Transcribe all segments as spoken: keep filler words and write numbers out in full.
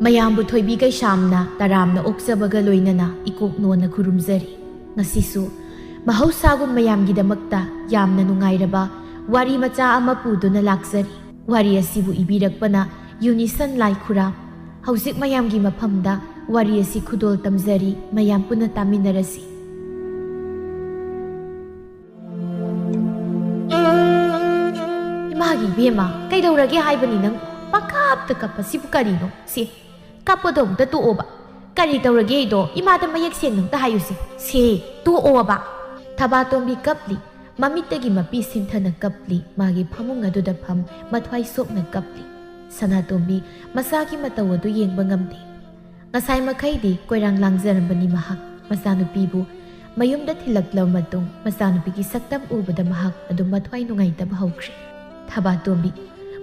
ꯑꯌꯥꯝꯕ ꯊꯣꯏꯕꯤ ꯀꯩꯁꯥꯝꯅ ꯇꯔꯥꯝꯅ ꯑꯣꯛꯆꯕꯒ ꯂꯣꯏꯅꯅ ꯏꯀꯣꯛ ꯅꯣꯟꯅ ꯈꯨꯔꯨꯝꯖꯔꯤ꯫ ꯉꯁꯤꯁꯨ ꯃꯍꯧꯁꯥꯒꯨꯝ ꯃꯌꯥꯝꯒꯤꯗꯃꯛꯇ ꯌꯥꯝꯅ ꯅꯨꯡꯉꯥꯏꯔꯕ ꯋꯥꯔꯤ ꯃꯆꯥ ꯑꯃ ꯄꯨꯗꯨꯅ ꯂꯥꯛꯆꯔꯤ꯫ ꯋꯥꯔꯤ ꯑꯁꯤꯕꯨ ꯏꯕꯤꯔꯛꯄꯅ ꯌꯨꯅꯤꯁꯟ ꯂꯥꯏꯈꯨꯔꯥꯝ꯫ ꯍꯧꯖꯤꯛ ꯃꯌꯥꯝꯒꯤ ꯃꯐꯝꯗ ꯋꯥꯔꯤ ꯑꯁꯤ ꯈꯨꯗꯣꯜ ꯇꯝꯖꯔꯤ, ꯃꯌꯥꯝ ꯄꯨꯟꯅ ꯇꯥꯃꯤꯟꯅꯔꯁꯤ꯫ ꯏꯃꯥꯒꯤ ꯏꯕꯦꯝꯃ, ꯀꯩꯗꯧꯔꯒꯦ ꯍꯥꯏꯕꯅꯤ ꯅꯪ? ꯄꯪꯀꯞꯇ ꯀꯞꯄꯁꯤꯕꯨ ꯀꯔꯤꯅꯣ? ꯁꯤ, ꯀꯞꯄꯗꯣ ꯑꯝꯇ ꯇꯣꯛꯑꯣꯕ꯫ ꯀꯔꯤ ꯇꯧꯔꯒꯦ ꯑꯩꯗꯣ? ꯏꯃꯥꯗ ꯃꯌꯦꯛ ꯁꯦꯡꯅ ꯑꯝꯇ ꯍꯥꯏꯌꯨꯁꯦ꯫ ꯁꯤ, ꯇꯣꯛꯑꯣꯕ꯫ ꯊꯕꯥꯇꯣꯝꯕꯤ ꯀꯞꯂꯤ, ꯃꯃꯤꯠꯇꯒꯤ ꯃꯄꯤ ꯁꯤꯟꯊꯅ ꯀꯞꯂꯤ, ꯃꯥꯒꯤ ꯐꯃꯨꯡ ꯑꯗꯨꯗ ꯐꯝ ꯃꯊ꯭ꯋꯥꯏ ꯁꯣꯛꯅ ꯀꯞꯂꯤ꯫ ꯁꯅꯥꯇꯣꯝꯕꯤ ꯃꯆꯥꯒꯤ ꯃꯇꯧ ꯑꯗꯨ ꯌꯦꯡꯕ ꯉꯝꯗꯦ꯫ ꯉꯁꯥꯏ ꯃꯈꯩꯗꯤ ꯀꯣꯏꯔꯥꯡ ꯂꯥꯡꯖꯔꯝꯕꯅꯤ ꯃꯍꯥꯛ꯫ ꯃꯆꯥꯅꯨꯄꯤꯕꯨ ꯃꯌꯨꯝꯗ ꯊꯤꯜꯂꯛꯂꯕ ꯃꯇꯨꯡ ꯃꯆꯥꯅꯨꯄꯤꯒꯤ ꯁꯛꯇꯝ ꯎꯕꯗ ꯃꯍꯥꯛ ꯑꯗꯨꯝ ꯃꯊ꯭ꯋꯥꯏ ꯅꯨꯡꯉꯥꯏꯇꯕ ꯍꯧꯈ꯭ꯔꯦ꯫ ꯊꯕꯥꯇꯣꯝꯕꯤ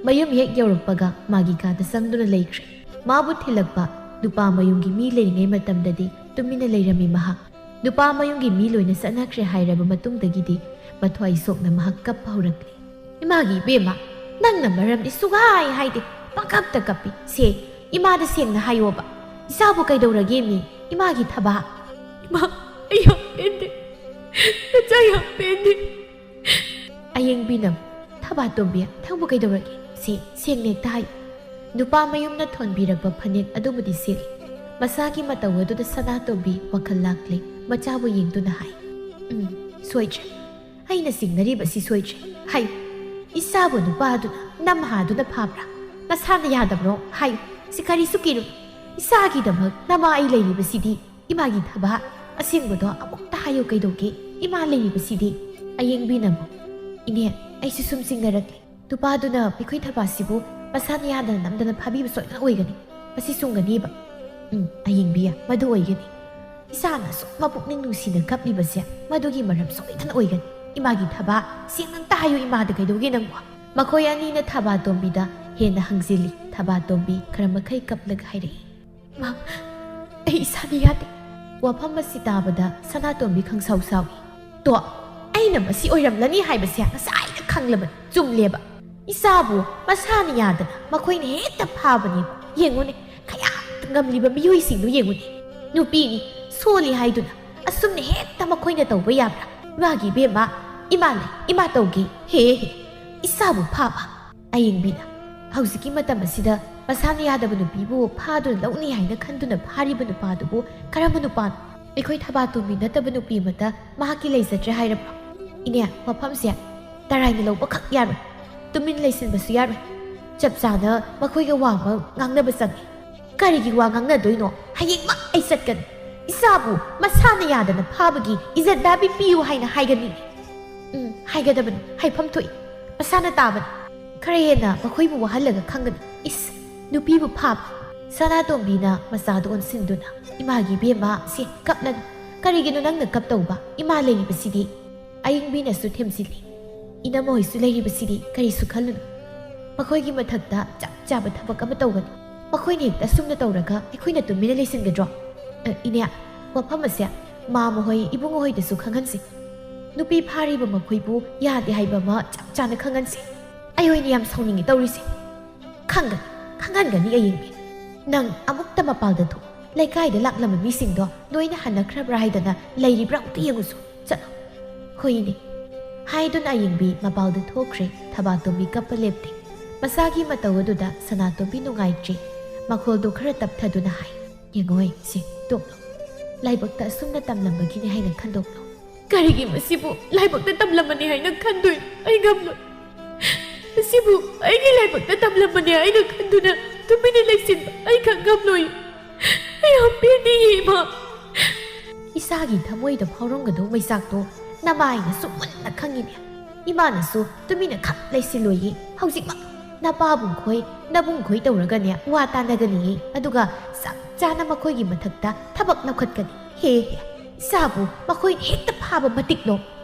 ꯃꯌꯨꯝ ꯍꯦꯛ ꯌꯧꯔꯛꯄꯒ ꯃꯥꯒꯤ ꯀꯥꯗ ꯆꯪꯗꯨꯅ ꯂꯩꯈ꯭ꯔꯦ꯫ ꯃꯥꯕꯨ ꯊꯤꯜꯂꯛꯄ ꯅꯨꯄꯥ ꯃꯌꯨꯝꯒꯤ ꯃꯤ ꯂꯩꯔꯤꯉꯩ ꯃꯇꯝꯗꯗꯤ ꯇꯨꯃꯤꯟꯅ ꯂꯩꯔꯝꯃꯤ ꯃꯍꯥꯛ꯫ ꯅꯨꯄꯥ ꯃꯌꯨꯝꯒꯤ ꯃꯤ ꯂꯣꯏꯅ ꯆꯠꯅꯈ꯭ꯔꯦ ꯍꯥꯏꯔꯕ ꯃꯇꯨꯡꯗꯒꯤꯗꯤ ꯃꯊ꯭ꯋꯥꯏ ꯁꯣꯛꯅ ꯃꯍꯥꯛ ꯀꯞꯄ ꯍꯧꯔꯛꯂꯦ꯫ "ꯏꯃꯥꯒꯤ ꯏꯕꯦꯝꯃ, ꯅꯪꯅ ꯃꯔꯝꯗꯤ ꯁꯨꯛꯍꯥꯏ ꯍꯥꯏꯗꯦ, ꯄꯪꯀꯞꯇ ꯀꯞꯄꯤ꯫ ꯁꯦ, ꯏꯃꯥꯗ ꯁꯦꯡꯅ ꯍꯥꯏꯌꯣꯕ, ꯏꯆꯥꯕꯨ ꯀꯩꯗꯧꯔꯒꯦ ꯃꯤ? ꯏꯃꯥꯒꯤ ꯊꯕꯥ?" "ꯏꯃꯥ, ꯑꯩ ꯌꯥꯝ ꯄꯦꯟꯗꯦ, ꯅꯆꯥ ꯌꯥꯝ ꯄꯦꯟꯗꯦ꯫" ꯑꯌꯦꯡꯕꯤꯅ, "ꯊꯕꯥꯇꯣꯝꯕꯤ, ꯅꯪꯕꯨ ꯀꯩꯗꯧꯔꯒꯦ? ꯁꯦ, ꯁꯦꯡꯅ ꯍꯦꯛꯇ ꯍꯥꯏꯌꯨ꯫" ꯅꯨꯄꯥ ꯃꯌꯨꯝꯅ ꯊꯣꯟꯕꯤꯔꯛꯄ ꯐꯅꯦꯛ ꯑꯗꯨꯕꯨꯗꯤ ꯁꯦꯠꯂꯤ꯫ ꯃꯁꯥꯒꯤ ꯃꯇꯧ ꯑꯗꯨꯗ ꯁꯅꯥꯇꯣꯝꯕꯤ ꯋꯥꯈꯜ ꯂꯥꯛꯂꯦ꯫ ꯃꯆꯥꯕꯨ ꯌꯦꯡꯗꯨꯅ ꯍꯥꯏ, "ꯎꯝ, ꯁꯣꯏꯗ꯭ꯔꯦ꯫ ꯑꯩꯅ ꯆꯤꯡꯅꯔꯤꯕꯁꯤ ꯁꯣꯏꯗ꯭ꯔꯦ꯫ ꯍꯥꯏꯌꯨ, ꯏꯆꯥꯕꯨ ꯅꯨꯄꯥꯗꯨꯅ ꯅꯝꯍꯥꯗꯨꯅ ꯐꯥꯕ꯭ꯔꯥ? ꯅꯁꯥꯅ ꯌꯥꯗꯕ꯭ꯔꯣ? ꯍꯥꯏꯌꯨ, ꯁꯤ ꯀꯔꯤꯁꯨ ꯀꯤꯔꯨꯅꯨ꯫ ꯏꯆꯥꯒꯤꯗꯃꯛ ꯅꯃꯥ ꯑꯩ ꯂꯩꯔꯤꯕꯁꯤꯗꯤ꯫ ꯏꯃꯥꯒꯤ ꯊꯕꯥ ꯑꯁꯦꯡꯕꯗꯣ ꯑꯃꯨꯛꯇ ꯍꯥꯏꯌꯨ ꯀꯩꯗꯧꯒꯦ? ꯏꯃꯥ ꯂꯩꯔꯤꯕꯁꯤꯗꯤ꯫" ꯑꯌꯦꯡꯕꯤꯅ ꯑꯃꯨꯛ, "ꯏꯅꯦ, ꯑꯩꯁꯨ ꯁꯨꯝ ꯆꯤꯡꯅꯔꯛꯂꯦ꯫ ꯅꯨꯄꯥꯗꯨꯅ ꯑꯩꯈꯣꯏ ꯊꯕꯥꯁꯤꯕꯨ ꯃꯁꯥꯅ ꯌꯥꯗꯅ ꯅꯝꯗꯅ ꯐꯥꯕꯤꯕ ꯁꯣꯏꯗꯅ ꯑꯣꯏꯒꯅꯤ꯫ ꯃꯁꯤ ꯆꯨꯝꯒꯅꯤꯕ꯫" "ꯎꯝ, ꯑꯌꯦꯡꯕꯤ, ꯃꯗꯨ ꯑꯣꯏꯒꯅꯤ꯫ ꯏꯆꯥꯅ ꯑꯁꯨꯛ ꯃꯄꯨꯛꯅꯤꯡ ꯅꯨꯡꯁꯤꯅ ꯀꯞꯂꯤꯕꯁꯦ ꯃꯗꯨꯒꯤ ꯃꯔꯝ ꯁꯣꯏꯗꯅ ꯑꯣꯏꯒꯅꯤ꯫ ꯏꯃꯥꯒꯤ ꯊꯕꯥ, ꯁꯦꯡꯅ ꯑꯝꯇ ꯍꯥꯏꯌꯨ ꯏꯃꯥꯗ, ꯀꯩꯗꯧꯒꯦ ꯅꯪꯕꯨ?" ꯃꯈꯣꯏ ꯑꯅꯤꯅ ꯊꯕꯥꯇꯣꯝꯕꯤꯗ ꯍꯦꯟꯅ ꯍꯪꯖꯤꯜꯂꯤ꯫ ꯊꯕꯥꯇꯣꯝꯕꯤ ꯈꯔ ꯃꯈꯩ ꯀꯞꯂꯒ ꯍꯥꯏꯔꯛꯏ, "ꯃꯥ, ꯑꯩ ꯏꯁꯥꯗꯤ ꯌꯥꯗꯦ꯫" ꯋꯥꯐꯝ ꯑꯁꯤ ꯇꯥꯕꯗ ꯁꯅꯥꯇꯣꯝꯕꯤ ꯈꯪꯁꯥꯎ ꯁꯥꯎꯏ꯫ "ꯇꯣ, ꯑꯩꯅ ꯃꯁꯤ ꯑꯣꯏꯔꯝꯂꯅꯤ ꯍꯥꯏꯕꯁꯦ ꯉꯁꯥꯏꯅ ꯈꯪꯂꯕꯅꯤ꯫ ꯆꯨꯝꯂꯦꯕ꯫ ꯏꯆꯥꯕꯨ ꯃꯁꯥꯅ ꯌꯥꯗꯅ ꯃꯈꯣꯏꯅ ꯍꯦꯛꯇ ꯐꯥꯕꯅꯦꯕ꯫ ꯌꯦꯡꯉꯨꯅꯦ, ꯀꯌꯥꯝ ꯉꯝꯂꯤꯕ ꯃꯤꯑꯣꯏꯁꯤꯡꯗꯨ ꯌꯦꯡꯉꯨꯅꯦ꯫ ꯅꯨꯄꯤꯅꯤ, ꯁꯣꯜꯂꯤ ꯍꯥꯏꯗꯨꯅ ꯑꯁꯨꯝꯅ ꯍꯦꯛꯇ ꯃꯈꯣꯏꯅ ꯇꯧꯕ ꯌꯥꯕ꯭ꯔꯥ? ꯏꯃꯥꯒꯤ ꯏꯕꯦꯝꯃ, ꯏꯃꯥ ꯂꯩ, ꯏꯃꯥ ꯇꯧꯒꯦ꯫ ꯍꯦ ꯍꯦ, ꯏꯆꯥꯕꯨ ꯐꯥꯕ꯫ ꯑꯌꯤꯡꯕꯤꯅ ꯍꯧꯖꯤꯛꯀꯤ ꯃꯇꯝ ꯑꯁꯤꯗ ꯃꯁꯥꯅ ꯌꯥꯗꯕ ꯅꯨꯄꯤꯕꯨ ꯐꯥꯗꯨꯅ ꯂꯧꯅꯤ ꯍꯥꯏꯅ ꯈꯟꯗꯨꯅ ꯐꯥꯔꯤꯕ ꯅꯨꯄꯥꯗꯨꯕꯨ ꯀꯔꯝꯕ ꯅꯨꯄꯥꯅꯣ? ꯑꯩꯈꯣꯏ ꯊꯕꯥꯇꯣꯝꯕꯤ ꯅꯠꯇꯕ ꯅꯨꯄꯤ ꯑꯃꯠꯇ ꯃꯍꯥꯛꯀꯤ ꯂꯩꯖꯗ꯭ꯔꯦ ꯍꯥꯏꯔꯕ꯭ꯔꯣ? ꯏꯅꯦ, ꯋꯥꯐꯝꯁꯦ ꯇꯔꯥꯏꯅ ꯂꯧꯕꯈꯛ ꯌꯥꯔꯣꯏ꯫ ꯇꯨꯃꯤꯟ ꯂꯩꯁꯤꯟꯕꯁꯨ ꯌꯥꯔꯣꯏ꯫ ꯆꯞ ꯆꯥꯅ ꯃꯈꯣꯏꯒ ꯋꯥ ꯑꯃ ꯉꯥꯡꯅꯕ ꯆꯪꯉꯤ꯫ ꯀꯔꯤꯒꯤ ꯋꯥ ꯉꯥꯡꯅꯗꯣꯏꯅꯣ? ꯍꯌꯦꯡꯃꯛ ꯑꯩ ꯆꯠꯀꯅꯤ꯫ ꯏꯆꯥꯕꯨ ꯃꯁꯥꯅ ꯌꯥꯗꯅ ꯐꯥꯕꯒꯤ ꯏꯖꯠ ꯗꯥꯕꯤ ꯄꯤꯌꯨ ꯍꯥꯏꯅ ꯍꯥꯏꯒꯅꯤ꯫ ꯎꯝ, ꯍꯥꯏꯒꯗꯕꯅꯤ꯫ ꯍꯥꯏꯐꯝ ꯊꯣꯛꯏ꯫ ꯃꯁꯥꯅ ꯇꯥꯕꯅꯤ꯫ ꯈꯔ ꯍꯦꯟꯅ ꯃꯈꯣꯏꯕꯨ ꯋꯥꯍꯜꯂꯒ ꯈꯪꯒꯅꯤ꯫ ꯏꯁ, ꯅꯨꯄꯤꯕꯨ ꯐꯥꯕ꯫ ꯁꯅꯥꯇꯣꯝꯕꯤꯅ ꯃꯆꯥꯗꯨ ꯑꯣꯟꯁꯤꯟꯗꯨꯅ, "ꯏꯃꯥꯒꯤ ꯏꯕꯦꯝꯃ, ꯁꯦ, ꯀꯞꯂꯅꯨ꯫ ꯀꯔꯤꯒꯤꯅꯣ ꯅꯪꯅ ꯀꯞꯇꯧꯕ? ꯏꯃꯥ ꯂꯩꯔꯤꯕꯁꯤꯗꯤ?" ꯑꯌꯤꯡꯕꯤꯅꯁꯨ ꯊꯦꯝꯖꯤꯜꯂꯤ꯫ "ꯏꯅꯝꯃ ꯍꯣꯏꯁꯨ ꯂꯩꯔꯤꯕꯁꯤꯗꯤ ꯀꯔꯤꯁꯨ ꯈꯜꯂꯨꯅꯨ꯫ ꯃꯈꯣꯏꯒꯤ ꯃꯊꯛꯇ ꯆꯞ ꯆꯥꯕ ꯊꯕꯛ ꯑꯃ ꯇꯧꯒꯅꯤ꯫ ꯃꯈꯣꯏꯅ ꯍꯦꯛꯇ ꯑꯁꯨꯝꯅ ꯇꯧꯔꯒ ꯑꯩꯈꯣꯏꯅ ꯇꯨꯃꯤꯟꯅ ꯂꯩꯁꯤꯟꯒꯗ꯭ꯔꯣ? ꯑ, ꯏꯅꯦ, ꯋꯥꯐꯝ ꯑꯁꯦ ꯃꯥꯃ ꯍꯣꯏ, ꯏꯕꯨꯡꯉꯣ ꯍꯣꯏꯗꯁꯨ ꯈꯪꯍꯟꯁꯤ꯫ ꯅꯨꯄꯤ ꯐꯥꯔꯤꯕ ꯃꯈꯣꯏꯕꯨ ꯌꯥꯗꯦ ꯍꯥꯏꯕ ꯑꯃ ꯆꯞ ꯆꯥꯅ ꯈꯪꯍꯟꯁꯤ꯫ ꯑꯩ ꯑꯣꯏꯅ ꯌꯥꯝ ꯁꯥꯎꯅꯤꯡꯉꯤ ꯇꯧꯔꯤꯁꯦ꯫" "ꯈꯪꯒꯅꯤ, ꯈꯪꯍꯟꯒꯅꯤ ꯑꯌꯤꯡꯕꯤ꯫ ꯅꯪ ꯑꯃꯨꯛꯇ ꯃꯄꯥꯜꯗ ꯊꯣꯛ꯫ ꯂꯩꯀꯥꯏꯗ ꯂꯥꯛꯂꯝꯕ ꯃꯤꯁꯤꯡꯗꯣ ꯂꯣꯏꯅ ꯍꯟꯅꯈ꯭ꯔꯕ꯭ꯔꯥ ꯍꯥꯏꯗꯅ ꯂꯩꯔꯤꯕ꯭ꯔꯥ ꯑꯃꯨꯛꯇ ꯌꯦꯡꯉꯨꯁꯨ꯫ ꯆꯠꯂꯣ꯫" "ꯍꯣꯏꯅꯦ꯫" ꯍꯥꯏꯗꯨꯅ ꯑꯌꯤꯡꯕꯤ ꯃꯄꯥꯜꯗ ꯊꯣꯛꯈ꯭ꯔꯦ꯫ ꯊꯕꯥꯇꯣꯝꯕꯤ ꯀꯞꯄ ꯂꯦꯞꯇꯦ꯫ ꯃꯁꯥꯒꯤ ꯃꯇꯧ ꯑꯗꯨꯗ ꯁꯅꯥꯇꯣꯝꯕꯤ ꯅꯨꯡꯉꯥꯏꯇ꯭ꯔꯦ꯫ ꯃꯈꯣꯜꯗꯨ ꯈꯔ ꯇꯞꯊꯗꯨꯅ ꯍꯥꯏ, "ꯌꯦꯡꯉꯣꯏ, ꯁꯦ, ꯇꯣꯛꯂꯣ꯫ ꯂꯥꯏꯕꯛꯇ ꯑꯁꯨꯝꯅ ꯇꯝꯂꯝꯕꯒꯤꯅꯦ ꯍꯥꯏꯅ ꯈꯟꯗꯣꯛꯂꯣ꯫" "ꯀꯔꯤꯒꯤ ꯃꯁꯤꯕꯨ ꯂꯥꯏꯕꯛꯇ ꯇꯝꯂꯝꯕꯅꯤ ꯍꯥꯏꯅ ꯈꯟꯗꯣꯏꯅꯣ? ꯑꯩ ꯉꯝꯂꯣꯏ꯫ ꯃꯁꯤꯕꯨ ꯑꯩꯒꯤ ꯂꯥꯏꯕꯛꯇ ꯇꯝꯂꯝꯕꯅꯤ ꯍꯥꯏꯅ ꯈꯟꯗꯨꯅ ꯇꯨꯃꯤꯟꯅ ꯂꯩꯁꯤꯟꯕ ꯑꯩ ꯈꯛ ꯉꯝꯂꯣꯏ꯫ ꯑꯩ ꯌꯥꯝ ꯄꯦꯟꯗꯦ, ꯏꯃꯥ꯫" ꯏꯁꯥꯒꯤ ꯊꯃꯣꯏꯗ ꯐꯥꯎꯔꯝꯒꯗꯧ ꯃꯩꯆꯥꯛꯇꯣ ꯅꯃꯥꯏꯅꯁꯨ ꯃꯨꯟꯅ ꯈꯪꯉꯤꯅꯦ꯫ ꯏꯃꯥꯅꯁꯨ ꯇꯨꯃꯤꯟꯅ ꯈꯛ ꯂꯩꯁꯤꯜꯂꯣꯏꯌꯦ꯫ ꯍꯧꯖꯤꯛꯃꯛ ꯅꯄꯥꯕꯨꯡꯈꯣꯏ, ꯅꯕꯨꯡꯈꯣꯏ ꯇꯧꯔꯒꯅꯦ ꯋꯥ ꯇꯥꯟꯅꯒꯅꯤꯌꯦ꯫ ꯑꯗꯨꯒ ꯆꯞ ꯆꯥꯅ ꯃꯈꯣꯏꯒꯤ ꯃꯊꯛꯇ ꯊꯕꯛ ꯂꯧꯈꯠꯀꯅꯤ꯫ ꯍꯦ ꯍꯦ, ꯏꯆꯥꯕꯨ ꯃꯈꯣꯏꯅ ꯍꯦꯛꯇ ꯐꯥꯕ ꯃꯇꯤꯛꯂꯣ꯫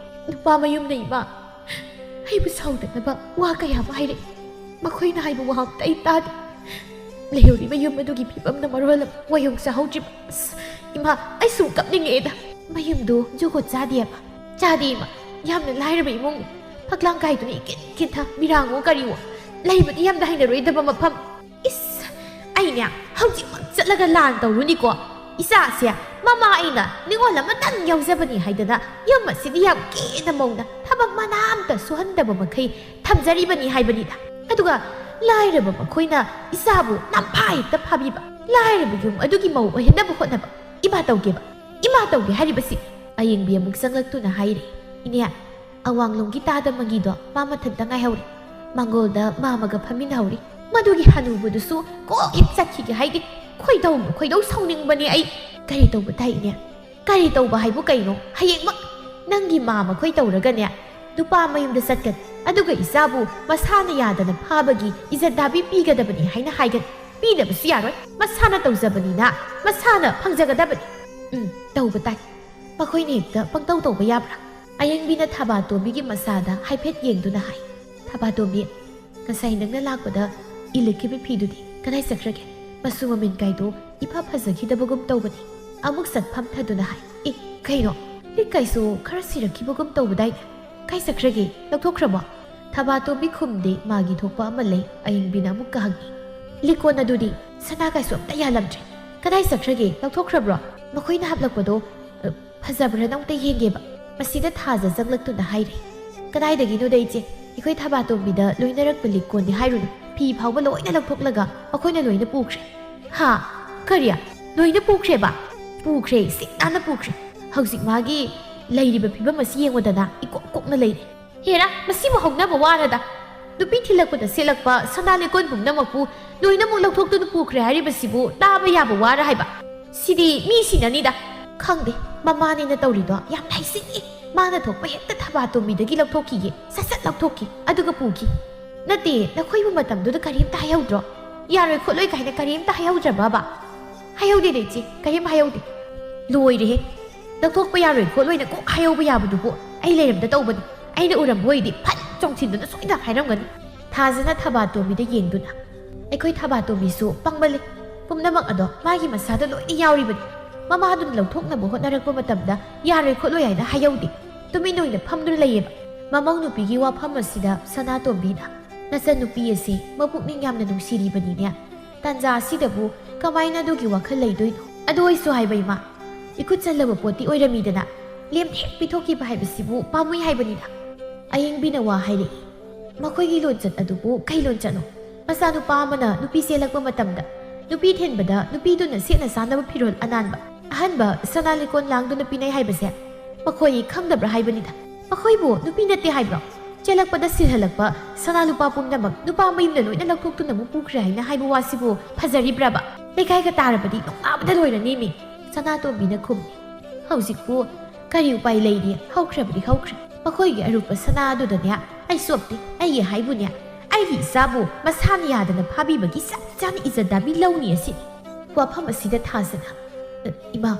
ꯅꯨꯄꯥ ꯃꯌꯨꯝꯅ ꯏꯃꯥ ꯑꯩꯕꯨ ꯁꯥꯎꯗꯅꯕ ꯋꯥ ꯀꯌꯥ ꯑꯃ ꯍꯥꯏꯔꯛꯏ꯫ ꯃꯈꯣꯏꯅ ꯍꯥꯏꯕ ꯋꯥ ꯑꯝꯇ ꯑꯩ ꯇꯥꯗꯦ꯫ ꯂꯩꯍꯧꯔꯤꯕ ꯌꯨꯝ ꯑꯗꯨꯒꯤ ꯐꯤꯕꯝꯅ ꯃꯔꯣꯜ ꯑꯃ ꯋꯥꯌꯣꯡ ꯆꯥꯍꯧꯗ꯭ꯔꯤꯕ꯫ ꯑꯁ, ꯏꯃꯥ, ꯑꯩ ꯁꯨꯝ ꯀꯞꯅꯤꯡꯉꯛꯑꯦꯗ꯫ ꯃꯌꯨꯝꯗꯨ ꯖꯨꯒꯣꯠ ꯆꯥꯗꯦꯕ꯫ ꯆꯥꯗꯦ ꯏꯃꯥ, ꯌꯥꯝꯅ ꯂꯥꯏꯔꯕ ꯏꯃꯨꯡꯅꯤ꯫ ꯐꯛꯂꯥꯡ ꯀꯥꯏꯗꯨꯅ ꯏꯀꯤꯟ ꯀꯤꯟꯊ, ꯃꯤꯔꯥꯡꯉꯣ ꯀꯔꯤꯋꯣ꯫ ꯂꯩꯕꯗꯤ ꯌꯥꯝꯅ ꯍꯩꯅꯔꯣꯏꯗꯕ ꯃꯐꯝ꯫ ꯏꯁ, ꯑꯩ ꯅꯦ, ꯍꯧꯖꯤꯛꯃꯛ ꯆꯠꯂꯒ ꯂꯥꯟ ꯇꯧꯔꯨꯅꯤꯀꯣ꯫ ꯏꯆꯥꯁꯦ ꯃꯃꯥ ꯑꯩꯅ ꯅꯤꯉꯣꯜ ꯑꯃꯇꯪ ꯌꯥꯎꯖꯕꯅꯤ ꯍꯥꯏꯗꯅ ꯌꯨꯝ ꯑꯁꯤꯗ ꯌꯥꯝ ꯀꯦꯅ ꯃꯧꯅ ꯊꯕꯛ ꯃꯅꯥ ꯑꯝꯇ ꯁꯨꯍꯟꯗꯕ ꯃꯈꯩ ꯊꯝꯖꯔꯤꯕꯅꯤ ꯍꯥꯏꯕꯅꯤꯗ꯫ ꯑꯗꯨꯒ ꯂꯥꯏꯔꯕ ꯃꯈꯣꯏꯅ ꯏꯆꯥꯕꯨ ꯅꯝꯐꯥ ꯍꯦꯛꯇ ꯐꯥꯕꯤꯕ, ꯂꯥꯏꯔꯕ ꯌꯨꯝ ꯑꯗꯨꯒꯤ ꯃꯧ ꯑꯣꯏꯍꯟꯅꯕ ꯍꯣꯠꯅꯕ꯫ ꯏꯃꯥ ꯇꯧꯒꯦꯕ, ꯏꯃꯥ ꯇꯧꯒꯦ ꯍꯥꯏꯔꯤꯕꯁꯤ꯫ ꯑꯌꯦꯡꯕꯤ ꯑꯃꯨꯛ ꯆꯪꯂꯛꯇꯨꯅ ꯍꯥꯏꯔꯦ, ꯏꯅꯦ, ꯑꯋꯥꯡꯂꯣꯝꯒꯤ ꯇꯥꯗ ꯃꯪꯒꯤꯗꯣ ꯃꯥ ꯃꯊꯟꯇ ꯉꯥꯏꯍꯧꯔꯦ꯫ ꯃꯥꯡꯒꯣꯜꯗ ꯃꯥꯃꯒ ꯐꯝꯃꯤꯟꯅꯍꯧꯔꯤ꯫ ꯃꯗꯨꯒꯤ ꯍꯅꯨꯕꯗꯨꯁꯨ ꯀꯣꯛ ꯍꯦꯛ ꯆꯠꯈꯤꯒꯦ ꯍꯥꯏꯗꯦ꯫ ꯈꯣꯏꯗꯧ ꯈꯣꯏꯗꯧ ꯁꯥꯎꯅꯤꯡꯕꯅꯦ ꯑꯩ꯫ ꯀꯔꯤ ꯇꯧꯕ ꯇꯥꯏꯅꯦ? ꯀꯔꯤ ꯇꯧꯕ ꯍꯥꯏꯕꯨ ꯀꯩꯅꯣ? ꯍꯌꯦꯡꯃꯛ ꯅꯪꯒꯤ ꯃꯥ ꯃꯈꯣꯏ ꯇꯧꯔꯒꯅꯦ ꯅꯨꯄꯥ ꯃꯌꯨꯝꯗ ꯆꯠꯀꯅꯤ꯫ ꯑꯗꯨꯒ ꯏꯆꯥꯕꯨ ꯃꯁꯥꯅ ꯌꯥꯗꯅ ꯐꯥꯕꯒꯤ ꯏꯖꯠ ꯗꯥꯕꯤ ꯄꯤꯒꯗꯕꯅꯤ ꯍꯥꯏꯅ ꯍꯥꯏꯒꯅꯤ꯫ ꯄꯤꯗꯕꯁꯨ ꯌꯥꯔꯣꯏ꯫ ꯃꯁꯥꯅ ꯇꯧꯖꯕꯅꯤꯅ ꯃꯁꯥꯅ ꯐꯪꯖꯒꯗꯕꯅꯤ꯫ ꯎꯝ, ꯇꯧꯕ ꯇꯥꯏ꯫ ꯃꯈꯣꯏꯅ ꯍꯦꯛꯇ ꯄꯪꯇꯧ ꯇꯧꯕ ꯌꯥꯕ꯭ꯔꯥ? ꯑꯌꯦꯡꯕꯤꯅ ꯊꯕꯥꯇꯣꯝꯕꯤꯒꯤ ꯃꯁꯥꯗ ꯍꯥꯏꯐꯦꯠ ꯌꯦꯡꯗꯨꯅ ꯍꯥꯏ, ꯊꯕꯥꯇꯣꯝꯕꯤ, ꯉꯁꯥꯏ ꯅꯪꯅ ꯂꯥꯛꯄꯗ ꯏꯜꯂꯛꯈꯤꯕ ꯐꯤꯗꯨꯗꯤ ꯀꯗꯥꯏ ꯆꯠꯈ꯭ꯔꯒꯦ? ꯃꯆꯨ ꯃꯃꯦꯟ ꯀꯥꯏꯗꯣ ꯏꯐ ꯐꯖꯈꯤꯗꯕꯒꯨꯝ ꯇꯧꯕꯅꯤ꯫ ꯑꯃꯨꯛ ꯆꯠꯐꯝ ꯊꯗꯨꯅ ꯍꯥꯏ, ꯑꯦ, ꯀꯩꯅꯣ? ꯂꯤꯛ ꯀꯥꯏꯁꯨ ꯈꯔ ꯁꯤꯔꯛꯈꯤꯕꯒꯨꯝ ꯇꯧꯕꯗꯥꯏꯅꯦ? ꯀꯥꯏ ꯆꯠꯈ꯭ꯔꯒꯦ? ꯂꯧꯊꯣꯛꯈ꯭ꯔꯕꯣ? ꯊꯕꯥꯇꯣꯝꯕꯤ ꯈꯨꯝꯗꯦ, ꯃꯥꯒꯤ ꯊꯣꯛꯄ ꯑꯃ ꯂꯩ꯫ ꯑꯌꯦꯡꯕꯤꯅ ꯑꯃꯨꯛꯀ ꯍꯪꯉꯤ, ꯂꯤꯛꯀꯣꯟ ꯑꯗꯨꯗꯤ ꯁꯅꯥ ꯀꯥꯏꯁꯨ ꯑꯝꯇ ꯌꯥꯜꯂꯝꯗ꯭ꯔꯦ꯫ ꯀꯗꯥꯏ ꯆꯠꯈ꯭ꯔꯒꯦ? ꯂꯧꯊꯣꯛꯈ꯭ꯔꯕ꯭ꯔꯣ? ꯃꯈꯣꯏꯅ ꯍꯥꯞꯂꯛꯄꯗꯣ, ꯑ, ꯐꯖꯕ꯭ꯔꯥ ꯅꯪ ꯑꯝꯇ ꯌꯦꯡꯒꯦꯕ꯫ ꯃꯁꯤꯗ ꯊꯥꯖ ꯆꯪꯂꯛꯇꯨꯅ ꯍꯥꯏꯔꯦ, ꯀꯗꯥꯏꯗꯒꯤꯅꯣꯗ ꯏꯆꯦ? ꯑꯩꯈꯣꯏ ꯊꯕꯥꯇꯣꯝꯕꯤꯗ ꯂꯣꯏꯅꯔꯛꯄ ꯂꯤꯛꯀꯣꯟꯗꯤ ꯍꯥꯏꯔꯨꯅꯨ꯫ ꯐꯤ ꯐꯥꯎꯕ ꯂꯣꯏꯅ ꯂꯧꯊꯣꯛꯂꯒ ꯃꯈꯣꯏꯅ ꯂꯣꯏꯅ ꯄꯨꯈ꯭ꯔꯦ꯫ ꯍꯥ? ꯀꯔꯤ? ꯂꯣꯏꯅ ꯄꯨꯈ꯭ꯔꯦꯕ? ꯄꯨꯈ꯭ꯔꯦ, ꯁꯤꯠ ꯅꯥꯟꯅ ꯄꯨꯈ꯭ꯔꯦ꯫ ꯍꯧꯖꯤꯛ ꯃꯥꯒꯤ ꯂꯩꯔꯤꯕ ꯐꯤꯕꯝ ꯑꯁꯤ ꯌꯦꯡꯉꯨꯗꯅ, ꯏꯀꯣꯛ ꯀꯣꯛꯅ ꯂꯩꯔꯦ꯫ ꯍꯦꯔꯥ, ꯃꯁꯤꯕꯨ ꯍꯧꯅꯕ ꯋꯥꯔꯗ꯫ ꯅꯨꯄꯤ ꯊꯤꯜꯂꯛꯄꯗ ꯁꯦꯠꯂꯛꯄ ꯁꯅꯥ ꯂꯤꯛꯀꯣꯟ ꯄꯨꯝꯅꯃꯛꯄꯨ ꯂꯣꯏꯅꯃꯛ ꯂꯧꯊꯣꯛꯇꯨꯅ ꯄꯨꯈ꯭ꯔꯦ ꯍꯥꯏꯔꯤꯕꯁꯤꯕꯨ ꯇꯥꯕ ꯌꯥꯕ ꯋꯥꯔ ꯍꯥꯏꯕ? ꯁꯤꯗꯤ ꯃꯤ ꯁꯤꯅꯅꯤꯗ꯫ ꯈꯪꯗꯦ, ꯃꯃꯥꯅꯦꯅ ꯇꯧꯔꯤꯗꯣ ꯌꯥꯝ ꯍꯩꯁꯤꯡꯉꯤ꯫ ꯃꯥꯅ ꯊꯣꯛꯄ ꯍꯦꯛꯇ ꯊꯕꯥꯇꯣꯝꯕꯤꯗꯒꯤ ꯂꯧꯊꯣꯛꯈꯤꯒꯦ, ꯁꯠ ꯁꯠ ꯂꯧꯊꯣꯛꯈꯤ, ꯑꯗꯨꯒ ꯄꯨꯈꯤ꯫ ꯅꯠꯇꯦ, ꯅꯈꯣꯏꯕꯨ ꯃꯇꯝꯗꯨꯗ ꯀꯔꯤꯝꯇ ꯍꯥꯏꯍꯧꯗ꯭ꯔꯣ? ꯌꯥꯔꯣꯏ ꯈꯣꯠꯂꯣꯏ ꯀꯥꯏꯅ ꯀꯔꯤꯝꯇ ꯍꯥꯏꯍꯧꯗ꯭ꯔꯕꯕ? ꯍꯥꯏꯍꯧꯗꯦꯗ ꯏꯆꯦ, ꯀꯔꯤꯝ ꯍꯥꯏꯍꯧꯗꯦ꯫ ꯂꯣꯏꯔꯦꯍꯦ, ꯂꯧꯊꯣꯛꯄ ꯌꯥꯔꯣꯏ ꯈꯣꯠꯂꯣꯏꯅ ꯀꯣꯛ ꯍꯥꯏꯍꯧꯕ ꯌꯥꯕꯗꯨꯕꯨ ꯑꯩ ꯂꯩꯔꯝꯗ ꯇꯧꯕꯅꯤ꯫ ꯑꯩꯅ ꯎꯔꯝꯕ ꯑꯣꯏꯗꯤ ꯐꯠ ꯆꯣꯡꯊꯤꯟꯗꯨꯅ ꯁꯣꯏꯗꯅ ꯍꯥꯏꯔꯝꯒꯅꯤ꯫ ꯊꯥꯖꯅ ꯊꯕꯥꯇꯣꯝꯕꯤꯗ ꯌꯦꯡꯗꯨꯅ, ꯑꯩꯈꯣꯏ ꯊꯕꯥꯇꯣꯝꯕꯤꯁꯨ ꯄꯪꯃꯜꯂꯤ꯫ ꯄꯨꯝꯅꯃꯛ ꯑꯗꯣ ꯃꯥꯒꯤ ꯃꯁꯥꯗ ꯂꯣꯏꯅ ꯌꯥꯎꯔꯤꯕꯅꯤ꯫ ꯃꯃꯥꯗꯨꯅ ꯂꯧꯊꯣꯛꯅꯕ ꯍꯣꯠꯅꯔꯛꯄ ꯃꯇꯝꯗ ꯌꯥꯔꯣꯏ ꯈꯣꯠꯂꯣꯏ ꯍꯥꯏꯅ ꯍꯥꯏꯍꯧꯗꯦ꯫ ꯇꯨꯃꯤꯟ ꯑꯣꯏꯅ ꯐꯝꯗꯨꯅ ꯂꯩꯌꯦꯕ꯫ ꯃꯃꯧ ꯅꯨꯄꯤꯒꯤ ꯋꯥꯐꯝ ꯑꯁꯤꯗ ꯁꯅꯥꯇꯣꯝꯕꯤꯅ, ꯅꯆꯟ ꯅꯨꯄꯤ ꯑꯁꯤ ꯃꯄꯨꯛꯅꯤꯡ ꯌꯥꯝꯅ ꯅꯨꯡꯁꯤꯔꯤꯕꯅꯤꯅꯦ꯫ ꯇꯥꯟꯖꯥ ꯑꯁꯤꯗꯕꯨ ꯀꯃꯥꯏꯅ ꯑꯗꯨꯒꯤ ꯋꯥꯈꯜ ꯂꯩꯗꯣꯏꯅꯣ? ꯑꯗꯨ ꯑꯣꯏꯁꯨ ꯍꯥꯏꯕ ꯏꯃꯥ, ꯏꯈꯨꯠ ꯆꯜꯂꯕ ꯄꯣꯠꯇꯤ ꯑꯣꯏꯔꯝꯃꯤꯗꯅ, ꯂꯦꯝꯅ ꯍꯦꯛ ꯄꯤꯊꯣꯛꯈꯤꯕ ꯍꯥꯏꯕꯁꯤꯕꯨ ꯄꯥꯝꯃꯨꯏ ꯍꯥꯏꯕꯅꯤꯗ꯫ ꯑꯌꯦꯡꯕꯤꯅ ꯋꯥ ꯍꯥꯏꯔꯛꯏ꯫ ꯃꯈꯣꯏꯒꯤ ꯂꯣꯟꯆꯠ ꯑꯗꯨꯕꯨ ꯀꯩ ꯂꯣꯟꯆꯠꯅꯣ? ꯃꯆꯥꯅꯨꯄꯥ ꯑꯃꯅ ꯅꯨꯄꯤ ꯆꯦꯜꯂꯛꯄ ꯃꯇꯝꯗ ꯅꯨꯄꯤ ꯊꯤꯟꯕꯗ ꯅꯨꯄꯤꯗꯨꯅ ꯁꯦꯠꯅ ꯆꯥꯅꯕ ꯐꯤꯔꯣꯜ ꯑꯅꯥꯟꯕ, ꯑꯍꯟꯕ ꯁꯅꯥ ꯂꯤꯀꯣꯟ ꯂꯥꯡꯗꯨꯅ ꯄꯤꯅꯩ ꯍꯥꯏꯕꯁꯦ ꯃꯈꯣꯏ ꯈꯪꯗꯕ꯭ꯔꯥ ꯍꯥꯏꯕꯅꯤꯗ꯫ ꯃꯈꯣꯏꯕꯨ ꯅꯨꯄꯤ ꯅꯠꯇꯦ ꯍꯥꯏꯕ꯭ꯔꯣ? ꯆꯦꯜꯂꯛꯄꯗ ꯁꯤꯜꯍꯜꯂꯛꯄ ꯁꯅꯥ ꯂꯨꯄꯥ ꯄꯨꯝꯅꯃꯛ ꯅꯨꯄꯥ ꯃꯌꯨꯝꯅ ꯂꯣꯏꯅ ꯂꯧꯊꯣꯛꯇꯨꯅ ꯑꯃꯨꯛ ꯄꯨꯈ꯭ꯔꯦ ꯍꯥꯏꯅ ꯍꯥꯏꯕ ꯋꯥꯁꯤꯕꯨ ꯐꯖꯔꯤꯕ꯭ꯔꯕ? ꯂꯩꯀꯥꯏꯒ ꯇꯥꯔꯕꯗꯤ ꯅꯣꯛꯅꯕꯗ ꯂꯣꯏꯔꯅꯤ ꯃꯤ꯫ ꯁꯅꯥꯇꯣꯝꯕꯤꯅ ꯈꯨꯝꯃꯤ꯫ ꯍꯧꯖꯤꯛꯄꯨ ꯀꯔꯤ ꯎꯄꯥꯏ ꯂꯩꯔꯤ? ꯍꯧꯈ꯭ꯔꯕꯗꯤ ꯍꯧꯈ꯭ꯔꯦ꯫ ꯃꯈꯣꯏꯒꯤ ꯑꯔꯨꯞꯄ ꯁꯅꯥ ꯑꯗꯨꯗꯅꯦ, ꯑꯩ ꯆꯣꯞꯇꯦ, ꯑꯩꯒꯤ ꯍꯥꯏꯕꯨꯅꯦ, ꯑꯩꯒꯤ ꯏꯆꯥꯕꯨ ꯃꯁꯥꯅ ꯌꯥꯗꯅ ꯐꯥꯕꯤꯕꯒꯤ ꯆꯞ ꯆꯥꯅ ꯏꯖꯠ ꯗꯥꯕꯤ ꯂꯧꯅꯤ ꯑꯁꯤꯅꯤ꯫ ꯋꯥꯐꯝ ꯑꯁꯤꯗ ꯊꯥꯖꯅ, ꯏꯃꯥ,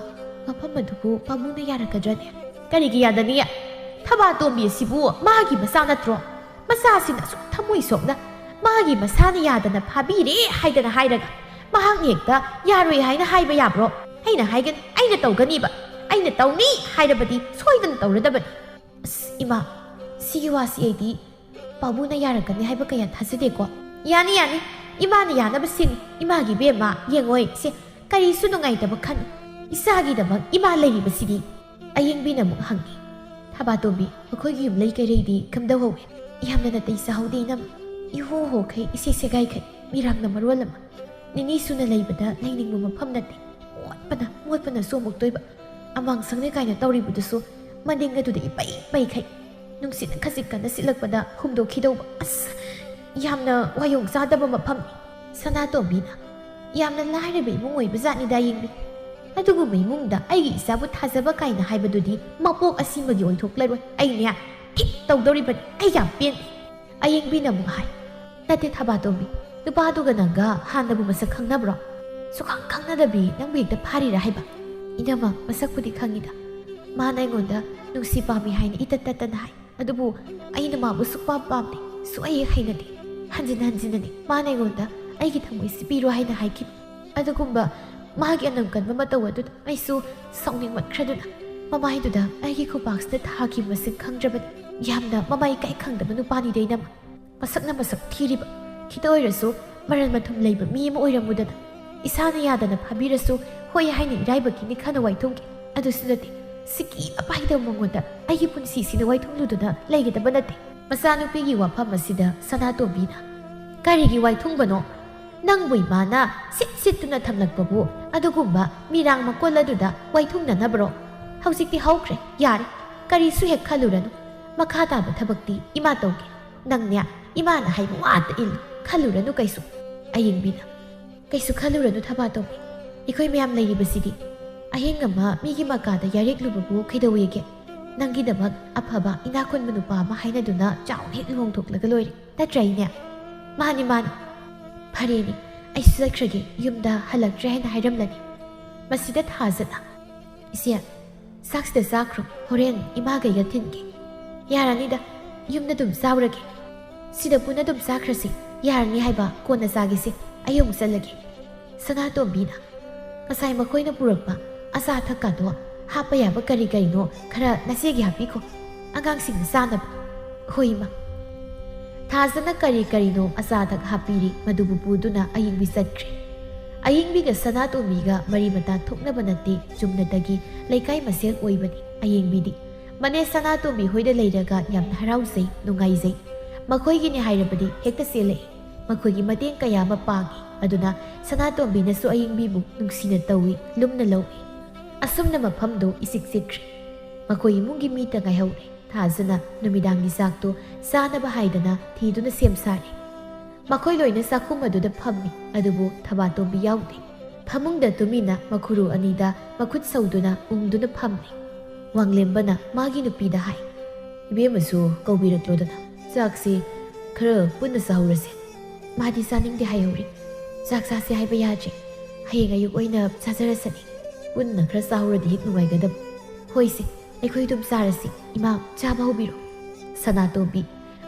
ꯃꯐꯝ ꯑꯗꯨꯕꯨ ꯄꯥꯕꯨꯡꯅ ꯌꯥꯔꯛꯀꯗ꯭ꯔꯅꯦ? ꯀꯔꯤꯒꯤ ꯌꯥꯗꯅꯤ? ꯊꯕꯥꯇꯣꯝꯕꯤ ꯑꯁꯤꯕꯨ ꯃꯥꯒꯤ ꯃꯆꯥ ꯅꯠꯇ꯭ꯔꯣ? ꯃꯆꯥꯁꯤꯅ ꯑꯁꯨꯛ ꯊꯃꯣꯏ ꯁꯣꯛꯅ ꯃꯥꯒꯤ ꯃꯁꯥꯅ ꯌꯥꯗꯅ ꯐꯥꯕꯤꯔꯦ ꯍꯥꯏꯗꯅ ꯍꯥꯏꯔꯒ ꯃꯍꯥꯛꯅ ꯍꯦꯛꯇ ꯌꯥꯔꯣꯏ ꯍꯥꯏꯅ ꯍꯥꯏꯕ ꯌꯥꯕ꯭ꯔꯣ? ꯑꯩꯅ ꯍꯥꯏꯒꯅꯤ, ꯑꯩꯅ ꯇꯧꯒꯅꯤꯕ꯫ ꯑꯩꯅ ꯇꯧꯅꯤ ꯍꯥꯏꯔꯕꯗꯤ ꯁꯣꯏꯗꯅ ꯇꯧꯔꯗꯕꯅꯤ꯫ ꯑꯁ, ꯏꯃꯥ, ꯁꯤꯒꯤ ꯋꯥꯁꯤ ꯑꯩꯗꯤ ꯄꯥꯕꯨꯡꯅ ꯌꯥꯔꯛꯀꯅꯤ ꯍꯥꯏꯕ ꯀꯌꯥ ꯊꯥꯖꯗꯦꯀꯣ꯫ ꯌꯥꯅꯤ, ꯌꯥꯅꯤ, ꯏꯃꯥꯅ ꯌꯥꯅꯕ ꯁꯤꯅꯤ꯫ ꯏꯃꯥꯒꯤ ꯏꯕꯦꯝꯃ, ꯌꯦꯡꯉꯣꯏ, ꯁꯦ, ꯀꯔꯤꯁꯨ ꯅꯨꯡꯉꯥꯏꯇꯕ ꯈꯟ꯫ ꯏꯆꯥꯒꯤꯗꯃꯛ ꯏꯃꯥ ꯂꯩꯔꯤꯕꯁꯤꯗꯤ꯫ ꯑꯌꯦꯡꯕꯤꯅ ꯑꯃꯨꯛ ꯍꯪꯉꯤ꯫ ꯊꯕꯥꯇꯣꯝꯕꯤ, ꯃꯈꯣꯏꯒꯤ ꯌꯨꯝꯂꯩ ꯀꯩꯔꯩꯗꯤ ꯀꯝꯗꯧꯍꯧꯋꯤ? ꯌꯥꯝꯅ ꯅꯥꯇꯩ ꯆꯥꯍꯧꯗꯦ ꯏꯅꯝꯃ꯫ ꯏꯍꯣ ꯍꯣꯈꯩ, ꯏꯁꯦ ꯁꯦꯒꯥꯏꯈꯩ, ꯃꯤꯔꯥꯡꯅ ꯃꯔꯣꯜ ꯑꯃ꯫ ꯅꯤꯅꯤ ꯁꯨꯅ ꯂꯩꯕꯗ ꯂꯩꯅꯤꯡꯕ ꯃꯐꯝ ꯅꯠꯇꯦ꯫ ꯃꯣꯠꯄꯅ, ꯃꯣꯠꯄꯅ ꯁꯣꯝꯃꯨꯛꯇꯣꯏꯕ꯫ ꯑꯃꯥꯡ ꯁꯪꯅꯦ ꯀꯥꯏꯅ ꯇꯧꯔꯤꯕꯗꯨꯁꯨ ꯃꯅꯤꯡ ꯑꯗꯨꯗ ꯏꯄꯩ ꯄꯩꯈꯩ꯫ ꯅꯨꯡꯁꯤꯠꯅ ꯈꯖꯤꯛ ꯀꯟꯅ ꯁꯤꯠꯂꯛꯄꯗ ꯍꯨꯝꯗꯣꯛꯈꯤꯗꯧꯕ꯫ ꯑꯁ, ꯌꯥꯝꯅ ꯋꯥꯌꯣꯡ ꯆꯥꯗꯕ ꯃꯐꯝꯅꯤ꯫ ꯁꯅꯥꯇꯣꯝꯕꯤꯅ, ꯌꯥꯝꯅ ꯂꯥꯏꯔꯕ ꯏꯃꯨꯡ ꯑꯣꯏꯕ ꯖꯥꯠꯅꯤꯗ ꯌꯦꯡꯕꯤ꯫ ꯑꯗꯨꯒꯨꯝꯕ ꯏꯃꯨꯡꯗ ꯑꯩꯒꯤ ꯏꯆꯥꯕꯨ ꯊꯥꯖꯕ ꯀꯥꯏꯅ ꯍꯥꯏꯕꯗꯨꯗꯤ ꯃꯄꯣꯛ ꯑꯁꯤꯃꯒꯤ ꯑꯣꯏꯊꯣꯛꯂꯔꯣꯏ꯫ ꯑꯩꯅꯦ ꯊꯤꯠ ꯇꯧꯗꯧꯔꯤꯕꯅꯤ꯫ ꯑꯩ ꯌꯥꯝ ꯄꯦꯟꯗꯦ꯫ ꯑꯌꯦꯡꯕꯤꯅ ꯑꯃꯨꯛ ꯍꯥꯏ, ꯅꯠꯇꯦ ꯊꯕꯥꯇꯣꯝꯕꯤ, ꯅꯨꯄꯥꯗꯨꯒ ꯅꯪꯒ ꯍꯥꯟꯅꯕꯨ ꯃꯁꯛ ꯈꯪꯅꯕ꯭ꯔꯣ? ꯁꯨꯈꯪ ꯈꯪꯅꯗꯕꯤ ꯅꯪꯕꯨ ꯍꯦꯛꯇ ꯐꯥꯔꯤꯔꯥ ꯍꯥꯏꯕ? ꯏꯅꯝꯃ, ꯃꯁꯛꯄꯨꯗꯤ ꯈꯪꯉꯤꯗ꯫ ꯃꯥꯅ ꯑꯩꯉꯣꯟꯗ ꯅꯨꯡꯁꯤ ꯄꯥꯝꯃꯤ ꯍꯥꯏꯅ ꯏꯇꯠ ꯇꯠꯇꯅ ꯍꯥꯏ꯫ ꯑꯗꯨꯕꯨ ꯑꯩꯅ ꯃꯥꯕꯨ ꯁꯨꯛꯄꯥꯝ ꯄꯥꯝꯗꯦ, ꯁꯨꯛꯍꯩ ꯍꯦꯛ ꯍꯩꯅꯗꯦ꯫ ꯍꯟꯖꯤꯟ ꯍꯟꯖꯤꯟꯅꯅꯤ ꯃꯥꯅ ꯑꯩꯉꯣꯟꯗ ꯑꯩꯒꯤ ꯊꯃꯣꯏꯁꯤ ꯄꯤꯔꯣ ꯍꯥꯏꯅ ꯍꯥꯏꯈꯤꯕ꯫ ꯑꯗꯨꯒꯨꯝꯕ ꯃꯥꯒꯤ ꯑꯅꯝ ꯀꯟꯕ ꯃꯇꯧ ꯑꯗꯨꯗ ꯑꯩꯁꯨ ꯁꯥꯎꯅꯤꯡꯃꯟꯈ꯭ꯔꯗꯨꯅ ꯃꯃꯥꯏꯗꯨꯗ ꯑꯩꯒꯤ ꯈꯨꯕꯥꯛꯁꯤꯗ ꯊꯥꯈꯤꯕ ꯃꯁꯛ ꯈꯪꯗ꯭ꯔꯕꯅꯤ꯫ ꯌꯥꯝꯅ ꯃꯃꯥꯏ ꯏꯀꯥꯏ ꯈꯪꯗꯕ ꯅꯨꯄꯥꯅꯤꯗ ꯏꯅꯝꯃ꯫ ꯃꯁꯛꯅ ꯃꯁꯛ ꯊꯤꯔꯤꯕ, ꯈꯤꯇ ꯑꯣꯏꯔꯁꯨ ꯃꯔꯟ ꯃꯊꯨꯝ ꯂꯩꯕ ꯃꯤ ꯑꯃ ꯑꯣꯏꯔꯝꯃꯨꯗꯅ꯫ ꯏꯁꯥꯅ ꯌꯥꯗꯅ ꯐꯥꯕꯤꯔꯁꯨ ꯍꯣꯏ ꯍꯥꯏꯅ ꯏꯔꯥꯏꯕꯛꯀꯤꯅꯤ ꯈꯟꯅ ꯋꯥꯏꯊꯨꯡꯒꯦ꯫ ꯑꯗꯨꯁꯨ ꯅꯠꯇꯦ, ꯁꯤꯀꯤ ꯑꯄꯥꯏꯗꯕ ꯃꯉꯣꯟꯗ ꯑꯩꯒꯤ ꯄꯨꯟꯁꯤꯁꯤꯗ ꯋꯥꯏꯊꯨꯡꯂꯨꯗꯨꯅ ꯂꯩꯒꯗꯕ ꯅꯠꯇꯦ꯫ ꯃꯆꯥꯅꯨꯄꯤꯒꯤ ꯋꯥꯐꯝ ꯑꯁꯤꯗ ꯁꯅꯥꯇꯣꯝꯕꯤꯅ, "ꯀꯔꯤꯒꯤ ꯋꯥꯏꯊꯨꯡꯕꯅꯣ? ꯅꯪꯕꯨ ꯏꯃꯥꯅ ꯁꯤꯠ ꯁꯤꯠꯇꯨꯅ ꯊꯝꯂꯛꯄꯕꯨ ꯑꯗꯨꯒꯨꯝꯕ ꯃꯤꯔꯥꯡ ꯃꯀꯣꯜ ꯑꯗꯨꯗ ꯋꯥꯏꯊꯨꯡꯅꯅꯕ꯭ꯔꯣ? ꯍꯧꯖꯤꯛꯇꯤ ꯍꯧꯈ꯭ꯔꯦ, ꯌꯥꯔꯦ꯫ ꯀꯔꯤꯁꯨ ꯍꯦꯛ ꯈꯜꯂꯨꯔꯅꯨ꯫ ꯃꯈꯥ ꯇꯥꯕ ꯊꯕꯛꯇꯤ ꯏꯃꯥ ꯇꯧꯒꯦ꯫ ꯅꯪꯅꯦ, ꯏꯃꯥꯅ ꯍꯥꯏꯕ ꯋꯥꯇ ꯏꯜꯂꯨ꯫ ꯈꯜꯂꯨꯔꯅꯨ ꯀꯩꯁꯨ꯫" ꯑꯌꯤꯡꯕꯤꯅ, "ꯀꯩꯁꯨ ꯈꯜꯂꯨꯔꯅꯨ ꯊꯕꯥꯇꯣꯝꯕꯤ꯫ ꯑꯩꯈꯣꯏ ꯃꯌꯥꯝ ꯂꯩꯔꯤꯕꯁꯤꯗꯤ꯫ ꯑꯍꯤꯡ ꯑꯃ ꯃꯤꯒꯤ ꯃꯀꯥꯗ ꯌꯥꯔꯦꯛꯂꯨꯕꯕꯨ ꯀꯩꯗꯧꯋꯦꯒꯦ? ꯅꯪꯒꯤꯗꯃꯛ ꯑꯐꯕ ꯏꯅꯥꯛ ꯈꯨꯟꯕ ꯅꯨꯄꯥ ꯑꯃ ꯍꯥꯏꯅꯗꯨꯅ ꯆꯥꯎꯅ ꯍꯦꯛ ꯂꯨꯍꯣꯡꯊꯣꯛꯂꯒ ꯂꯣꯏꯔꯦ꯫ ꯅꯠꯇ꯭ꯔꯥ ꯏꯅꯦ?" "ꯃꯥꯅꯤ, ꯃꯥꯅꯤ꯫ ꯐꯔꯦꯅꯦ, ꯑꯩꯁꯨ ꯆꯠꯈ꯭ꯔꯒꯦ, ꯌꯨꯝꯗ ꯍꯜꯂꯛꯇ꯭ꯔꯦ ꯍꯥꯏꯅ ꯍꯥꯏꯔꯝꯂꯅꯤ꯫" ꯃꯁꯤꯗ ꯊꯥꯖꯅ, "ꯏꯆꯦ, ꯆꯥꯛꯁꯤꯗ ꯆꯥꯈ꯭ꯔꯣ, ꯍꯣꯔꯦꯟ ꯏꯃꯥꯒꯩꯒ ꯊꯤꯟꯒꯦ꯫" "ꯌꯥꯔꯅꯤꯗ, ꯌꯨꯝꯗ ꯑꯗꯨꯝ ꯆꯥꯎꯔꯒꯦ꯫ ꯁꯤꯗ ꯄꯨꯟꯅ ꯑꯗꯨꯝ ꯆꯥꯈ꯭ꯔꯁꯤ, ꯌꯥꯔꯅꯤ ꯍꯥꯏꯕ ꯀꯣꯟꯅ ꯆꯥꯒꯦꯁꯦ, ꯑꯩ ꯑꯃꯨꯛ ꯆꯠꯂꯒꯦ꯫" ꯁꯅꯥꯇꯣꯝꯕꯤꯅ, "ꯉꯁꯥꯏ ꯃꯈꯣꯏꯅ ꯄꯨꯔꯛꯄ ꯑꯆꯥ ꯑꯊꯛꯀꯗꯣ ꯍꯥꯞꯄ ꯌꯥꯕ ꯀꯔꯤ ꯀꯔꯤꯅꯣ ꯈꯔ ꯅꯆꯦꯒꯤ ꯍꯥꯞꯄꯤꯈꯣ, ꯑꯉꯥꯡꯁꯤꯡꯅ ꯆꯥꯅꯕ꯫" "ꯍꯣꯏ, ꯏꯃꯥ꯫" ꯊꯥꯖꯅ ꯀꯔꯤ ꯀꯔꯤꯅꯣ ꯑꯆꯥ ꯑꯊꯛ ꯍꯥꯞꯄꯤꯔꯦ, ꯃꯗꯨꯕꯨ ꯄꯨꯗꯨꯅ ꯑꯌꯤꯡꯕꯤ ꯆꯠꯈ꯭ꯔꯦ꯫ ꯑꯌꯤꯡꯕꯤꯒ ꯁꯅꯥꯇꯣꯝꯕꯤꯒ ꯃꯔꯤ ꯃꯇꯥ ꯊꯣꯛꯅꯕ ꯅꯠꯇꯦ, ꯆꯨꯝꯅꯇꯒꯤ ꯂꯩꯀꯥꯏ ꯃꯁꯦꯜ ꯑꯣꯏꯕꯅꯤ꯫ ꯑꯌꯤꯡꯕꯤꯗꯤ ꯃꯅꯦ ꯁꯅꯥꯇꯣꯝꯕꯤ ꯍꯣꯏꯗ ꯂꯩꯔꯒ ꯌꯥꯝꯅ ꯍꯔꯥꯎꯖꯩ, ꯅꯨꯡꯉꯥꯏꯖꯩ꯫ ꯃꯈꯣꯏꯒꯤꯅꯤ ꯍꯥꯏꯔꯕꯗꯤ ꯍꯦꯛꯇ ꯆꯦꯜꯂꯛꯏ꯫ ꯃꯈꯣꯏꯒꯤ ꯃꯇꯦꯡ ꯀꯌꯥ ꯑꯃ ꯄꯥꯡꯏ꯫ ꯑꯗꯨꯅ ꯁꯅꯥꯇꯣꯝꯕꯤꯅꯁꯨ ꯑꯌꯤꯡꯕꯤꯕꯨ ꯅꯨꯡꯁꯤꯅ ꯇꯧꯏ, ꯂꯨꯝꯅ ꯂꯧꯏ꯫ ꯑꯁꯨꯝꯅ ꯃꯐꯝꯗꯨ ꯏꯆꯤꯛ ꯆꯤꯛꯈ꯭ꯔꯦ꯫ ꯃꯈꯣꯏ ꯏꯃꯨꯡꯒꯤ ꯃꯤꯇ ꯉꯥꯏꯍꯧꯔꯦ꯫ ꯊꯥꯖꯅ ꯅꯨꯃꯤꯗꯥꯡꯒꯤ ꯆꯥꯛꯇꯨ ꯆꯥꯅꯕ ꯍꯥꯏꯗꯅ ꯊꯤꯗꯨꯅ ꯁꯦꯝ ꯁꯥꯔꯦ꯫ ꯃꯈꯣꯏ ꯂꯣꯏꯅ ꯆꯥꯛꯈꯨꯝ ꯑꯗꯨꯗ ꯐꯝꯃꯤ, ꯑꯗꯨꯕꯨ ꯊꯕꯥꯇꯣꯝꯕꯤ ꯌꯥꯎꯗꯦ꯫ ꯐꯃꯨꯡꯗ ꯇꯨꯃꯤꯟꯅ ꯃꯈꯨꯔꯨ ꯑꯅꯤꯗ ꯃꯈꯨꯠ ꯁꯧꯗꯨꯅ ꯎꯪꯗꯨꯅ ꯐꯝꯂꯤ꯫ ꯋꯥꯡꯂꯦꯝꯕꯅ ꯃꯥꯒꯤ ꯅꯨꯄꯤꯗ ꯍꯥꯏ, "ꯏꯕꯦꯝꯃꯁꯨ ꯀꯧꯕꯤꯔꯛꯂꯣꯗꯅ, ꯆꯥꯛꯁꯤ ꯈꯔ ꯄꯨꯟꯅ ꯆꯥꯍꯧꯔꯁꯦ꯫" "ꯃꯥꯗꯤ ꯆꯥꯅꯤꯡꯗꯦ ꯍꯥꯏꯍꯧꯔꯤ꯫ ꯆꯥꯛ ꯆꯥꯁꯦ ꯍꯥꯏꯕ ꯌꯥꯗ꯭ꯔꯤ꯫ ꯍꯌꯦꯡ ꯑꯌꯨꯛ ꯑꯣꯏꯅ ꯆꯥꯖꯔꯁꯅꯤ꯫ ꯄꯨꯟꯅ ꯈꯔ ꯆꯥꯍꯧꯔꯗꯤ ꯍꯦꯛ ꯅꯨꯡꯉꯥꯏꯒꯗꯕ꯫" "ꯍꯣꯏꯁꯦ, ꯑꯩꯈꯣꯏ ꯑꯗꯨꯝ ꯆꯥꯔꯁꯤ꯫ ꯏꯃꯥ, ꯆꯥꯕ ꯍꯧꯕꯤꯔꯣ꯫" ꯁꯅꯥꯇꯣꯝꯕꯤ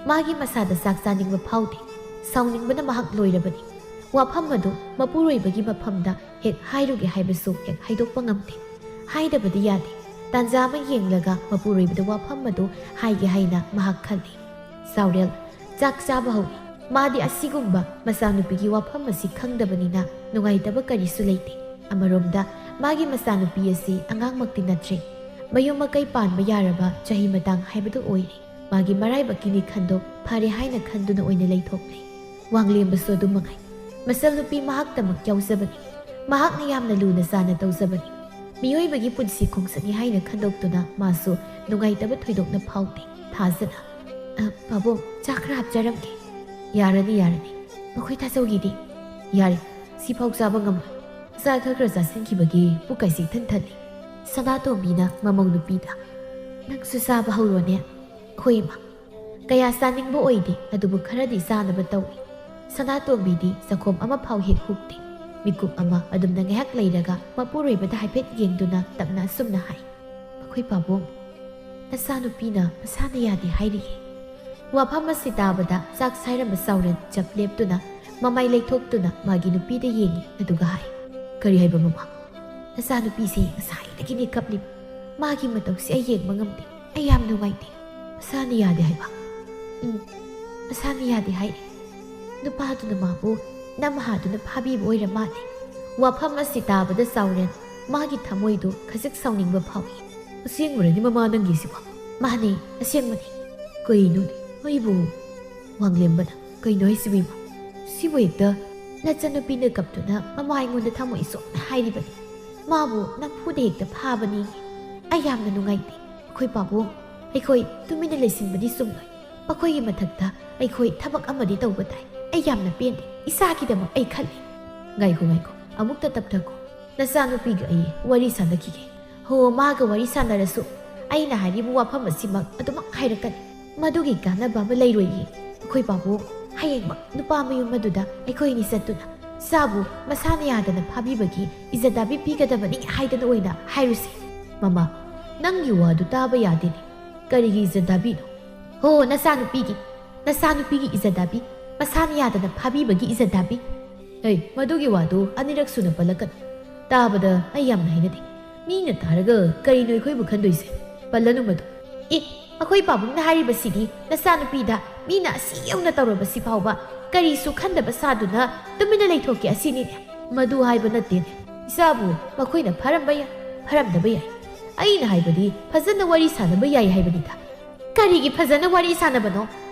ꯃꯥꯒꯤ ꯃꯁꯥꯗ ꯆꯥꯛ ꯆꯥꯅꯤꯡꯕ ꯐꯥꯎꯗꯦ꯫ ꯁꯥꯎꯅꯤꯡꯕꯅ ꯃꯍꯥꯛ ꯂꯣꯏꯔꯕꯅꯤ꯫ ꯋꯥꯐꯝ ꯑꯗꯨ ꯃꯄꯨꯔꯣꯏꯕꯒꯤ ꯃꯐꯝꯗ ꯍꯦꯛ ꯍꯥꯏꯔꯨꯒꯦ ꯍꯥꯏꯕꯁꯨ ꯍꯦꯛ ꯍꯥꯏꯗꯣꯛꯄ ꯉꯝꯗꯦ꯫ ꯍꯥꯏꯗꯕꯗꯤ ꯌꯥꯗꯦ꯫ ꯇꯥꯟꯖꯥ ꯑꯃ ꯌꯦꯡꯂꯒ ꯃꯄꯨꯔꯣꯏꯕꯗ ꯋꯥꯐꯝ ꯑꯗꯨ ꯍꯥꯏꯒꯦ ꯍꯥꯏꯅ ꯃꯍꯥꯛ ꯈꯜꯂꯤ꯫ ꯆꯥꯎꯔꯦꯜ ꯆꯥꯛ ꯆꯥꯕ ꯍꯧꯏ꯫ ꯃꯥꯗꯤ ꯑꯁꯤꯒꯨꯝꯕ ꯃꯆꯥꯅꯨꯄꯤꯒꯤ ꯋꯥꯐꯝ ꯑꯁꯤ ꯈꯪꯗꯕꯅꯤꯅ ꯅꯨꯡꯉꯥꯏꯇꯕ ꯀꯔꯤꯁꯨ ꯂꯩꯇꯦ꯫ ꯑꯃꯔꯣꯝꯗ ꯃꯥꯒꯤ ꯃꯆꯥꯅꯨꯄꯤ ꯑꯁꯤ ꯑꯉꯥꯡꯃꯛꯇꯤ ꯅꯠꯇ꯭ꯔꯦ, ꯃꯌꯨꯝ ꯃꯀꯩ ꯄꯥꯟꯕ ꯌꯥꯔꯕ ꯆꯍꯤ ꯃꯇꯥꯡ ꯍꯥꯏꯕꯗꯨ ꯑꯣꯏꯔꯦ꯫ ꯃꯥꯒꯤ ꯃꯔꯥꯏꯕꯛꯀꯤꯅꯤ ꯈꯟꯗꯣꯛ ꯐꯔꯦ ꯍꯥꯏꯅ ꯈꯟꯗꯨꯅ ꯑꯣꯏꯅ ꯂꯩꯊꯣꯛꯂꯦ꯫ ꯋꯥꯡꯂꯦꯝꯕꯁꯨ ꯑꯗꯨꯝ ꯃꯉꯥꯏ꯫ ꯃꯆꯜ ꯅꯨꯄꯤ ꯃꯍꯥꯛꯇꯃꯛ ꯌꯥꯎꯖꯕꯅꯤ꯫ ꯃꯍꯥꯛꯅ ꯌꯥꯝꯅ ꯂꯨꯅ ꯆꯥꯅ ꯇꯧꯖꯕꯅꯤ꯫ ꯃꯤꯑꯣꯏꯕꯒꯤ ꯄꯨꯟꯁꯤ ꯈꯣꯡꯆꯠꯅꯤ ꯍꯥꯏꯅ ꯈꯟꯗꯣꯛꯇꯨꯅ ꯃꯥꯁꯨ ꯅꯨꯡꯉꯥꯏꯇꯕ ꯊꯣꯏꯗꯣꯛꯅ ꯐꯥꯎꯗꯦ꯫ ꯊꯥꯖꯅ, "ꯑ, ꯄꯥꯕꯨꯡ, ꯆꯥꯛ ꯈꯔ ꯍꯥꯞꯆꯔꯝꯒꯦ"꯫ "ꯌꯥꯔꯅꯤ, ꯌꯥꯔꯅꯤ꯫ ꯃꯈꯣꯏ ꯊꯥꯖꯧꯒꯤꯗꯤ?" "ꯌꯥꯔꯦ, ꯁꯤꯐꯥꯎ ꯆꯥꯕ ꯉꯝꯂꯣꯏ꯫ ꯆꯥ ꯈꯔ ꯈꯔ ꯆꯥꯁꯤꯟꯈꯤꯕꯒꯤ ꯄꯨꯛ ꯀꯥꯏꯁꯤ ꯏꯊꯟ ꯊꯜꯂꯤ"꯫ ꯁꯅꯥꯇꯣꯝꯕꯤꯅ ꯃꯃꯧ ꯅꯨꯄꯤꯗ, "ꯅꯪꯁꯨ ꯆꯥꯕ ꯍꯧꯔꯣꯅꯦ"꯫ "ꯍꯣꯏ, ꯏꯃꯥ"꯫ ꯀꯌꯥ ꯆꯥꯅꯤꯡꯕ ꯑꯣꯏꯗꯦ, ꯑꯗꯨꯕꯨ ꯈꯔꯗꯤ ꯆꯥꯅꯕ ꯇꯧꯏ꯫ ꯁꯅꯥꯇꯣꯝꯕꯤꯗꯤ ꯆꯈꯣꯝ ꯑꯃ ꯐꯥꯎ ꯍꯦꯛ ꯍꯨꯛꯇꯦ꯫ ꯃꯤꯀꯨꯞ ꯑꯃ ꯑꯗꯨꯝꯅ ꯉꯥꯏꯍꯥꯛ ꯂꯩꯔꯒ ꯃꯄꯨꯔꯣꯏꯕꯗ ꯍꯥꯏꯐꯦꯠ ꯌꯦꯡꯗꯨꯅ ꯇꯞꯅ ꯑꯁꯨꯝꯅ ꯍꯥꯏ, "ꯃꯈꯣꯏ ꯄꯥꯕꯨꯡ, ꯅꯆꯥꯅꯨꯄꯤꯅ ꯃꯁꯥꯅ ꯌꯥꯗꯦ ꯍꯥꯏꯔꯤꯌꯦ"꯫ ꯋꯥꯐꯝ ꯑꯁꯤ ꯇꯥꯕꯗ ꯆꯥꯛ ꯁꯥꯏꯔꯝꯕ ꯆꯥꯎꯔꯦꯟ ꯆꯞ ꯂꯦꯞꯇꯨꯅ ꯃꯃꯥꯏ ꯂꯩꯊꯣꯛꯇꯨꯅ ꯃꯥꯒꯤ ꯅꯨꯄꯤꯗ ꯌꯦꯡꯉꯤ, ꯑꯗꯨꯒ ꯍꯥꯏ, "ꯀꯔꯤ ꯍꯥꯏꯕ, ꯃꯃꯥ?" "ꯅꯆꯥꯅꯨꯄꯤꯁꯤ ꯉꯁꯥꯏꯗꯒꯤꯅꯦ ꯀꯞꯂꯤꯕ꯫ ꯃꯥꯒꯤ ꯃꯇꯧꯁꯤ ꯑꯩ ꯌꯦꯡꯕ ꯉꯝꯗꯦ꯫ ꯑꯩ ꯌꯥꯝ ꯅꯨꯡꯉꯥꯏꯇꯦ꯫ ꯃꯁꯥꯅ ꯌꯥꯗꯦ ꯍꯥꯏꯕ?" "ꯎꯝ, ꯃꯁꯥꯅ ꯌꯥꯗꯦ ꯍꯥꯏꯔꯦ꯫ ꯅꯨꯄꯥꯗꯨꯅ ꯃꯥꯕꯨ ꯅꯝꯍꯥꯗꯨꯅ ꯐꯥꯕꯤꯕ ꯑꯣꯏꯔ ꯃꯥꯜꯂꯦ"꯫ ꯋꯥꯐꯝ ꯑꯁꯤ ꯇꯥꯕꯗ ꯆꯥꯎꯔꯦꯟ ꯃꯥꯒꯤ ꯊꯃꯣꯏꯗꯨ ꯈꯖꯤꯛ ꯁꯥꯎꯅꯤꯡꯕ ꯐꯥꯎꯏ꯫ "ꯑꯁꯦꯡꯕꯔꯅꯤ, ꯃꯃꯥ, ꯅꯪꯒꯤꯁꯤꯕꯣ?" "ꯃꯥꯅꯦ, ꯑꯁꯦꯡꯕꯅꯤ"꯫ "ꯀꯩꯅꯣꯅꯦ, ꯑꯩꯕꯨ?" ꯋꯥꯡꯂꯦꯝꯕꯅ, "ꯀꯩꯅꯣ ꯍꯥꯏꯁꯤꯕꯨ, ꯏꯃꯥ? ꯁꯤꯕꯨ ꯍꯦꯛꯇ ꯅꯆꯟꯅꯨꯄꯤꯅ ꯀꯞꯇꯨꯅ ꯃꯃꯥ ꯑꯩꯉꯣꯟꯗ ꯊꯃꯣꯏ ꯁꯣꯛꯅ ꯍꯥꯏꯔꯤꯕꯅꯤ꯫ ꯃꯥꯕꯨ ꯅꯝꯐꯨꯗ ꯍꯦꯛꯇ ꯐꯥꯕꯅꯤ꯫ ꯑꯩ ꯌꯥꯝꯅ ꯅꯨꯡꯉꯥꯏꯇꯦ꯫ ꯑꯩꯈꯣꯏ ꯄꯥꯕꯨꯡ, ꯑꯩꯈꯣꯏ ꯇꯨꯃꯤꯟꯅ ꯂꯩꯁꯤꯟꯕꯗꯤ ꯆꯨꯝꯂꯣꯏ꯫ ꯃꯈꯣꯏꯒꯤ ꯃꯊꯛꯇ ꯑꯩꯈꯣꯏ ꯊꯕꯛ ꯑꯃꯗꯤ ꯇꯧꯕ ꯇꯥꯏ꯫ ꯑꯩ ꯌꯥꯝꯅ ꯄꯦꯟꯗꯦ꯫ ꯏꯆꯥꯒꯤꯗꯃꯛ ꯑꯩ ꯈꯜꯂꯤ"꯫ "ꯉꯥꯏꯈꯣ, ꯉꯥꯏꯈꯣ, ꯑꯃꯨꯛꯇ ꯇꯞꯊꯈꯣ꯫ ꯅꯆꯥꯅꯨꯄꯤꯒ ꯑꯩ ꯋꯥꯔꯤ ꯁꯥꯟꯅꯈꯤꯒꯦ"꯫ "ꯍꯣ, ꯃꯥꯒ ꯋꯥꯔꯤ ꯁꯥꯟꯅꯔꯁꯨ ꯑꯩꯅ ꯍꯥꯏꯔꯤꯕ ꯋꯥꯐꯝ ꯑꯁꯤꯃꯛ ꯑꯗꯨꯃꯛ ꯍꯥꯏꯔꯛꯀꯅꯤ꯫ ꯃꯗꯨꯒꯤ ꯀꯥꯟꯅꯕ ꯑꯃ ꯂꯩꯔꯣꯏꯌꯦ꯫ ꯑꯩꯈꯣꯏ ꯄꯥꯕꯨꯡ, ꯍꯌꯦꯡꯃꯛ ꯅꯨꯄꯥ ꯃꯌꯨꯝ ꯑꯗꯨꯗ ꯑꯩꯈꯣꯏ ꯑꯅꯤ ꯆꯠꯇꯨꯅ ꯆꯥꯕꯨ ꯃꯁꯥꯅ ꯌꯥꯗꯅ ꯐꯥꯕꯤꯕꯒꯤ ꯏꯖꯗꯥꯕꯤ ꯄꯤꯒꯗꯕꯅꯤ ꯍꯥꯏꯗꯅ ꯑꯣꯏꯅ ꯍꯥꯏꯔꯨꯁꯤ"꯫ "ꯃꯃꯥ, ꯅꯪꯒꯤ ꯋꯥꯗꯨ ꯇꯥꯕ ꯌꯥꯗꯦꯅꯦ꯫ ꯀꯔꯤꯒꯤ ꯏꯖꯗꯥꯕꯤꯅꯣ?" "ꯍꯣ, ꯅꯆꯥꯅꯨꯄꯤꯒꯤ, ꯅꯆꯥꯅꯨꯄꯤꯒꯤ ꯏꯖꯗꯥꯕꯤ, ꯃꯁꯥꯅ ꯌꯥꯗꯅ ꯐꯥꯕꯤꯕꯒꯤ ꯏꯖꯗꯥꯕꯤ"꯫ "ꯍꯩ, ꯃꯗꯨꯒꯤ ꯋꯥꯗꯨ ꯑꯅꯤꯔꯛ ꯁꯨꯅ ꯄꯜꯂꯛꯀꯅꯨ꯫ ꯇꯥꯕꯗ ꯑꯩ ꯌꯥꯝꯅ ꯍꯩꯅꯗꯦ꯫ ꯃꯤꯅ ꯇꯥꯔꯒ ꯀꯔꯤꯅꯣ ꯑꯩꯈꯣꯏꯕꯨ ꯈꯟꯗꯣꯏꯁꯦ? ꯄꯜꯂꯅꯨ ꯃꯗꯨ"꯫ "ꯑꯦ, ꯑꯩꯈꯣꯏ ꯄꯥꯕꯨꯡꯅ ꯍꯥꯏꯔꯤꯕꯁꯤꯗꯤ ꯅꯆꯥꯅꯨꯄꯤꯗ ꯃꯤꯅ ꯑꯁꯤ ꯌꯧꯅ ꯇꯧꯔꯕꯁꯤ ꯐꯥꯎꯕ ꯀꯔꯤꯁꯨ ꯈꯟꯗꯕ ꯁꯥꯗꯨꯅ ꯇꯨꯃꯤꯟꯅ ꯂꯩꯊꯣꯛꯀꯦ ꯑꯁꯤꯅꯤꯅꯦ꯫ ꯃꯗꯨ ꯍꯥꯏꯕ ꯅꯠꯇꯦꯅꯦ꯫ ꯏꯆꯥꯕꯨ ꯃꯈꯣꯏꯅ ꯐꯔꯝꯕ ꯌꯥꯏ, ꯐꯔꯝꯗꯕ ꯌꯥꯏ꯫ ꯑꯩꯅ ꯍꯥꯏꯕꯗꯤ ꯐꯖꯅ ꯋꯥꯔꯤ ꯁꯥꯟꯅꯕ ꯌꯥꯏ ꯍꯥꯏꯕꯅꯤꯗ꯫ ꯀꯔꯤꯒꯤ ꯐꯖꯅ ꯋꯥꯔꯤ ꯁꯥꯟꯅꯕꯅꯣ?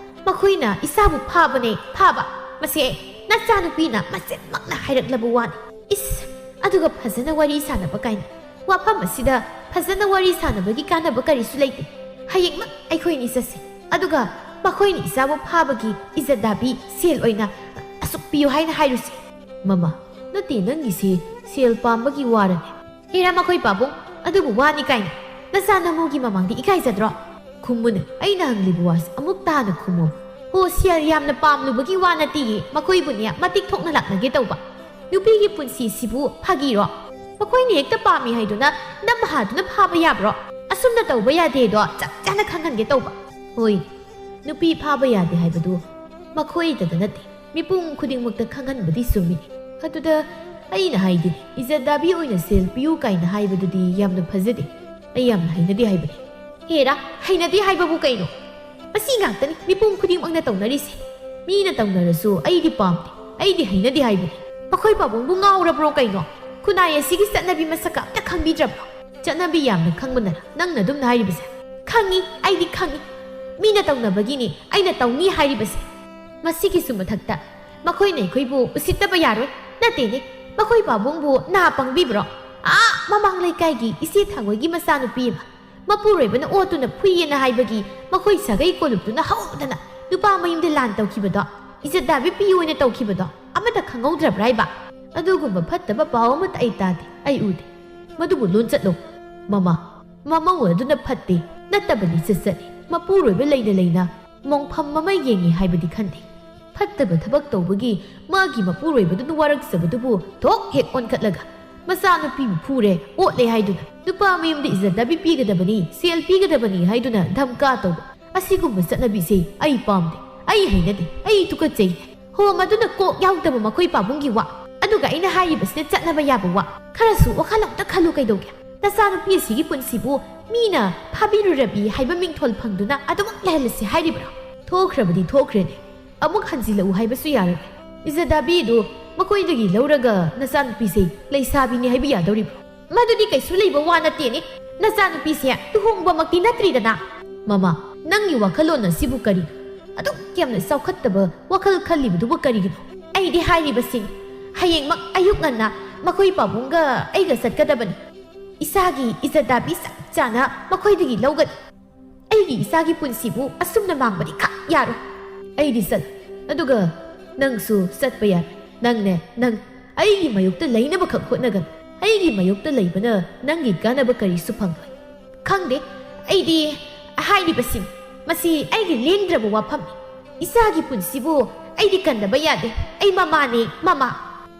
ꯃꯈꯣꯏꯅ ꯏꯆꯥꯕꯨ ꯐꯥꯕꯅꯦ, ꯐꯥꯕ꯫ ꯃꯁꯦ ꯅꯆꯥꯅꯨꯄꯤꯅ ꯃꯆꯤꯟꯃꯛꯅ ꯍꯥꯏꯔꯛꯂꯕ ꯋꯥꯅꯤ꯫ ꯏꯁ, ꯑꯗꯨꯒ ꯐꯖꯅ ꯋꯥꯔꯤ ꯁꯥꯟꯅꯕ ꯀꯥꯏꯅ꯫ ꯋꯥꯐꯝ ꯑꯁꯤꯗ ꯐꯖꯅ ꯋꯥꯔꯤ ꯁꯥꯟꯅꯕꯒꯤ ꯀꯥꯟꯅꯕ ꯀꯔꯤꯁꯨ ꯂꯩꯇꯦ꯫ ꯍꯌꯦꯡꯃꯛ ꯑꯩꯈꯣꯏꯅꯤ ꯆꯠꯁꯤ꯫ ꯑꯗꯨꯒ ꯃꯈꯣꯏꯅ ꯏꯆꯥꯕꯨ ꯐꯥꯕꯒꯤ ꯏꯖꯠ ꯗꯥꯕꯤ ꯁꯦꯜ ꯑꯣꯏꯅ ꯑꯁꯨꯛ ꯄꯤꯌꯨ ꯍꯥꯏꯅ ꯍꯥꯏꯔꯨꯁꯤ꯫ ꯃꯃꯥ, ꯅꯠꯇꯦ, ꯅꯪꯒꯤꯁꯤ ꯁꯦꯜ ꯄꯥꯝꯕꯒꯤ ꯋꯥꯔꯅꯦ꯫ ꯍꯦꯔꯥ ꯃꯈꯣꯏ ꯄꯥꯕꯨꯡ, ꯑꯗꯨꯕꯨ ꯋꯥꯅꯤ ꯀꯥꯏꯅ ꯅꯆꯥ ꯅꯃꯧꯒꯤ ꯃꯃꯥꯡꯗ ꯏꯀꯥꯏꯖꯗ꯭ꯔꯣ? ꯈꯨꯝꯃꯨꯅꯦ, ꯑꯩꯅ ꯍꯪꯂꯤꯕ ꯋꯥꯁꯤ ꯑꯃꯨꯛꯇ ꯍꯥꯟꯅ ꯈꯨꯝꯃꯨ꯫ ꯍꯣ, ꯁꯦꯜ ꯌꯥꯝꯅ ꯄꯥꯝꯂꯨꯕꯒꯤ ꯋꯥ ꯅꯠꯇꯤꯌꯦ, ꯃꯈꯣꯏꯕꯨꯅꯦ ꯃꯇꯤꯛ ꯊꯣꯛꯅ ꯂꯥꯛꯅꯒꯦ ꯇꯧꯕ꯫ ꯅꯨꯄꯤꯒꯤ ꯄꯨꯟꯁꯤꯁꯤꯕꯨ ꯐꯥꯒꯤꯔꯣ? ꯃꯈꯣꯏꯅ ꯍꯦꯛꯇ ꯄꯥꯝꯃꯤ ꯍꯥꯏꯗꯨꯅ ꯅꯝ ꯍꯥꯗꯨꯅ ꯐꯥꯕ ꯌꯥꯕ꯭ꯔꯣ? ꯑꯁꯨꯝꯅ ꯇꯧꯕ ꯌꯥꯗꯦꯗꯣ ꯆꯞ ꯆꯥꯅ ꯈꯪꯍꯟꯒꯦ ꯇꯧꯕ꯫ ꯍꯣꯏ, ꯅꯨꯄꯤ ꯐꯥꯕ ꯌꯥꯗꯦ ꯍꯥꯏꯕꯗꯨ ꯃꯈꯣꯏꯗꯇ ꯅꯠꯇꯦ, ꯃꯤꯄꯨꯝ ꯈꯨꯗꯤꯡꯃꯛꯇ ꯈꯪꯍꯟꯕꯗꯤ ꯆꯨꯝꯃꯤ꯫ ꯑꯗꯨꯗ ꯑꯩꯅ ꯍꯥꯏꯗꯤ, ꯏꯖꯠ ꯗꯥꯕꯤ ꯑꯣꯏꯅ ꯁꯦꯜ ꯄꯤꯌꯨ ꯀꯥꯏꯅ ꯍꯥꯏꯕꯗꯨꯗꯤ ꯌꯥꯝꯅ ꯐꯖꯗꯦ꯫ ꯑꯩ ꯌꯥꯝꯅ ꯍꯩꯅꯗꯦ ꯍꯥꯏꯕꯅꯤ꯫ ꯍꯦꯔꯥ, ꯍꯩꯅꯗꯦ ꯍꯥꯏꯕꯕꯨ ꯀꯩꯅꯣ? ꯃꯁꯤ ꯉꯥꯛꯇꯅꯤ ꯃꯤꯄꯨꯝ ꯈꯨꯗꯤꯡꯃꯛꯅ ꯇꯧꯅꯔꯤꯁꯦ꯫ ꯃꯤꯅ ꯇꯧꯅꯔꯁꯨ ꯑꯩꯗꯤ ꯄꯥꯝꯗꯦ, ꯑꯩꯗꯤ ꯍꯩꯅꯗꯦ ꯍꯥꯏꯕꯅꯤ꯫ ꯃꯈꯣꯏ ꯄꯥꯕꯨꯡꯕꯨ ꯉꯥꯎꯔꯕ꯭ꯔꯣ ꯀꯩꯅꯣ? ꯈꯨꯟꯅꯥꯏ ꯑꯁꯤꯒꯤ ꯆꯠꯅꯕꯤ ꯃꯁꯛꯀ ꯑꯝꯇ ꯈꯪꯕꯤꯗ꯭ꯔꯕ꯭ꯔꯣ? ꯆꯠꯅꯕꯤ ꯌꯥꯝꯅ ꯈꯪꯕꯅ ꯅꯪꯅ ꯑꯗꯨꯝꯅ ꯍꯥꯏꯔꯤꯕꯁꯦ꯫ ꯈꯪꯉꯤ, ꯑꯩꯗꯤ ꯈꯪꯉꯤ꯫ ꯃꯤꯅ ꯇꯧꯅꯕꯒꯤꯅꯤ ꯑꯩꯅ ꯇꯧꯅꯤ ꯍꯥꯏꯔꯤꯕꯁꯦ꯫ ꯃꯁꯤꯒꯤꯁꯨ ꯃꯊꯛꯇ ꯃꯈꯣꯏꯅ ꯑꯩꯈꯣꯏꯕꯨ ꯎꯁꯤꯠꯇꯕ ꯌꯥꯔꯣꯏ꯫ ꯅꯠꯇꯦꯅꯦ, ꯃꯈꯣꯏ ꯄꯥꯕꯨꯡꯕꯨ ꯅꯥ ꯄꯪꯕꯤꯕ꯭ꯔꯣ? ꯑꯥ, ꯃꯃꯥꯡ ꯂꯩꯀꯥꯏꯒꯤ ꯏꯆꯦ ꯊꯥꯡꯒꯣꯏꯒꯤ ꯃꯆꯥꯅꯨꯄꯤ ꯑꯃ ꯃꯄꯨꯔꯣꯏꯕꯅ ꯑꯣꯠꯇꯨꯅ ꯐꯨꯏꯌꯦꯅ ꯍꯥꯏꯕꯒꯤ ꯃꯈꯣꯏ ꯁꯥꯒꯩ ꯀꯣꯂꯨꯞꯇꯨꯅ ꯍꯧꯗꯅ ꯅꯨꯄꯥ ꯃꯌꯨꯝꯗ ꯂꯥꯟ ꯇꯧꯈꯤꯕꯗꯣ, ꯏꯖꯠ ꯗꯥꯕꯤ ꯄꯤꯌꯨ ꯑꯣꯏꯅ ꯇꯧꯈꯤꯕꯗꯣ ꯑꯃꯠꯇ ꯈꯪꯍꯧꯗ꯭ꯔꯕ꯭ꯔꯥ ꯍꯥꯏꯕ? ꯑꯗꯨꯒꯨꯝꯕ ꯐꯠꯇꯕ ꯄꯥꯎ ꯑꯃꯠꯇ ꯑꯩ ꯇꯥꯗꯦ, ꯑꯩ ꯎꯗꯦ꯫ ꯃꯗꯨꯕꯨ ꯂꯣꯟ ꯆꯠꯂꯣ꯫ ꯃꯃꯥ, ꯃꯃꯧ ꯑꯗꯨꯅ ꯐꯠꯇꯦ, ꯅꯠꯇꯕꯅꯤ ꯆꯠꯆꯠꯅꯤ꯫ ꯃꯄꯨꯔꯣꯏꯕ ꯂꯩꯅ ꯂꯩꯅ ꯃꯣꯡꯐꯝ ꯑꯃ ꯌꯦꯡꯉꯤ ꯍꯥꯏꯕꯗꯤ ꯈꯟꯗꯦ꯫ ꯐꯠꯇꯕ ꯊꯕꯛ ꯇꯧꯕꯒꯤ ꯃꯥꯒꯤ ꯃꯄꯨꯔꯣꯏꯕꯗꯨꯅ ꯋꯥꯔꯛꯆꯕꯗꯨꯕꯨ ꯊꯣꯛ ꯍꯦꯛ ꯑꯣꯟꯈꯠꯂꯒ ꯃꯆꯥꯅꯨꯄꯤꯕꯨ ꯐꯨꯔꯦ, ꯑꯣꯠꯂꯦ ꯍꯥꯏꯗꯨꯅ ꯅꯨꯄꯥ ꯃꯌꯨꯝꯗ ꯏꯖꯠ ꯗꯥꯕꯤ ꯄꯤꯒꯗꯕꯅꯤ, ꯁꯦꯜ ꯄꯤꯒꯗꯕꯅꯤ ꯍꯥꯏꯗꯨꯅ ꯙꯝꯀꯥ ꯇꯧꯕ ꯑꯁꯤꯒꯨꯝꯕ ꯆꯠꯅꯕꯤꯁꯦ ꯑꯩ ꯄꯥꯝꯗꯦ, ꯑꯩ ꯍꯩꯅꯗꯦ, ꯑꯩ ꯇꯨꯀꯠꯆꯩ꯫ ꯍꯣ, ꯃꯗꯨꯅ ꯀꯣꯛ ꯌꯥꯎꯗꯕ ꯃꯈꯣꯏ ꯄꯥꯕꯨꯡꯒꯤ ꯋꯥ꯫ ꯑꯗꯨꯒ ꯑꯩꯅ ꯍꯥꯏꯔꯤꯕꯁꯤꯅ ꯆꯠꯅꯕ ꯌꯥꯕ ꯋꯥ꯫ ꯈꯔꯁꯨ ꯋꯥꯈꯜ ꯑꯝꯇ ꯈꯜꯂꯨ ꯀꯩꯗꯧꯒꯦ? ꯅꯆꯥꯅꯨꯄꯤ ꯑꯁꯤꯒꯤ ꯄꯨꯟꯁꯤꯕꯨ ꯃꯤꯅ ꯐꯥꯕꯤꯔꯨꯔꯕꯤ ꯍꯥꯏꯕ ꯃꯤꯡꯊꯣꯜ ꯐꯪꯗꯨꯅ ꯑꯗꯨꯃꯛ ꯂꯩꯍꯜꯂꯁꯤ ꯍꯥꯏꯔꯤꯕ꯭ꯔꯣ? ꯊꯣꯛꯈ꯭ꯔꯕꯗꯤ ꯊꯣꯛꯈ꯭ꯔꯦꯅꯦ, ꯑꯃꯨꯛ ꯍꯟꯖꯤꯜꯂꯛꯎ ꯍꯥꯏꯕꯁꯨ ꯌꯥꯔꯣꯏ꯫ ꯏꯖꯗꯥꯕꯤꯗꯨ ꯃꯈꯣꯏꯗꯒꯤ ꯂꯧꯔꯒ ꯅꯆꯥꯅꯨꯄꯤꯁꯦ ꯂꯩꯁꯥꯕꯤꯅꯤ ꯍꯥꯏꯕ ꯌꯥꯗꯧꯔꯤꯕ꯭ꯔꯣ? ꯃꯗꯨꯗꯤ ꯀꯩꯁꯨ ꯂꯩꯕ ꯋꯥ ꯅꯠꯇꯦꯅꯦ꯫ ꯅꯆꯥꯅꯨꯄꯤꯁꯦ ꯂꯨꯍꯣꯡꯕꯃꯛꯇꯤ ꯅꯠꯇ꯭ꯔꯤꯗꯅ꯫ ꯃꯃꯥ, ꯅꯪꯒꯤ ꯋꯥꯈꯜꯂꯣꯟ ꯑꯁꯤꯕꯨ ꯀꯔꯤꯅꯣ? ꯑꯗꯨꯛ ꯌꯥꯝꯅ ꯆꯥꯎꯈꯠꯇꯕ ꯋꯥꯈꯜ ꯈꯜꯂꯤꯕꯗꯨꯕꯨ ꯀꯔꯤꯒꯤꯅꯣ? ꯑꯩꯗꯤ ꯍꯥꯏꯔꯤꯕꯁꯤꯅꯤ, ꯍꯌꯦꯡꯃꯛ ꯑꯌꯨꯛ ꯉꯟꯅ ꯃꯈꯣꯏ ꯄꯥꯕꯨꯡꯒ ꯑꯩꯒ ꯆꯠꯀꯗꯕꯅꯤ꯫ ꯏꯁꯥꯒꯤ ꯏꯖꯗꯥꯕꯤ ꯆꯞ ꯆꯥꯅ ꯃꯈꯣꯏꯗꯒꯤ ꯂꯧꯒꯅꯤ꯫ ꯑꯩꯒꯤ ꯏꯆꯥꯒꯤ ꯄꯨꯟꯁꯤꯕꯨ ꯑꯁꯨꯝꯅ ꯃꯥꯡꯕꯗꯤ ꯈꯛ ꯌꯥꯔꯣꯏ꯫ ꯑꯩꯗꯤ ꯆꯠ, ꯑꯗꯨꯒ ꯅꯪꯁꯨ ꯆꯠꯄ ꯌꯥꯏ꯫ ꯅꯪꯅꯦ, ꯅꯪ ꯑꯩꯒꯤ ꯃꯥꯌꯣꯛꯇ ꯂꯩꯅꯕꯈꯛ ꯍꯣꯠꯅꯒꯅꯨ꯫ ꯑꯩꯒꯤ ꯃꯥꯌꯣꯛꯇ ꯂꯩꯕꯅ ꯅꯪꯒꯤ ꯀꯥꯟꯅꯕ ꯀꯔꯤꯁꯨ ꯐꯪꯂꯣꯏ꯫ ꯈꯪꯗꯦ, ꯑꯩꯗꯤ ꯍꯥꯏꯔꯤꯕꯁꯤꯅꯤ꯫ ꯃꯁꯤ ꯑꯩꯒꯤ ꯂꯦꯡꯗ꯭ꯔꯕ ꯋꯥꯐꯝꯅꯤ꯫ ꯏꯆꯥꯒꯤ ꯄꯨꯟꯁꯤꯕꯨ ꯑꯩꯗꯤ ꯀꯟꯗꯕ ꯌꯥꯗꯦ꯫ ꯑꯩ ꯃꯃꯥꯅꯤ, ꯃꯃꯥ꯫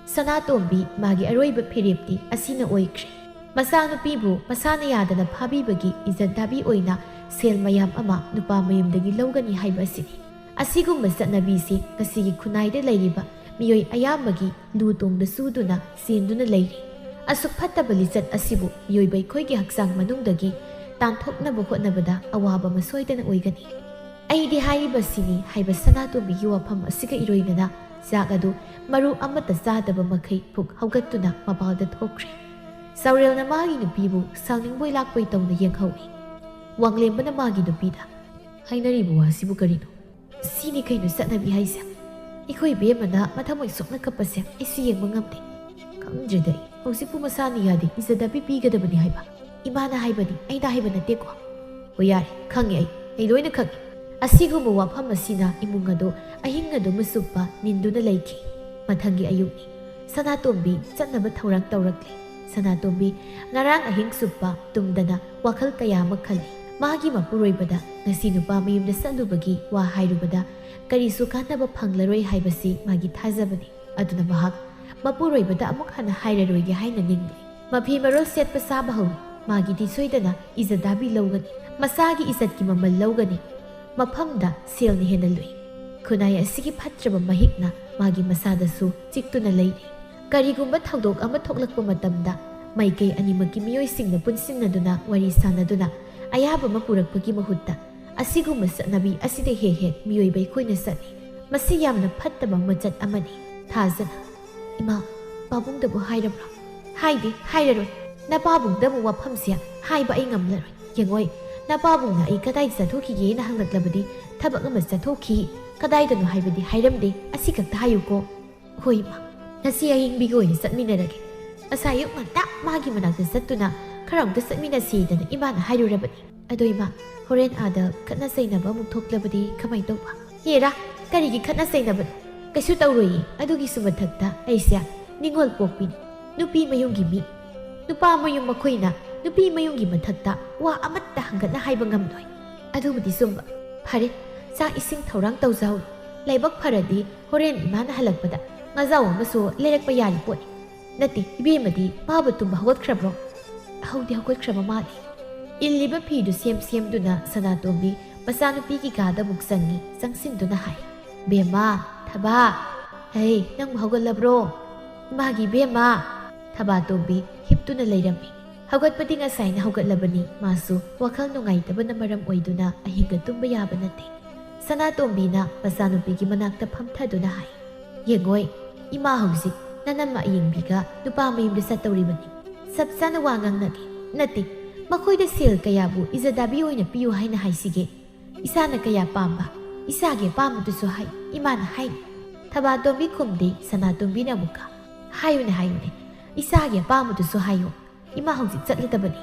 ꯁꯅꯥꯇꯣꯝꯕꯤ ꯃꯥꯒꯤ ꯑꯔꯣꯏꯕ ꯐꯤꯔꯦꯞꯇꯤ ꯑꯁꯤꯅ ꯑꯣꯏꯈ꯭ꯔꯦ꯫ ꯃꯆꯥꯅꯨꯄꯤꯕꯨ ꯃꯁꯥꯅ ꯌꯥꯗꯅ ꯐꯥꯕꯤꯕꯒꯤ ꯏꯖꯠ ꯗꯥꯕꯤ ꯑꯣꯏꯅ ꯁꯦꯜ ꯃꯌꯥꯝ ꯑꯃ ꯅꯨꯄꯥ ꯃꯌꯨꯝꯗꯒꯤ ꯂꯧꯒꯅꯤ ꯍꯥꯏꯕ ꯑꯁꯤꯅꯤ꯫ ꯑꯁꯤꯒꯨꯝꯕ ꯆꯠꯅꯕꯤꯁꯤ ꯉꯁꯤꯒꯤ ꯈꯨꯟꯅꯥꯏꯗ ꯂꯩꯔꯤꯕ ꯃꯤꯑꯣꯏ ꯑꯌꯥꯝꯕꯒꯤ ꯂꯨ ꯇꯣꯡꯗ ꯆꯨꯗꯨꯅ ꯆꯦꯟꯗꯨꯅ ꯂꯩꯔꯤ꯫ ꯑꯁꯨꯛ ꯐꯠꯇꯕ ꯂꯤꯆꯠ ꯑꯁꯤꯕꯨ ꯃꯤꯑꯣꯏꯕ ꯑꯩꯈꯣꯏꯒꯤ ꯍꯛꯆꯥꯡ ꯃꯅꯨꯡꯗꯒꯤ ꯇꯥꯟꯊꯣꯛꯅꯕ ꯍꯣꯠꯅꯕꯗ ꯑꯋꯥꯕ ꯑꯃ ꯁꯣꯏꯗꯅ ꯑꯣꯏꯒꯅꯤ꯫ "ꯑꯩꯗꯤ ꯍꯥꯏꯔꯤꯕꯁꯤꯅꯤ" ꯍꯥꯏꯕ ꯁꯅꯥꯇꯣꯝꯕꯤꯒꯤ ꯋꯥꯐꯝ ꯑꯁꯤꯒ ꯏꯔꯣꯏꯅꯅ ꯆꯥꯛ ꯑꯗꯨ ꯃꯔꯨ ꯑꯃꯠꯇ ꯆꯥꯗꯕ ꯃꯈꯩ ꯄꯨꯛ ꯍꯧꯒꯠꯇꯨꯅ ꯃꯄꯥꯜꯗ ꯊꯣꯛꯈ꯭ꯔꯦ꯫ ꯆꯥꯎꯔꯦꯜꯅ ꯃꯥꯒꯤ ꯅꯨꯄꯤꯕꯨ ꯁꯥꯎꯅꯤꯡꯕꯣꯏ ꯂꯥꯛꯄꯣꯏ ꯇꯧꯅ ꯌꯦꯡꯍꯧꯏ꯫ ꯋꯥꯡꯂꯦꯝꯕꯅ ꯃꯥꯒꯤ ꯅꯨꯄꯤꯗ, "ꯍꯥꯏꯅꯔꯤꯕ ꯋꯥꯁꯤꯕꯨ ꯀꯔꯤꯅꯣ? ꯁꯤꯅꯤ ꯀꯩꯅꯣ ꯆꯠꯅꯕꯤ ꯍꯥꯏꯁꯦ? ꯑꯩꯈꯣꯏ ꯏꯕꯦꯝꯃꯅ ꯃꯊꯃꯣꯏ ꯁꯣꯛꯅ ꯀꯞꯄꯁꯦ ꯑꯩꯁꯨ ꯌꯦꯡꯕ ꯉꯝꯗꯦ꯫ ꯈꯪꯗ꯭ꯔꯦꯗ ꯑꯩ, ꯍꯧꯖꯤꯛꯄꯨ ꯃꯁꯥꯅ ꯌꯥꯗꯦ, ꯏꯖꯗ ꯄꯤꯕꯤꯒꯗꯕꯅꯤ ꯍꯥꯏꯕ ꯏꯃꯥꯅ ꯍꯥꯏꯕꯅꯤ, ꯑꯩꯅ ꯍꯥꯏꯕ ꯅꯠꯇꯦꯀꯣ?" "ꯍꯣꯏ, ꯌꯥꯔꯦ, ꯈꯪꯉꯦ ꯑꯩ, ꯑꯩ ꯂꯣꯏꯅ ꯈꯪꯉꯦ"꯫ ꯑꯁꯤꯒꯨꯝꯕ ꯋꯥꯐꯝ ꯑꯁꯤꯅ ꯏꯃꯨꯡ ꯑꯗꯨ ꯑꯍꯤꯡ ꯑꯗꯨꯃ ꯆꯨꯞꯄ ꯅꯤꯟꯗꯨꯅ ꯂꯩꯈꯤ꯫ ꯃꯊꯪꯒꯤ ꯑꯌꯨꯛꯅꯤ꯫ ꯁꯅꯥꯇꯣꯝꯕꯤ ꯆꯠꯅꯕ ꯊꯧꯔꯥꯡ ꯇꯧꯔꯛꯂꯤ꯫ ꯁꯅꯥꯇꯣꯝꯕꯤ ꯉꯔꯥꯡ ꯑꯍꯤꯡ ꯆꯨꯞꯄ ꯇꯨꯝꯗꯅ ꯋꯥꯈꯜ ꯀꯌꯥ ꯑꯃ ꯈꯜꯂꯤ꯫ ꯃꯥꯒꯤ ꯃꯄꯨꯔꯣꯏꯕꯗ ꯉꯁꯤ ꯅꯨꯄꯥ ꯃꯌꯨꯝꯗ ꯆꯠꯂꯨꯕꯒꯤ ꯋꯥ ꯍꯥꯏꯔꯨꯕꯗ ꯀꯔꯤꯁꯨ ꯀꯥꯟꯅꯕ ꯐꯪꯂꯔꯣꯏ ꯍꯥꯏꯕꯁꯤ ꯃꯥꯒꯤ ꯊꯥꯖꯕꯅꯤ꯫ ꯑꯗꯨꯅ ꯃꯍꯥꯛ ꯃꯄꯨꯔꯣꯏꯕꯗ ꯑꯃꯨꯛ ꯍꯟꯅ ꯍꯥꯏꯔꯔꯣꯏꯒꯦ ꯍꯥꯏꯅ ꯅꯤꯡꯂꯤ꯫ ꯃꯐꯤ ꯃꯔꯣꯜ ꯁꯦꯠꯄ ꯆꯥꯕ ꯍꯧꯏ꯫ ꯃꯥꯒꯤꯗꯤ ꯁꯣꯏꯗꯅ ꯏꯖꯠ ꯗꯥꯕꯤ ꯂꯧꯒꯅꯤ꯫ ꯃꯁꯥꯒꯤ ꯏꯖꯠꯀꯤ ꯃꯃꯜ ꯂꯧꯒꯅꯤ꯫ ꯃꯐꯝꯗ ꯁꯦꯜꯅ ꯍꯦꯟꯅ ꯂꯨꯏ꯫ ꯈꯨꯟꯅꯥꯏ ꯑꯁꯤꯒꯤ ꯐꯠꯇ꯭ꯔꯕ ꯃꯍꯤꯛꯅ ꯃꯥꯒꯤ ꯃꯁꯥꯗꯁꯨ ꯆꯤꯛꯇꯨꯅ ꯂꯩꯔꯤ꯫ ꯀꯔꯤꯒꯨꯝꯕ ꯊꯧꯗꯣꯛ ꯑꯃ ꯊꯣꯛꯂꯛꯄ ꯃꯇꯝꯗ ꯃꯥꯏꯀꯩ ꯑꯅꯤꯃꯛꯀꯤ ꯃꯤꯑꯣꯏꯁꯤꯡꯅ ꯄꯨꯟꯁꯤꯟꯅꯗꯨꯅ ꯋꯥꯔꯤ ꯁꯥꯅꯗꯨꯅ ꯑꯌꯥꯕ ꯑꯃ ꯄꯨꯔꯛꯄꯒꯤ ꯃꯍꯨꯠꯇ ꯑꯁꯤꯒꯨꯝꯕ ꯆꯠꯅꯕꯤ ꯑꯁꯤꯗ ꯍꯦꯛ ꯍꯦꯛ ꯃꯤꯑꯣꯏꯕ ꯑꯩꯈꯣꯏꯅ ꯆꯠꯂꯤ꯫ ꯃꯁꯤ ꯌꯥꯝꯅ ꯐꯠꯇꯕ ꯃꯆꯠ ꯑꯃꯅꯤ꯫ ꯊꯥꯖꯅ, "ꯏꯃꯥ, ꯄꯥꯕꯨꯡꯗꯕꯨ ꯍꯥꯏꯔꯕ꯭ꯔꯣ?" "ꯍꯥꯏꯗꯦ, ꯍꯥꯏꯔꯔꯣꯏ꯫ ꯅꯄꯥꯕꯨꯡꯗꯕꯨ ꯋꯥꯐꯝꯁꯦ ꯍꯥꯏꯕ ꯑꯩ ꯉꯝꯂꯔꯣꯏ꯫ ꯌꯦꯡꯉꯣꯏ, ꯅꯄꯥꯕꯨꯡꯅ ꯑꯩ ꯀꯗꯥꯏ ꯆꯠꯊꯣꯛꯈꯤꯒꯦꯅ ꯍꯪꯂꯛꯂꯕꯗꯤ ꯊꯕꯛ ꯑꯃ ꯆꯠꯊꯣꯛꯈꯤ, ꯀꯗꯥꯏꯗꯅꯣ ꯍꯥꯏꯕꯗꯤ ꯍꯥꯏꯔꯝꯗꯦ, ꯑꯁꯤ ꯈꯛꯇ ꯍꯥꯏꯌꯨꯀꯣ꯫" "ꯍꯣꯏ ꯏꯃꯥ, ꯉꯁꯤ ꯑꯍꯤꯡꯕꯤꯒꯤ ꯑꯣꯏꯅ ꯆꯠꯃꯤꯟꯅꯔꯒꯦ꯫ ꯉꯁꯥꯏ ꯑꯌꯨꯛ ꯉꯟꯇꯥ ꯃꯥꯒꯤ ꯃꯅꯥꯛꯇ ꯆꯠꯇꯨꯅ ꯈꯔ ꯑꯝꯇ ꯆꯠꯃꯤꯟꯅꯁꯤꯗꯅ ꯏꯃꯥꯅ ꯍꯥꯏꯔꯨꯔꯕꯅꯤ꯫ ꯑꯗꯣ ꯏꯃꯥ, ꯍꯣꯔꯦꯟ ꯑꯥꯗ ꯈꯠꯅ ꯆꯩꯅꯕ ꯑꯃꯨꯛ ꯊꯣꯛꯂꯕꯗꯤ ꯀꯃꯥꯏ ꯇꯧꯕ?" "ꯍꯦꯔꯥ, ꯀꯔꯤꯒꯤ ꯈꯠꯅ ꯆꯩꯅꯕꯅꯣ? ꯀꯩꯁꯨ ꯇꯧꯔꯣꯏꯌꯦ꯫ ꯑꯗꯨꯒꯤꯁꯨ ꯃꯊꯛꯇ ꯑꯩꯁꯦ ꯅꯤꯉꯣꯜ ꯄꯣꯛꯄꯤꯅꯤ, ꯅꯨꯄꯤ ꯃꯌꯨꯝꯒꯤ ꯃꯤ꯫ ꯅꯨꯄꯥ ꯃꯌꯨꯝ ꯃꯈꯣꯏꯅ ꯅꯨꯄꯤ ꯃꯌꯨꯝꯒꯤ ꯃꯊꯛꯇ ꯋꯥ ꯑꯃꯠꯇ ꯍꯪꯒꯠꯅ ꯍꯥꯏꯕ ꯉꯝꯂꯣꯏ꯫" "ꯑꯗꯨꯕꯨꯗꯤ ꯆꯨꯝꯕ꯫ ꯐꯔꯦ, ꯆꯥꯛ ꯏꯁꯤꯡ ꯊꯧꯔꯥꯡ ꯇꯧꯖꯍꯧꯔꯣ꯫ ꯂꯥꯏꯕꯛ ꯐꯔꯗꯤ ꯍꯣꯔꯦꯟ ꯏꯃꯥꯅ ꯍꯜꯂꯛꯄꯗ ꯉꯥꯖꯥꯎ ꯑꯃꯁꯨ ꯂꯩꯔꯛꯄ ꯌꯥꯔꯤ ꯄꯣꯠꯅꯤ꯫ ꯅꯠꯇꯦ, ꯏꯕꯦꯝꯃꯗꯤ ꯄꯥꯕ ꯇꯨꯝꯕ ꯍꯧꯒꯠꯈ꯭ꯔꯕ꯭ꯔꯣ?" "ꯍꯧꯗꯤ ꯍꯧꯒꯠꯈ꯭ꯔꯕ ꯃꯥꯜꯂꯤ꯫" ꯏꯜꯂꯤꯕ ꯐꯤꯗꯨ ꯁꯦꯝ ꯁꯦꯝꯗꯨꯅ ꯁꯅꯥꯇꯣꯝꯕꯤ ꯃꯆꯥꯅꯨꯄꯤꯒꯤ ꯀꯥꯗ ꯑꯃꯨꯛ ꯆꯪꯉꯤ꯫ ꯆꯪꯁꯤꯟꯗꯨꯅ ꯍꯥꯏ, "ꯕꯦꯝꯃ, ꯊꯕꯥ, ꯍꯩ, ꯅꯪꯕꯨ ꯍꯧꯒꯠꯂꯕ꯭ꯔꯣ?" "ꯏꯃꯥꯒꯤ ꯕꯦꯝꯃ!" ꯊꯕꯥꯇꯣꯝꯕꯤ ꯍꯤꯞꯇꯨꯅ ꯂꯩꯔꯝꯃꯤ꯫ ꯍꯧꯒꯠꯄꯗꯤ ꯉꯁꯥꯏꯅ ꯍꯧꯒꯠꯂꯕꯅꯤ꯫ ꯃꯥꯁꯨ ꯋꯥꯈꯜ ꯅꯨꯡꯉꯥꯏꯇꯕꯅ ꯃꯔꯝ ꯑꯣꯏꯗꯨꯅ ꯑꯍꯤꯡꯒ ꯇꯨꯝꯕ ꯌꯥꯕ ꯅꯠꯇꯦ꯫ ꯁꯅꯥꯇꯣꯝꯕꯤꯅ ꯃꯆꯥꯅꯨꯄꯤꯒꯤ ꯃꯅꯥꯛꯇ ꯐꯝꯊꯗꯨꯅ ꯍꯥꯏ, "ꯌꯦꯡꯉꯣꯏ, ꯏꯃꯥ ꯍꯧꯖꯤꯛ ꯅꯅꯝꯃ ꯑꯌꯤꯡꯕꯤꯒ ꯅꯨꯄꯥ ꯃꯌꯨꯝꯗ ꯆꯠꯇꯧꯔꯤꯕꯅꯤ꯫ ꯆꯞ ꯆꯥꯅ ꯋꯥ ꯉꯥꯡꯅꯒꯦ꯫ ꯅꯠꯇꯦ, ꯃꯈꯣꯏꯗ ꯁꯦꯜ ꯀꯌꯥꯕꯨ ꯏꯖꯗꯥꯕꯤ ꯑꯣꯏꯅ ꯄꯤꯌꯨ ꯍꯥꯏꯅ ꯍꯥꯏꯁꯤꯒꯦ? ꯏꯁꯥꯅ ꯀꯌꯥ ꯄꯥꯝꯕ, ꯏꯁꯥꯒꯤ ꯑꯄꯥꯝꯕꯗꯨꯁꯨ ꯍꯥꯏ, ꯏꯃꯥꯅ ꯍꯥꯏ꯫" ꯊꯕꯥꯇꯣꯝꯕꯤ ꯈꯨꯝꯗꯦ꯫ ꯁꯅꯥꯇꯣꯝꯕꯤꯅ ꯑꯃꯨꯛꯀ, "ꯍꯥꯏꯌꯨꯅꯦ, ꯍꯥꯏꯌꯨꯅꯦ, ꯏꯁꯥꯒꯤ ꯑꯄꯥꯝꯕꯗꯨꯁꯨ ꯍꯥꯏꯌꯨ꯫ ꯏꯃꯥ ꯍꯧꯖꯤꯛ ꯆꯠꯂꯗꯕꯅꯤ꯫"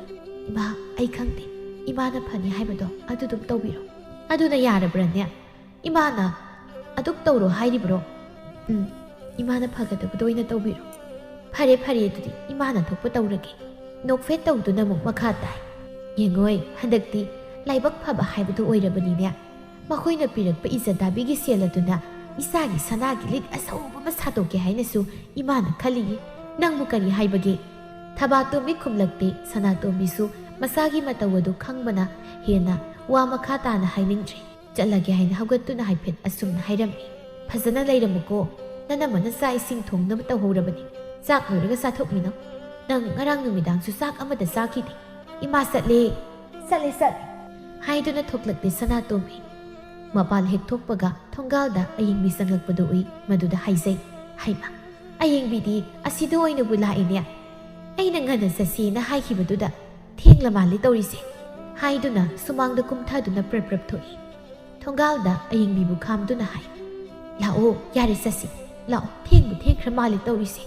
"ꯏꯃꯥ, ꯑꯩ ꯈꯪꯗꯦ, ꯏꯃꯥꯅ ꯐꯅꯤ ꯍꯥꯏꯕꯗꯣ ꯑꯗꯨ ꯑꯗꯨꯝ ꯇꯧꯕꯤꯔꯣ꯫" "ꯑꯗꯨꯅ ꯌꯥꯔꯕ꯭ꯔꯅꯦ? ꯏꯃꯥꯅ ꯑꯗꯨꯛ ꯇꯧꯔꯣ ꯍꯥꯏꯔꯤꯕ꯭ꯔꯣ?" "ꯎꯝ, ꯏꯃꯥꯅ ꯐꯒꯗꯕꯗꯣ ꯑꯣꯏꯅ ꯇꯧꯕꯤꯔꯣ꯫" "ꯐꯔꯦ, ꯐꯔꯦ, ꯑꯗꯨꯗꯤ ꯏꯃꯥꯅ ꯊꯣꯛꯄ ꯇꯧꯔꯒꯦ꯫" ꯅꯣꯛꯐꯦꯠ ꯇꯧꯗꯨꯅ ꯑꯃꯨꯛ ꯃꯈꯥ ꯇꯥꯏ, "ꯌꯦꯡꯉꯣꯏ, ꯍꯟꯗꯛꯇꯤ ꯂꯥꯏꯕꯛ ꯐꯕ ꯍꯥꯏꯕꯗꯨ ꯑꯣꯏꯔꯕꯅꯤꯅꯦ꯫ ꯃꯈꯣꯏꯅ ꯄꯤꯔꯛꯄ ꯏꯖꯗꯥꯕꯤꯒꯤ ꯁꯦꯜ ꯑꯗꯨꯅ ꯏꯆꯥꯒꯤ ꯁꯅꯥꯒꯤ ꯂꯤꯛ ꯑꯆꯧꯕ ꯑꯃ ꯁꯥꯗꯣꯛꯀꯦ ꯍꯥꯏꯅꯁꯨ ꯏꯃꯥꯅ ꯈꯜꯂꯤꯌꯦ꯫ ꯅꯪꯕꯨ ꯀꯔꯤ ꯍꯥꯏꯕꯒꯦ?" ꯊꯕꯥꯇꯣꯝꯕꯤ ꯈꯨꯝꯂꯛꯇꯦ꯫ ꯁꯅꯥꯇꯣꯝꯕꯤꯁꯨ ꯃꯆꯥꯒꯤ ꯃꯇꯧ ꯑꯗꯨ ꯈꯪꯕꯅ ꯍꯦꯟꯅ ꯋꯥ ꯃꯈꯥ ꯇꯥꯅ ꯍꯥꯏꯅꯤꯡꯗ꯭ꯔꯦ꯫ ꯆꯠꯂꯒꯦ ꯍꯥꯏꯅ ꯍꯧꯒꯠꯇꯨꯅ ꯍꯥꯏꯐꯦꯠ ꯑꯁꯨꯝꯅ ꯍꯥꯏꯔꯝꯃꯤ꯫ "ꯐꯖꯅ ꯂꯩꯔꯝꯃꯨꯀꯣ꯫ ꯅꯅꯝꯃꯅ ꯆꯥꯛ ꯏꯁꯤꯡ ꯊꯣꯡꯅꯕ ꯇꯧꯍꯧꯔꯕꯅꯤ꯫ ꯆꯥꯛ ꯂꯣꯏꯔꯒ ꯆꯥꯊꯣꯛꯃꯤꯟꯅꯧ꯫ ꯅꯪ ꯉꯔꯥꯡ ꯅꯨꯃꯤꯗꯥꯡꯁꯨ ꯆꯥꯛ ꯑꯃꯠꯇ ꯆꯥꯈꯤꯗꯦ꯫" "ꯏꯃꯥ ꯆꯠꯂꯦ꯫" "ꯆꯠꯂꯦ, ꯆꯠꯂꯦ꯫ ꯍꯥꯏꯗꯨꯅ ꯊꯣꯛꯂꯛꯂꯦ ꯁꯅꯥꯇꯣꯝꯕꯤ꯫ ꯃꯄꯥꯟ ꯍꯦꯛ ꯊꯣꯛꯄꯒ ꯊꯣꯡꯒꯥꯜꯗ ꯑꯌꯦꯡꯕꯤ ꯆꯪꯂꯛꯄꯗꯨ ꯎꯏ꯫ ꯃꯗꯨꯗ ꯍꯥꯏꯖꯩ, "ꯍꯩꯃ, ꯑꯌꯦꯡꯕꯤꯗꯤ ꯑꯁꯤꯗ ꯑꯣꯏꯅꯕꯨ ꯂꯥꯛꯏꯅꯦ꯫ ꯑꯩꯅ ꯉꯟꯅ ꯆꯠꯁꯦꯅ ꯍꯥꯏꯈꯤꯕꯗꯨꯗ ꯊꯦꯡꯂ ꯃꯥꯜꯂꯦ ꯇꯧꯔꯤꯁꯦ"꯫ ꯍꯥꯏꯗꯨꯅ ꯁꯨꯃꯥꯡꯗ ꯀꯨꯝꯊꯗꯨꯅ ꯄ꯭ꯔꯞ ꯄ꯭ꯔꯞ ꯊꯣꯛꯏ꯫ ꯊꯣꯡꯒꯥꯜꯗ ꯑꯌꯦꯡꯕꯤꯕꯨ ꯈꯥꯝꯗꯨꯅ ꯍꯥꯏ, "ꯂꯥꯛꯑꯣ, ꯌꯥꯔꯦ ꯆꯠꯁꯤ꯫ ꯂꯥꯛꯑꯣ, ꯊꯦꯡꯕꯨ ꯊꯦꯡꯈ꯭ꯔ ꯃꯥꯜꯂꯦ ꯇꯧꯔꯤꯁꯦ꯫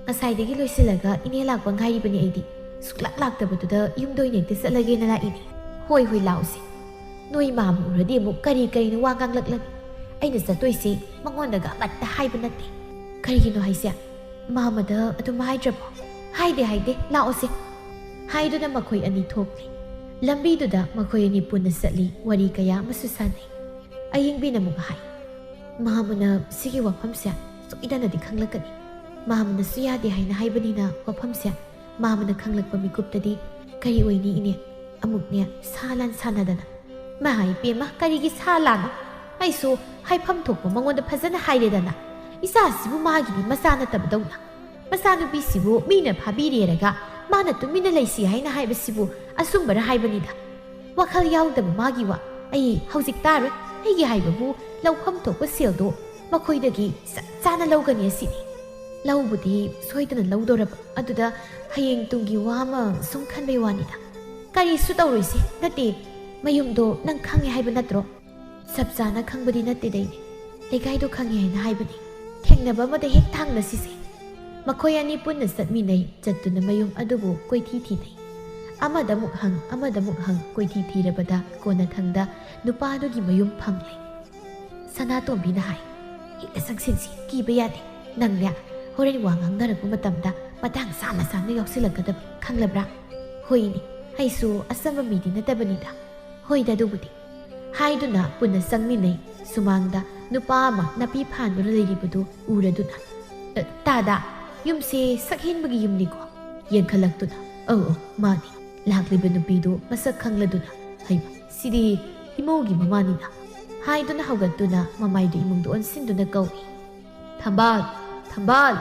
ꯉꯁꯥꯏꯗꯒꯤ ꯂꯣꯏꯁꯤꯜꯂꯒ ꯏꯅꯦ ꯂꯥꯛꯄ ꯉꯥꯏꯔꯤꯕꯅꯤ ꯑꯩꯗꯤ꯫ ꯁꯨꯛꯂꯥꯛ ꯂꯥꯛꯇꯕꯗꯨꯗ ꯌꯨꯝꯗ ꯑꯣꯏꯅ ꯍꯦꯛꯇ ꯆꯠꯂꯒꯦꯅ ꯂꯥꯛꯏꯅꯦ꯫ ꯍꯣꯏ, ꯍꯣꯏ, ꯂꯥꯛꯑꯣꯁꯦ꯫ ꯅꯣꯏ ꯃꯥꯝꯃ ꯎꯔꯗꯤ ꯑꯃꯨꯛ ꯀꯔꯤ ꯀꯔꯤꯅꯣ ꯋꯥ ꯉꯥꯡꯂꯛꯂꯅꯤ꯫ ꯑꯩꯅ ꯆꯠꯇꯣꯏꯁꯦ ꯃꯉꯣꯟꯗꯒ ꯑꯃꯠꯇ ꯍꯥꯏꯕ ꯅꯠꯇꯦ"꯫ "ꯀꯔꯤꯒꯤꯅꯣ ꯍꯥꯏꯁꯦ? ꯃꯥꯝꯃꯗ ꯑꯗꯨꯝ ꯍꯥꯏꯗ꯭ꯔꯕꯣ?" "ꯍꯥꯏꯗꯦ, ꯍꯥꯏꯗꯦ, ꯂꯥꯛꯑꯣꯁꯦ"꯫ ꯍꯥꯏꯗꯨꯅ ꯃꯈꯣꯏ ꯑꯅꯤ ꯊꯣꯛꯂꯦ꯫ ꯂꯝꯕꯤꯗꯨꯗ ꯃꯈꯣꯏ ꯑꯅꯤ ꯄꯨꯟꯅ ꯆꯠꯂꯤ, ꯋꯥꯔꯤ ꯀꯌꯥ ꯑꯃꯁꯨ ꯁꯥꯟꯅꯩ꯫ ꯑꯌꯦꯡꯕꯤꯅ ꯑꯃꯨꯛ ꯍꯥꯏ, "ꯃꯥꯝꯃꯅ ꯁꯤꯒꯤ ꯋꯥꯐꯝꯁꯦ ꯁꯣꯏꯗꯅꯗꯤ ꯈꯪꯂꯛꯀꯅꯤ꯫ ꯃꯥꯝꯃꯅꯁꯨ ꯌꯥꯗꯦ ꯍꯥꯏꯅ ꯍꯥꯏꯕꯅꯤꯅ ꯋꯥꯐꯝꯁꯦ ꯃꯥꯝꯃꯅ ꯈꯪꯂꯛꯄ ꯃꯤꯀꯨꯞꯇꯗꯤ ꯀꯔꯤ ꯑꯣꯏꯅꯤ ꯏꯅꯦ? ꯑꯃꯨꯛꯅꯦ ꯁꯥ ꯂꯥꯟ ꯁꯥꯟꯅꯗꯅ"꯫ ꯃꯥ ꯏꯄꯦꯝꯃ, ꯀꯔꯤꯒꯤ ꯁꯥ ꯂꯥꯟꯅꯣ? ꯑꯩꯁꯨ ꯍꯥꯏꯐꯝ ꯊꯣꯛꯄ ꯃꯉꯣꯟꯗ ꯐꯖꯅ ꯍꯥꯏꯔꯦꯗꯅ꯫ ꯏꯆꯥꯁꯤꯕꯨ ꯃꯥꯒꯤꯗꯤ ꯃꯆꯥ ꯅꯠꯇꯕꯗꯧꯅ꯫ ꯃꯆꯥꯅꯨꯄꯤꯁꯤꯕꯨ ꯃꯤꯅ ꯐꯥꯕꯤꯔꯦꯔꯒ ꯃꯥꯅ ꯇꯨꯃꯤꯟꯅ ꯂꯩꯁꯤ ꯍꯥꯏꯅ ꯍꯥꯏꯕꯁꯤꯕꯨ ꯑꯆꯨꯝꯕꯔ ꯍꯥꯏꯕꯅꯤꯗ꯫ ꯋꯥꯈꯜ ꯌꯥꯎꯗꯕ ꯃꯥꯒꯤ ꯋꯥ ꯑꯩ ꯍꯧꯖꯤꯛ ꯇꯥꯔꯣꯏ꯫ ꯑꯩꯒꯤ ꯍꯥꯏꯕꯕꯨ ꯂꯧꯐꯝ ꯊꯣꯛꯄ ꯁꯦꯜꯗꯣ ꯃꯈꯣꯏꯗꯒꯤ ꯆꯞ ꯆꯥꯅ ꯂꯧꯒꯅꯤ ꯑꯁꯤꯅꯤ꯫ ꯂꯧꯕꯨꯗꯤ ꯁꯣꯏꯗꯅ ꯂꯧꯗꯣꯔꯕ, ꯑꯗꯨꯗ ꯍꯌꯦꯡ ꯇꯨꯡꯒꯤ ꯋꯥ ꯑꯃ ꯁꯨꯝ ꯈꯟꯕꯩ ꯋꯥꯅꯤꯗ꯫ ꯀꯔꯤꯁꯨ ꯇꯧꯔꯣꯏꯁꯦ, ꯅꯠꯇꯦ, ꯃꯌꯨꯝꯗꯣ ꯅꯪ ꯈꯪꯉꯦ ꯍꯥꯏꯕ ꯅꯠꯇ꯭ꯔꯣ? ꯆꯞ ꯆꯥꯅ ꯈꯪꯕꯗꯤ ꯅꯠꯇꯦꯗ ꯏꯅꯦ꯫ ꯂꯩꯀꯥꯏꯗꯣ ꯈꯪꯉꯦ ꯍꯥꯏꯅ ꯍꯥꯏꯕꯅꯤ꯫ ꯊꯦꯡꯅꯕ ꯑꯃꯗ ꯍꯦꯛ ꯊꯥꯡꯅꯁꯤꯁꯦ꯫ ꯃꯈꯣꯏ ꯑꯅꯤ ꯄꯨꯟꯅ ꯆꯠꯃꯤꯟꯅꯩ꯫ ꯆꯠꯇꯨꯅ ꯃꯌꯨꯝ ꯑꯗꯨꯕꯨ ꯀꯣꯏꯊꯤ ꯊꯤꯅꯩ꯫ ꯑꯃꯗ ꯑꯃꯨꯛ ꯍꯪ, ꯑꯃꯗ ꯑꯃꯨꯛ ꯍꯪ, ꯀꯣꯏꯊꯤ ꯊꯤꯔꯕꯗ ꯀꯣꯟꯅꯊꯪꯗ ꯅꯨꯄꯥꯗꯨꯒꯤ ꯃꯌꯨꯝ ꯐꯪꯂꯦ꯫ ꯁꯅꯥꯇꯣꯝꯕꯤꯅ ꯍꯥꯏ, "ꯍꯦꯛꯇ ꯆꯪꯁꯤꯟꯁꯤ, ꯀꯤꯕ ꯌꯥꯗꯦ꯫ ꯅꯪꯅꯦ, ꯍꯣꯔꯦꯟ ꯋꯥ ꯉꯥꯡꯅꯔꯛꯄ ꯃꯇꯝꯗ ꯃꯇꯥꯡ ꯆꯥꯅ ꯆꯥꯅ ꯌꯥꯎꯁꯤꯜꯂꯛꯀꯗꯕ, ꯈꯪꯂꯕ꯭ꯔꯥ?" "ꯍꯣꯏꯅꯦ, ꯑꯩꯁꯨ ꯑꯆꯝꯕ ꯃꯤꯗꯤ ꯅꯠꯇꯕꯅꯤꯗ"꯫ "ꯍꯣꯏꯗ ꯑꯗꯨꯕꯨꯗꯤ"꯫ ꯍꯥꯏꯗꯨꯅ ꯄꯨꯟꯅ ꯆꯪꯃꯤꯟꯅꯩ꯫ ꯁꯨꯃꯥꯡꯗ ꯅꯨꯄꯥ ꯑꯃ ꯅꯥꯄꯤ ꯐꯥꯟꯗꯨꯅ ꯂꯩꯔꯤꯕꯗꯨ ꯎꯔꯗꯨꯅ, "ꯑ, ꯇꯥꯗꯥ, ꯌꯨꯝꯁꯦ ꯁꯛꯍꯦꯟꯕꯒꯤ ꯌꯨꯝꯅꯤꯀꯣ?" ꯌꯦꯡꯈꯠꯂꯛꯇꯨꯅ, "ꯑꯧ, ꯑꯧ, ꯃꯥꯅꯤ"꯫ ꯂꯥꯛꯂꯤꯕ ꯅꯨꯄꯤꯗꯨ ꯃꯁꯛ ꯈꯪꯂꯗꯨꯅ, "ꯍꯩꯃ, ꯁꯤꯗꯤ ꯏꯃꯧꯒꯤ ꯃꯃꯥꯅꯤꯅ" ꯍꯥꯏꯗꯨꯅ ꯍꯧꯒꯠꯇꯨꯅ ꯃꯃꯥꯏꯗꯨ ꯏꯃꯨꯡꯗ ꯑꯣꯟꯁꯤꯟꯗꯨꯅ ꯀꯧꯏ꯫ "ꯊꯝꯕꯥꯜ, ꯊꯝꯕꯥꯜ,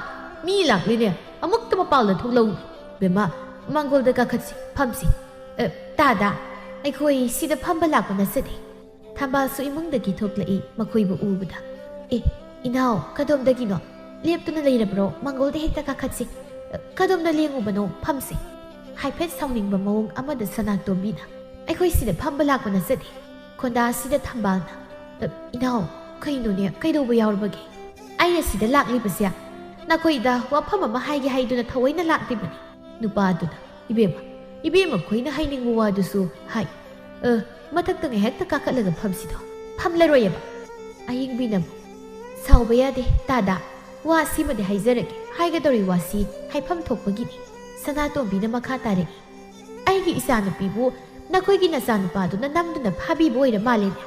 ꯃꯤ ꯂꯥꯛꯂꯤꯅꯦ, ꯑꯃꯨꯛꯇ ꯃꯄꯥꯜꯗ ꯊꯣꯛꯂꯛꯎ꯫ ꯕꯦꯝꯃ, ꯃꯥꯡꯒꯣꯜꯗ ꯀꯥꯈꯠꯁꯤ, ꯐꯝꯁꯤ꯫ ꯑꯦ, ꯇꯥꯗꯥ, "ꯑꯩꯈꯣꯏ ꯁꯤꯗ ꯐꯝꯕ ꯂꯥꯛꯄ ꯅꯠꯆꯗꯦ꯫" ꯊꯝꯕꯥꯜꯁꯨ ꯏꯃꯨꯡꯗꯒꯤ ꯊꯣꯛꯂꯛꯏ ꯃꯈꯣꯏꯕꯨ ꯎꯕꯗ꯫ "ꯑꯦ, ꯏꯅꯥꯎ, ꯀꯗꯣꯝꯗꯒꯤꯅꯣ? ꯂꯦꯞꯇꯨꯅ ꯂꯩꯔꯕ꯭ꯔꯣ? ꯃꯥꯡꯒꯣꯜꯗ ꯍꯦꯛꯇ ꯀꯥꯈꯠꯁꯤ꯫ ꯀꯗꯣꯝꯗ ꯂꯦꯡꯉꯨꯕꯅꯣ? ꯐꯝꯁꯦ꯫" ꯍꯥꯏꯐꯦꯠ ꯁꯥꯎꯅꯤꯡꯕ ꯃꯑꯣꯡ ꯑꯃꯗ ꯁꯅꯥꯇꯣꯝꯕꯤꯅ, "ꯑꯩꯈꯣꯏ ꯁꯤꯗ ꯐꯝꯕ ꯂꯥꯛꯄ ꯅꯠꯆꯗꯦ꯫" ꯈꯣꯟꯗꯥ ꯑꯁꯤꯗ ꯊꯝꯕꯥꯜꯅ, "ꯏꯅꯥꯎ, ꯀꯩꯅꯣꯅꯦ, ꯀꯩꯗꯧꯕ ꯌꯥꯎꯔꯕꯒꯦ? ꯑꯩꯅ ꯁꯤꯗ ꯂꯥꯛꯂꯤꯕꯁꯦ ꯅꯈꯣꯏꯗ ꯋꯥꯐꯝ ꯑꯃ ꯍꯥꯏꯒꯦ ꯍꯥꯏꯗꯨꯅ ꯊꯑꯣꯏꯅ ꯂꯥꯛꯂꯤꯕꯅꯤ꯫" ꯅꯨꯄꯥꯗꯨꯅ, "ꯏꯕꯦꯝꯃ, ꯏꯕꯦꯝꯃ ꯈꯣꯏꯅ ꯍꯥꯏꯅꯤꯡꯕ ꯋꯥꯗꯨꯁꯨ ꯍꯥꯏ꯫ ꯑ, ꯃꯊꯛꯇ ꯉꯥꯏꯍꯥꯛꯇ ꯀꯥꯈꯠꯂꯒ ꯐꯝꯁꯤꯗꯣ꯫" "ꯐꯝꯂꯔꯣꯏꯑꯕ꯫" ꯑꯌꯤꯡꯕꯤꯅꯕꯨ, "ꯁꯥꯎꯕ ꯌꯥꯗꯦ ꯇꯥꯗꯥ, ꯋꯥ ꯁꯤꯃꯗꯤ ꯍꯥꯏꯖꯔꯒꯦ, ꯍꯥꯏꯒꯗꯧꯔꯤ ꯋꯥꯁꯤ ꯍꯥꯏꯐꯝ ꯊꯣꯛꯄꯒꯤꯅꯤ꯫" ꯁꯅꯥꯇꯣꯝꯕꯤꯅ ꯃꯈꯥ ꯇꯥꯔꯛꯏ, "ꯑꯩꯒꯤ ꯏꯆꯥꯅꯨꯄꯤꯕꯨ ꯅꯈꯣꯏꯒꯤ ꯅꯆꯥꯅꯨꯄꯥꯗꯨꯅ ꯅꯝꯗꯨꯅ ꯐꯥꯕꯤꯕ ꯑꯣꯏꯔ ꯃꯥꯜꯂꯦꯅꯦ꯫"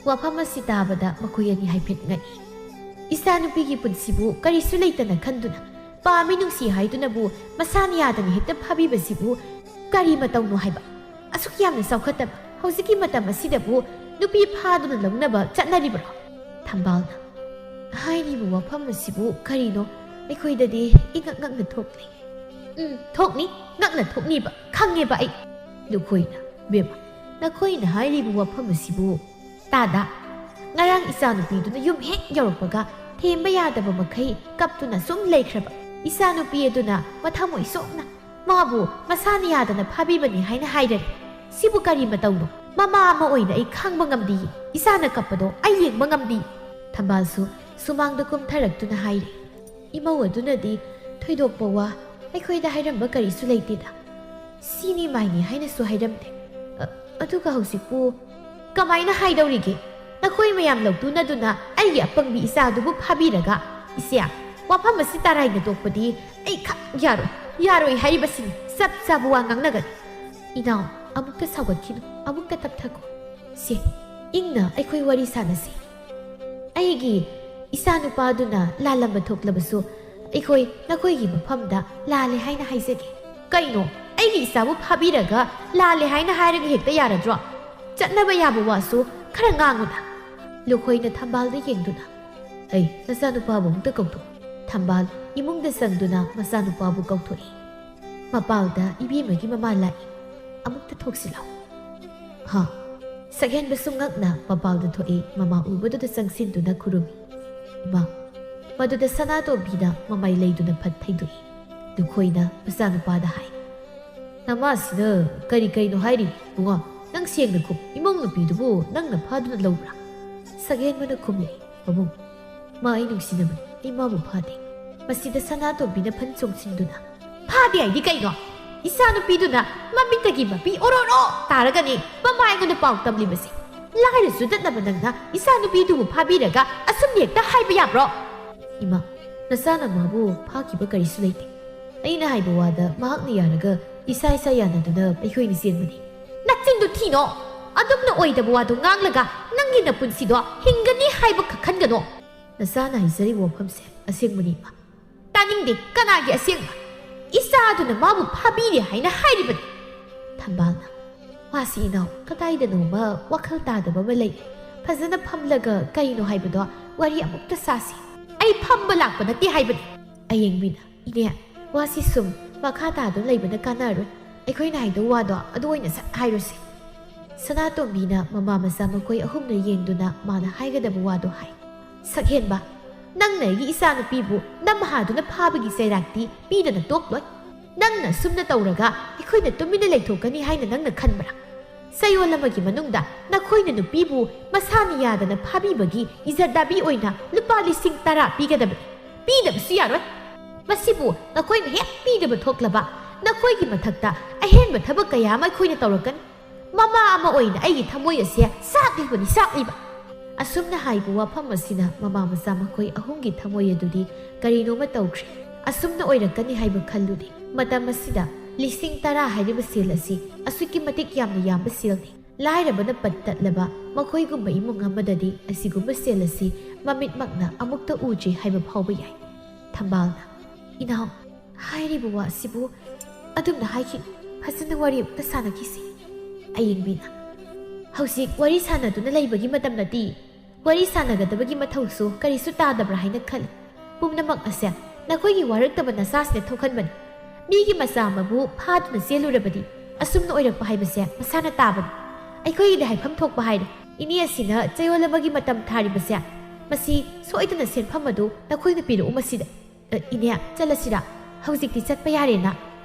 ꯋꯥꯐꯝ ꯑꯁꯤ ꯇꯥꯕꯗ ꯃꯈꯣꯏ ꯑꯅꯤ ꯍꯥꯏꯐꯦꯠ ꯉꯛꯏ꯫ ꯏꯆꯥꯅꯨꯄꯤꯒꯤ ꯄꯨꯟꯁꯤꯕꯨ ꯀꯔꯤꯁꯨ ꯂꯩꯇꯅ ꯈꯟꯗꯨꯅ, ꯄꯥꯝꯃꯤ ꯅꯨꯡꯁꯤ ꯍꯥꯏꯗꯨꯅꯕꯨ ꯃꯁꯥꯅ ꯌꯥꯗꯅ ꯍꯦꯛꯇ ꯐꯥꯕꯤꯕꯁꯤꯕꯨ ꯀꯔꯤ ꯃꯇꯧꯅꯣ ꯍꯥꯏꯕ? ꯑꯁꯨꯛ ꯌꯥꯝꯅ ꯆꯥꯎꯈꯠꯇꯕ ꯍꯧꯖꯤꯛꯀꯤ ꯃꯇꯝ ꯑꯁꯤꯗꯕꯨ ꯅꯨꯄꯤ ꯐꯥꯗꯨꯅ ꯂꯧꯅꯕ ꯆꯠꯅꯔꯤꯕ꯭ꯔꯣ? ꯊꯝꯕꯥꯜꯅ, "ꯍꯥꯏꯔꯤꯕ ꯋꯥꯐꯝ ꯑꯁꯤꯕꯨ ꯀꯔꯤꯅꯣ? ꯑꯩꯈꯣꯏꯗꯗꯤ ꯏꯉꯛ ꯉꯛꯅ ꯊꯣꯛꯂꯤ꯫" "ꯎꯝ, ꯊꯣꯛꯅꯤ, ꯉꯛꯅ ꯊꯣꯛꯅꯤꯕ, ꯈꯪꯉꯦꯕ ꯑꯩ꯫" ꯂꯨꯈꯣꯏꯅ, "ꯕꯦꯝꯃ, ꯅꯈꯣꯏꯅ ꯍꯥꯏꯔꯤꯕ ꯋꯥꯐꯝ ꯑꯁꯤꯕꯨ ꯇꯥꯗꯥ, ꯉꯔꯥꯡ ꯏꯆꯥꯅꯨꯄꯤꯗꯨꯅ ꯌꯨꯝ ꯍꯦꯛ ꯌꯧꯔꯛꯄꯒ ꯊꯦꯝꯕ ꯌꯥꯗꯕ ꯃꯈꯩ ꯀꯞꯇꯨꯅ ꯁꯨꯝ ꯂꯩꯈ꯭ꯔꯕ ꯏꯆꯥꯅꯨꯄꯤ ꯑꯗꯨꯅ ꯃꯊꯃꯣꯏ ꯁꯣꯛꯅ ꯃꯥꯕꯨ ꯃꯁꯥꯅ ꯌꯥꯗꯅ ꯐꯥꯕꯤꯕꯅꯤ ꯍꯥꯏꯅ ꯍꯥꯏꯔꯦ꯫ ꯁꯤꯕꯨ ꯀꯔꯤ ꯃꯇꯧꯅꯣ? ꯃꯃꯥ ꯑꯃ ꯑꯣꯏꯅ ꯑꯩ ꯈꯥꯡꯕ ꯉꯝꯗꯤꯌꯦ꯫ ꯏꯆꯥꯅ ꯀꯞꯄꯗꯣ ꯑꯩ ꯌꯦꯡꯕ ꯉꯝꯗꯤ꯫" ꯊꯝꯕꯥꯜꯁꯨ ꯁꯨꯃꯥꯡꯗ ꯀꯨꯝꯊꯔꯛꯇꯨꯅ ꯍꯥꯏꯔꯦ, "ꯏꯃꯧ ꯑꯗꯨꯅꯗꯤ ꯊꯣꯏꯗꯣꯛꯄ ꯋꯥ ꯑꯩꯈꯣꯏꯗ ꯍꯥꯏꯔꯝꯕ ꯀꯔꯤꯁꯨ ꯂꯩꯇꯦꯗ꯫ ꯁꯤꯅꯤ ꯃꯥꯏꯅꯤ ꯍꯥꯏꯅꯁꯨ ꯍꯥꯏꯔꯝꯗꯦ꯫ ꯑ-, ꯑꯗꯨꯒ ꯍꯧꯖꯤꯛꯄꯨ ꯀꯃꯥꯏꯅ ꯍꯥꯏꯗꯧꯔꯤꯒꯦ? ꯅꯈꯣꯏ ꯃꯌꯥꯝ ꯂꯧꯇꯨꯅꯗꯨꯅ ꯑꯩꯒꯤ ꯑꯄꯪꯕꯤ ꯏꯆꯥꯗꯨꯕꯨ ꯐꯥꯕꯤꯔꯒ, ꯏꯆꯦ, ꯋꯥꯐꯝ ꯑꯁꯤ ꯇꯔꯥꯏꯅ ꯇꯣꯛꯄꯗꯤ ꯑꯩ ꯈꯛ ꯌꯥꯔꯣꯏ, ꯌꯥꯔꯣꯏ ꯍꯥꯏꯔꯤꯕꯁꯤꯅꯤ꯫ ꯆꯞ ꯆꯥꯕ ꯋꯥ ꯉꯥꯡꯅꯒꯅꯤ꯫" "ꯏꯅꯥꯎ, ꯑꯃꯨꯛꯇ ꯁꯥꯎꯒꯠꯈꯤꯅꯨ, ꯑꯃꯨꯛꯇ ꯇꯞꯊꯈꯣ꯫ ꯁꯦ, ꯏꯪꯅ ꯑꯩꯈꯣꯏ ꯋꯥꯔꯤ ꯁꯥꯟꯅꯁꯤ꯫ ꯑꯩꯒꯤ ꯏꯆꯥꯅꯨꯄꯥꯗꯨꯅ ꯂꯥꯜꯂꯝꯕ ꯊꯣꯛꯂꯕꯁꯨ ꯑꯩꯈꯣꯏ ꯅꯈꯣꯏꯒꯤ ꯃꯐꯝꯗ ꯂꯥꯜꯂꯦ ꯍꯥꯏꯅ ꯍꯥꯏꯖꯒꯦ꯫" "ꯀꯩꯅꯣ? ꯑꯩꯒꯤ ꯏꯆꯥꯕꯨ ꯐꯥꯕꯤꯔꯒ ꯂꯥꯜꯂꯦ ꯍꯥꯏꯅ ꯍꯥꯏꯔꯒ ꯍꯦꯛꯇ ꯌꯥꯔꯗ꯭ꯔꯣ? ꯆꯠꯅꯕ ꯌꯥꯕ ꯋꯥꯁꯨ ꯈꯔ ꯉꯥꯡꯉꯨꯅ꯫" ꯂꯨꯈꯣꯏꯅ ꯊꯝꯕꯥꯜꯗ ꯌꯦꯡꯗꯨꯅ, "ꯑꯩ ꯅꯆꯥꯅꯨꯄꯥꯕꯨ ꯑꯃꯨꯛꯇ ꯀꯧꯊꯣꯛ꯫" ꯊꯝꯕꯥꯜ ꯏꯃꯨꯡꯗ ꯆꯪꯗꯨꯅ ꯃꯆꯥꯅꯨꯄꯥꯕꯨ ꯀꯧꯊꯣꯛꯏ꯫ ꯃꯄꯥꯜꯗ ꯏꯕꯦꯝꯃꯒꯤ ꯃꯃꯥ ꯂꯥꯛꯏ꯫ "ꯑꯃꯨꯛꯇ ꯊꯣꯛꯁꯤꯜꯂꯣ꯫" ꯍꯥ? ꯁꯛꯍꯦꯟꯕꯁꯨ ꯉꯛꯅ ꯃꯄꯥꯜꯗ ꯊꯣꯛꯏ, ꯃꯃꯥ ꯎꯕꯗꯨꯗ ꯆꯪꯁꯤꯟꯗꯨꯅ ꯈꯨꯔꯨꯝꯃꯤ꯫ ꯏꯃꯥ! ꯃꯗꯨꯗ ꯁꯅꯥꯇꯣꯝꯕꯤꯅ ꯃꯃꯥꯏ ꯂꯩꯗꯨꯅ ꯐꯠ ꯊꯩꯗꯣꯛꯏ꯫ ꯂꯨꯈꯣꯏꯅ ꯃꯆꯥꯅꯨꯄꯥꯗ ꯍꯥꯏ, "ꯅꯃꯥꯁꯤꯅ ꯀꯔꯤ ꯀꯔꯤꯅꯣ ꯍꯥꯏꯔꯤ? ꯏꯕꯨꯡꯉꯣ, ꯅꯪ ꯁꯦꯡꯅ ꯈꯨꯝ, ꯏꯃꯧ ꯅꯨꯄꯤꯗꯨꯕꯨ ꯅꯪꯅ ꯐꯥꯗꯨꯅ ꯂꯧꯕ꯭ꯔꯥ?" ꯁꯛꯍꯦꯟꯕꯅ ꯈꯨꯝꯂꯛꯏ, "ꯄꯥꯕꯨꯡ, ꯃꯥ ꯑꯩ ꯅꯨꯡꯁꯤꯅꯕꯅꯤ, ꯑꯩ ꯃꯥꯕꯨ ꯐꯥꯗꯦ꯫" ꯃꯁꯤꯗ ꯁꯅꯥꯇꯣꯝꯕꯤꯅ ꯐꯟ ꯆꯣꯡꯁꯤꯟꯗꯨꯅ, "ꯐꯥꯗꯦ ꯍꯥꯏꯗꯤ ꯀꯩꯅꯣ? ꯏꯆꯥꯅꯨꯄꯤꯗꯨꯅ ꯃꯃꯤꯠꯇꯒꯤ ꯃꯄꯤ ꯑꯣꯔꯣꯔꯣ ꯇꯥꯔꯒꯅꯤ ꯃꯃꯥ ꯑꯩꯉꯣꯟꯗ ꯄꯥꯎ ꯇꯝꯂꯤꯕꯁꯦ꯫ ꯂꯥꯏꯔ ꯆꯨꯗꯠꯅꯕ ꯅꯪꯅ ꯏꯆꯥꯅꯨꯄꯤꯗꯨꯕꯨ ꯐꯥꯕꯤꯔꯒ ꯑꯁꯨꯝ ꯍꯦꯛꯇ ꯍꯥꯏꯕ ꯌꯥꯕ꯭ꯔꯣ?" "ꯏꯃꯥ, ꯅꯆꯥꯅ ꯃꯥꯕꯨ ꯐꯥꯈꯤꯕ ꯀꯔꯤꯁꯨ ꯂꯩꯇꯦ꯫ ꯑꯩꯅ ꯍꯥꯏꯕ ꯋꯥꯗ ꯃꯍꯥꯛꯅ ꯌꯥꯔꯒ ꯏꯁꯥ ꯏꯁꯥ ꯌꯥꯅꯗꯨꯅ ꯑꯩꯈꯣꯏꯅꯤ ꯆꯦꯟꯕꯅꯤ꯫" "ꯅꯆꯤꯟꯗꯨ ꯊꯤꯅꯣ꯫ ꯑꯗꯨꯝꯅ ꯑꯣꯏꯗꯕ ꯋꯥꯗꯨ ꯉꯥꯡꯂꯒ ꯅꯪꯒꯤ ꯅꯄꯨꯟꯁꯤꯗꯣ ꯍꯤꯡꯒꯅꯤ ꯍꯥꯏꯕ ꯈꯛ ꯈꯟꯒꯅꯣ꯫" "ꯅꯆꯥꯅ ꯍꯥꯏꯖꯔꯤꯕ ꯋꯥꯐꯝꯁꯦ ꯑꯁꯦꯡꯕꯅꯤ, ꯏꯃꯥ꯫" "ꯇꯥꯅꯤꯡꯗꯦ꯫ ꯀꯅꯥꯒꯤ ꯑꯁꯦꯡꯕ? ꯏꯆꯥꯗꯨꯅ ꯃꯥꯕꯨ ꯐꯥꯕꯤꯔꯦ ꯍꯥꯏꯅ ꯍꯥꯏꯔꯤꯕꯅꯤ꯫" ꯊꯝꯕꯥꯜꯅ, "ꯃꯥꯁꯤ ꯏꯅꯥꯎ, ꯀꯗꯥꯏꯗꯅꯣꯃ ꯋꯥꯈꯜ ꯇꯥꯗꯕ ꯑꯃ ꯂꯩ꯫ ꯐꯖꯅ ꯐꯝꯂꯒ ꯀꯩꯅꯣ ꯍꯥꯏꯕꯗꯣ ꯋꯥꯔꯤ ꯑꯃꯨꯛꯇ ꯁꯥꯁꯤ꯫" "ꯑꯩ ꯐꯝꯕ ꯂꯥꯛꯄ ꯅꯠꯇꯦ ꯍꯥꯏꯕꯅꯤ꯫" ꯑꯌꯦꯡꯕꯤꯅ, "ꯏꯅꯦ, ꯋꯥꯁꯤ ꯁꯨꯝ ꯃꯈꯥ ꯇꯥꯗꯨꯅ ꯂꯩꯕꯅ ꯀꯥꯟꯅꯔꯣꯏ꯫ ꯑꯩꯈꯣꯏꯅ ꯍꯥꯏꯗꯧ ꯋꯥꯗꯣ ꯑꯗꯨ ꯑꯣꯏꯅ ꯁꯠ ꯍꯥꯏꯔꯨꯁꯤ꯫" ꯁꯅꯥꯇꯣꯝꯕꯤꯅ ꯃꯃꯥ ꯃꯆꯥ ꯃꯈꯣꯏ ꯑꯍꯨꯝꯅ ꯌꯦꯡꯗꯨꯅ ꯃꯥꯅ ꯍꯥꯏꯒꯗꯕ ꯋꯥꯗꯣ ꯍꯥꯏ꯫ "ꯁꯛꯍꯦꯟꯕ, ꯅꯪꯅ ꯑꯩꯒꯤ ꯏꯆꯥꯅꯨꯄꯤꯕꯨ ꯅꯝꯍꯥꯗꯨꯅ ꯐꯥꯕꯒꯤ ꯆꯩꯔꯥꯛꯇꯤ ꯄꯤꯗꯅ ꯇꯣꯛꯂꯣꯏ꯫ ꯅꯪꯅ ꯁꯨꯝꯅ ꯇꯧꯔꯒ ꯑꯩꯈꯣꯏꯅ ꯇꯨꯃꯤꯟꯅ ꯂꯩꯊꯣꯛꯀꯅꯤ ꯍꯥꯏꯅ ꯅꯪꯅ ꯈꯟꯕ꯭ꯔꯥ? ꯆꯌꯣꯜ ꯑꯃꯒꯤ ꯃꯅꯨꯡꯗ ꯅꯈꯣꯏꯅ ꯅꯨꯄꯤꯕꯨ ꯃꯁꯥꯅ ꯌꯥꯗꯅ ꯐꯥꯕꯤꯕꯒꯤ ꯏꯖꯠ ꯗꯥꯕꯤ ꯑꯣꯏꯅ ꯂꯨꯄꯥ ꯂꯤꯁꯤꯡ ꯇꯔꯥ ꯄꯤꯒꯗꯕꯅꯤ꯫ ꯄꯤꯗꯕꯁꯨ ꯌꯥꯔꯣꯏ꯫ ꯃꯁꯤꯕꯨ ꯅꯈꯣꯏꯅ ꯍꯦꯛ ꯄꯤꯗꯕ ꯊꯣꯛꯂꯕ, ꯅꯈꯣꯏꯒꯤ ꯃꯊꯛꯇ ꯑꯍꯦꯟꯕ ꯊꯕꯛ ꯀꯌꯥ ꯑꯃ ꯑꯩꯈꯣꯏꯅ ꯇꯧꯔꯛꯀꯅꯤ꯫ ꯃꯃꯥ ꯑꯃ ꯑꯣꯏꯅ ꯑꯩꯒꯤ ꯊꯃꯣꯏ ꯑꯁꯦ ꯆꯥꯛꯂꯤꯕꯅꯤ, ꯆꯥꯛꯂꯤꯕ꯫" ꯑꯁꯨꯝꯅ ꯍꯥꯏꯕ ꯋꯥꯐꯝ ꯑꯁꯤꯅ ꯃꯃꯥ ꯃꯆꯥ ꯃꯈꯣꯏ ꯑꯍꯨꯝꯒꯤ ꯊꯃꯣꯏ ꯑꯗꯨꯗꯤ ꯀꯔꯤꯅꯣꯃ ꯇꯧꯈ꯭ꯔꯦ꯫ ꯑꯁꯨꯝꯅ ꯑꯣꯏꯔꯛꯀꯅꯤ ꯍꯥꯏꯕ ꯈꯜꯂꯨꯗꯦ꯫ ꯃꯇꯝ ꯑꯁꯤꯗ ꯂꯤꯁꯤꯡ ꯇꯔꯥ ꯍꯥꯏꯔꯤꯕ ꯁꯦꯜ ꯑꯁꯤ ꯑꯁꯨꯛꯀꯤ ꯃꯇꯤꯛ ꯌꯥꯝꯅ ꯌꯥꯝꯕ ꯁꯦꯜꯅꯤ꯫ ꯂꯥꯏꯔꯕꯅ ꯄꯠ ꯇꯠꯂꯕ ꯃꯈꯣꯏꯒꯨꯝꯕ ꯏꯃꯨꯡ ꯑꯃꯗꯗꯤ ꯑꯁꯤꯒꯨꯝꯕ ꯁꯦꯜ ꯑꯁꯤ ꯃꯃꯤꯠꯃꯛꯅ ꯑꯃꯨꯛꯇ ꯎꯗ꯭ꯔꯤ ꯍꯥꯏꯕ ꯐꯥꯎꯕ ꯌꯥꯏ꯫ ꯊꯝꯕꯥꯜꯅ, "ꯏꯅꯥꯎ, ꯍꯥꯏꯔꯤꯕ ꯋꯥ ꯑꯁꯤꯕꯨ ꯑꯗꯨꯝꯅ ꯍꯥꯏꯈꯤꯅꯨ꯫ ꯐꯖꯅ ꯋꯥꯔꯤ ꯑꯃꯨꯛꯇ ꯁꯥꯟꯅꯈꯤꯁꯤ꯫" ꯑꯌꯦꯡꯕꯤꯅ, "ꯍꯧꯖꯤꯛ ꯋꯥꯔꯤ ꯁꯥꯟꯅꯗꯨꯅ ꯂꯩꯕꯒꯤ ꯃꯇꯝ ꯅꯠꯇꯦ꯫ ꯋꯥꯔꯤ ꯁꯥꯟꯅꯒꯗꯕꯒꯤ ꯃꯊꯧꯁꯨ ꯀꯔꯤꯁꯨ ꯇꯥꯗꯕ꯭ꯔꯥ ꯍꯥꯏꯅ ꯈꯜꯂꯤ꯫ ꯄꯨꯝꯅꯃꯛ ꯑꯁꯦ ꯅꯈꯣꯏꯒꯤ ꯋꯥꯔꯛꯇꯕ ꯅꯆꯥꯁꯤꯅ ꯊꯣꯛꯍꯟꯕꯅꯤ꯫ ꯃꯤꯒꯤ ꯃꯆꯥ ꯑꯃꯕꯨ ꯐꯥꯗꯨꯅ ꯆꯦꯜꯂꯨꯔꯕꯗꯤ ꯑꯁꯨꯝꯅ ꯑꯣꯏꯔꯛꯄ ꯍꯥꯏꯕꯁꯦ ꯃꯁꯥꯅ ꯇꯥꯕꯅꯤ꯫ ꯑꯩꯈꯣꯏꯒꯤꯗꯤ ꯍꯥꯏꯐꯝ ꯊꯣꯛꯄ ꯍꯥꯏꯔꯦ꯫ ꯏꯅꯦ ꯑꯁꯤꯅ ꯆꯌꯣꯜ ꯑꯃꯒꯤ ꯃꯇꯝ ꯊꯥꯔꯤꯕꯁꯦ, ꯃꯁꯤ ꯁꯣꯏꯗꯅ ꯁꯦꯟꯐꯝ ꯑꯗꯨ ꯅꯈꯣꯏꯅ ꯄꯤꯔꯛꯎ ꯃꯁꯤꯗ꯫ ꯑ, ꯏꯅꯦ, ꯆꯠꯂꯁꯤꯔꯥ? ꯍꯧꯖꯤꯛꯇꯤ ꯆꯠꯄ ꯌꯥꯔꯦꯅ꯫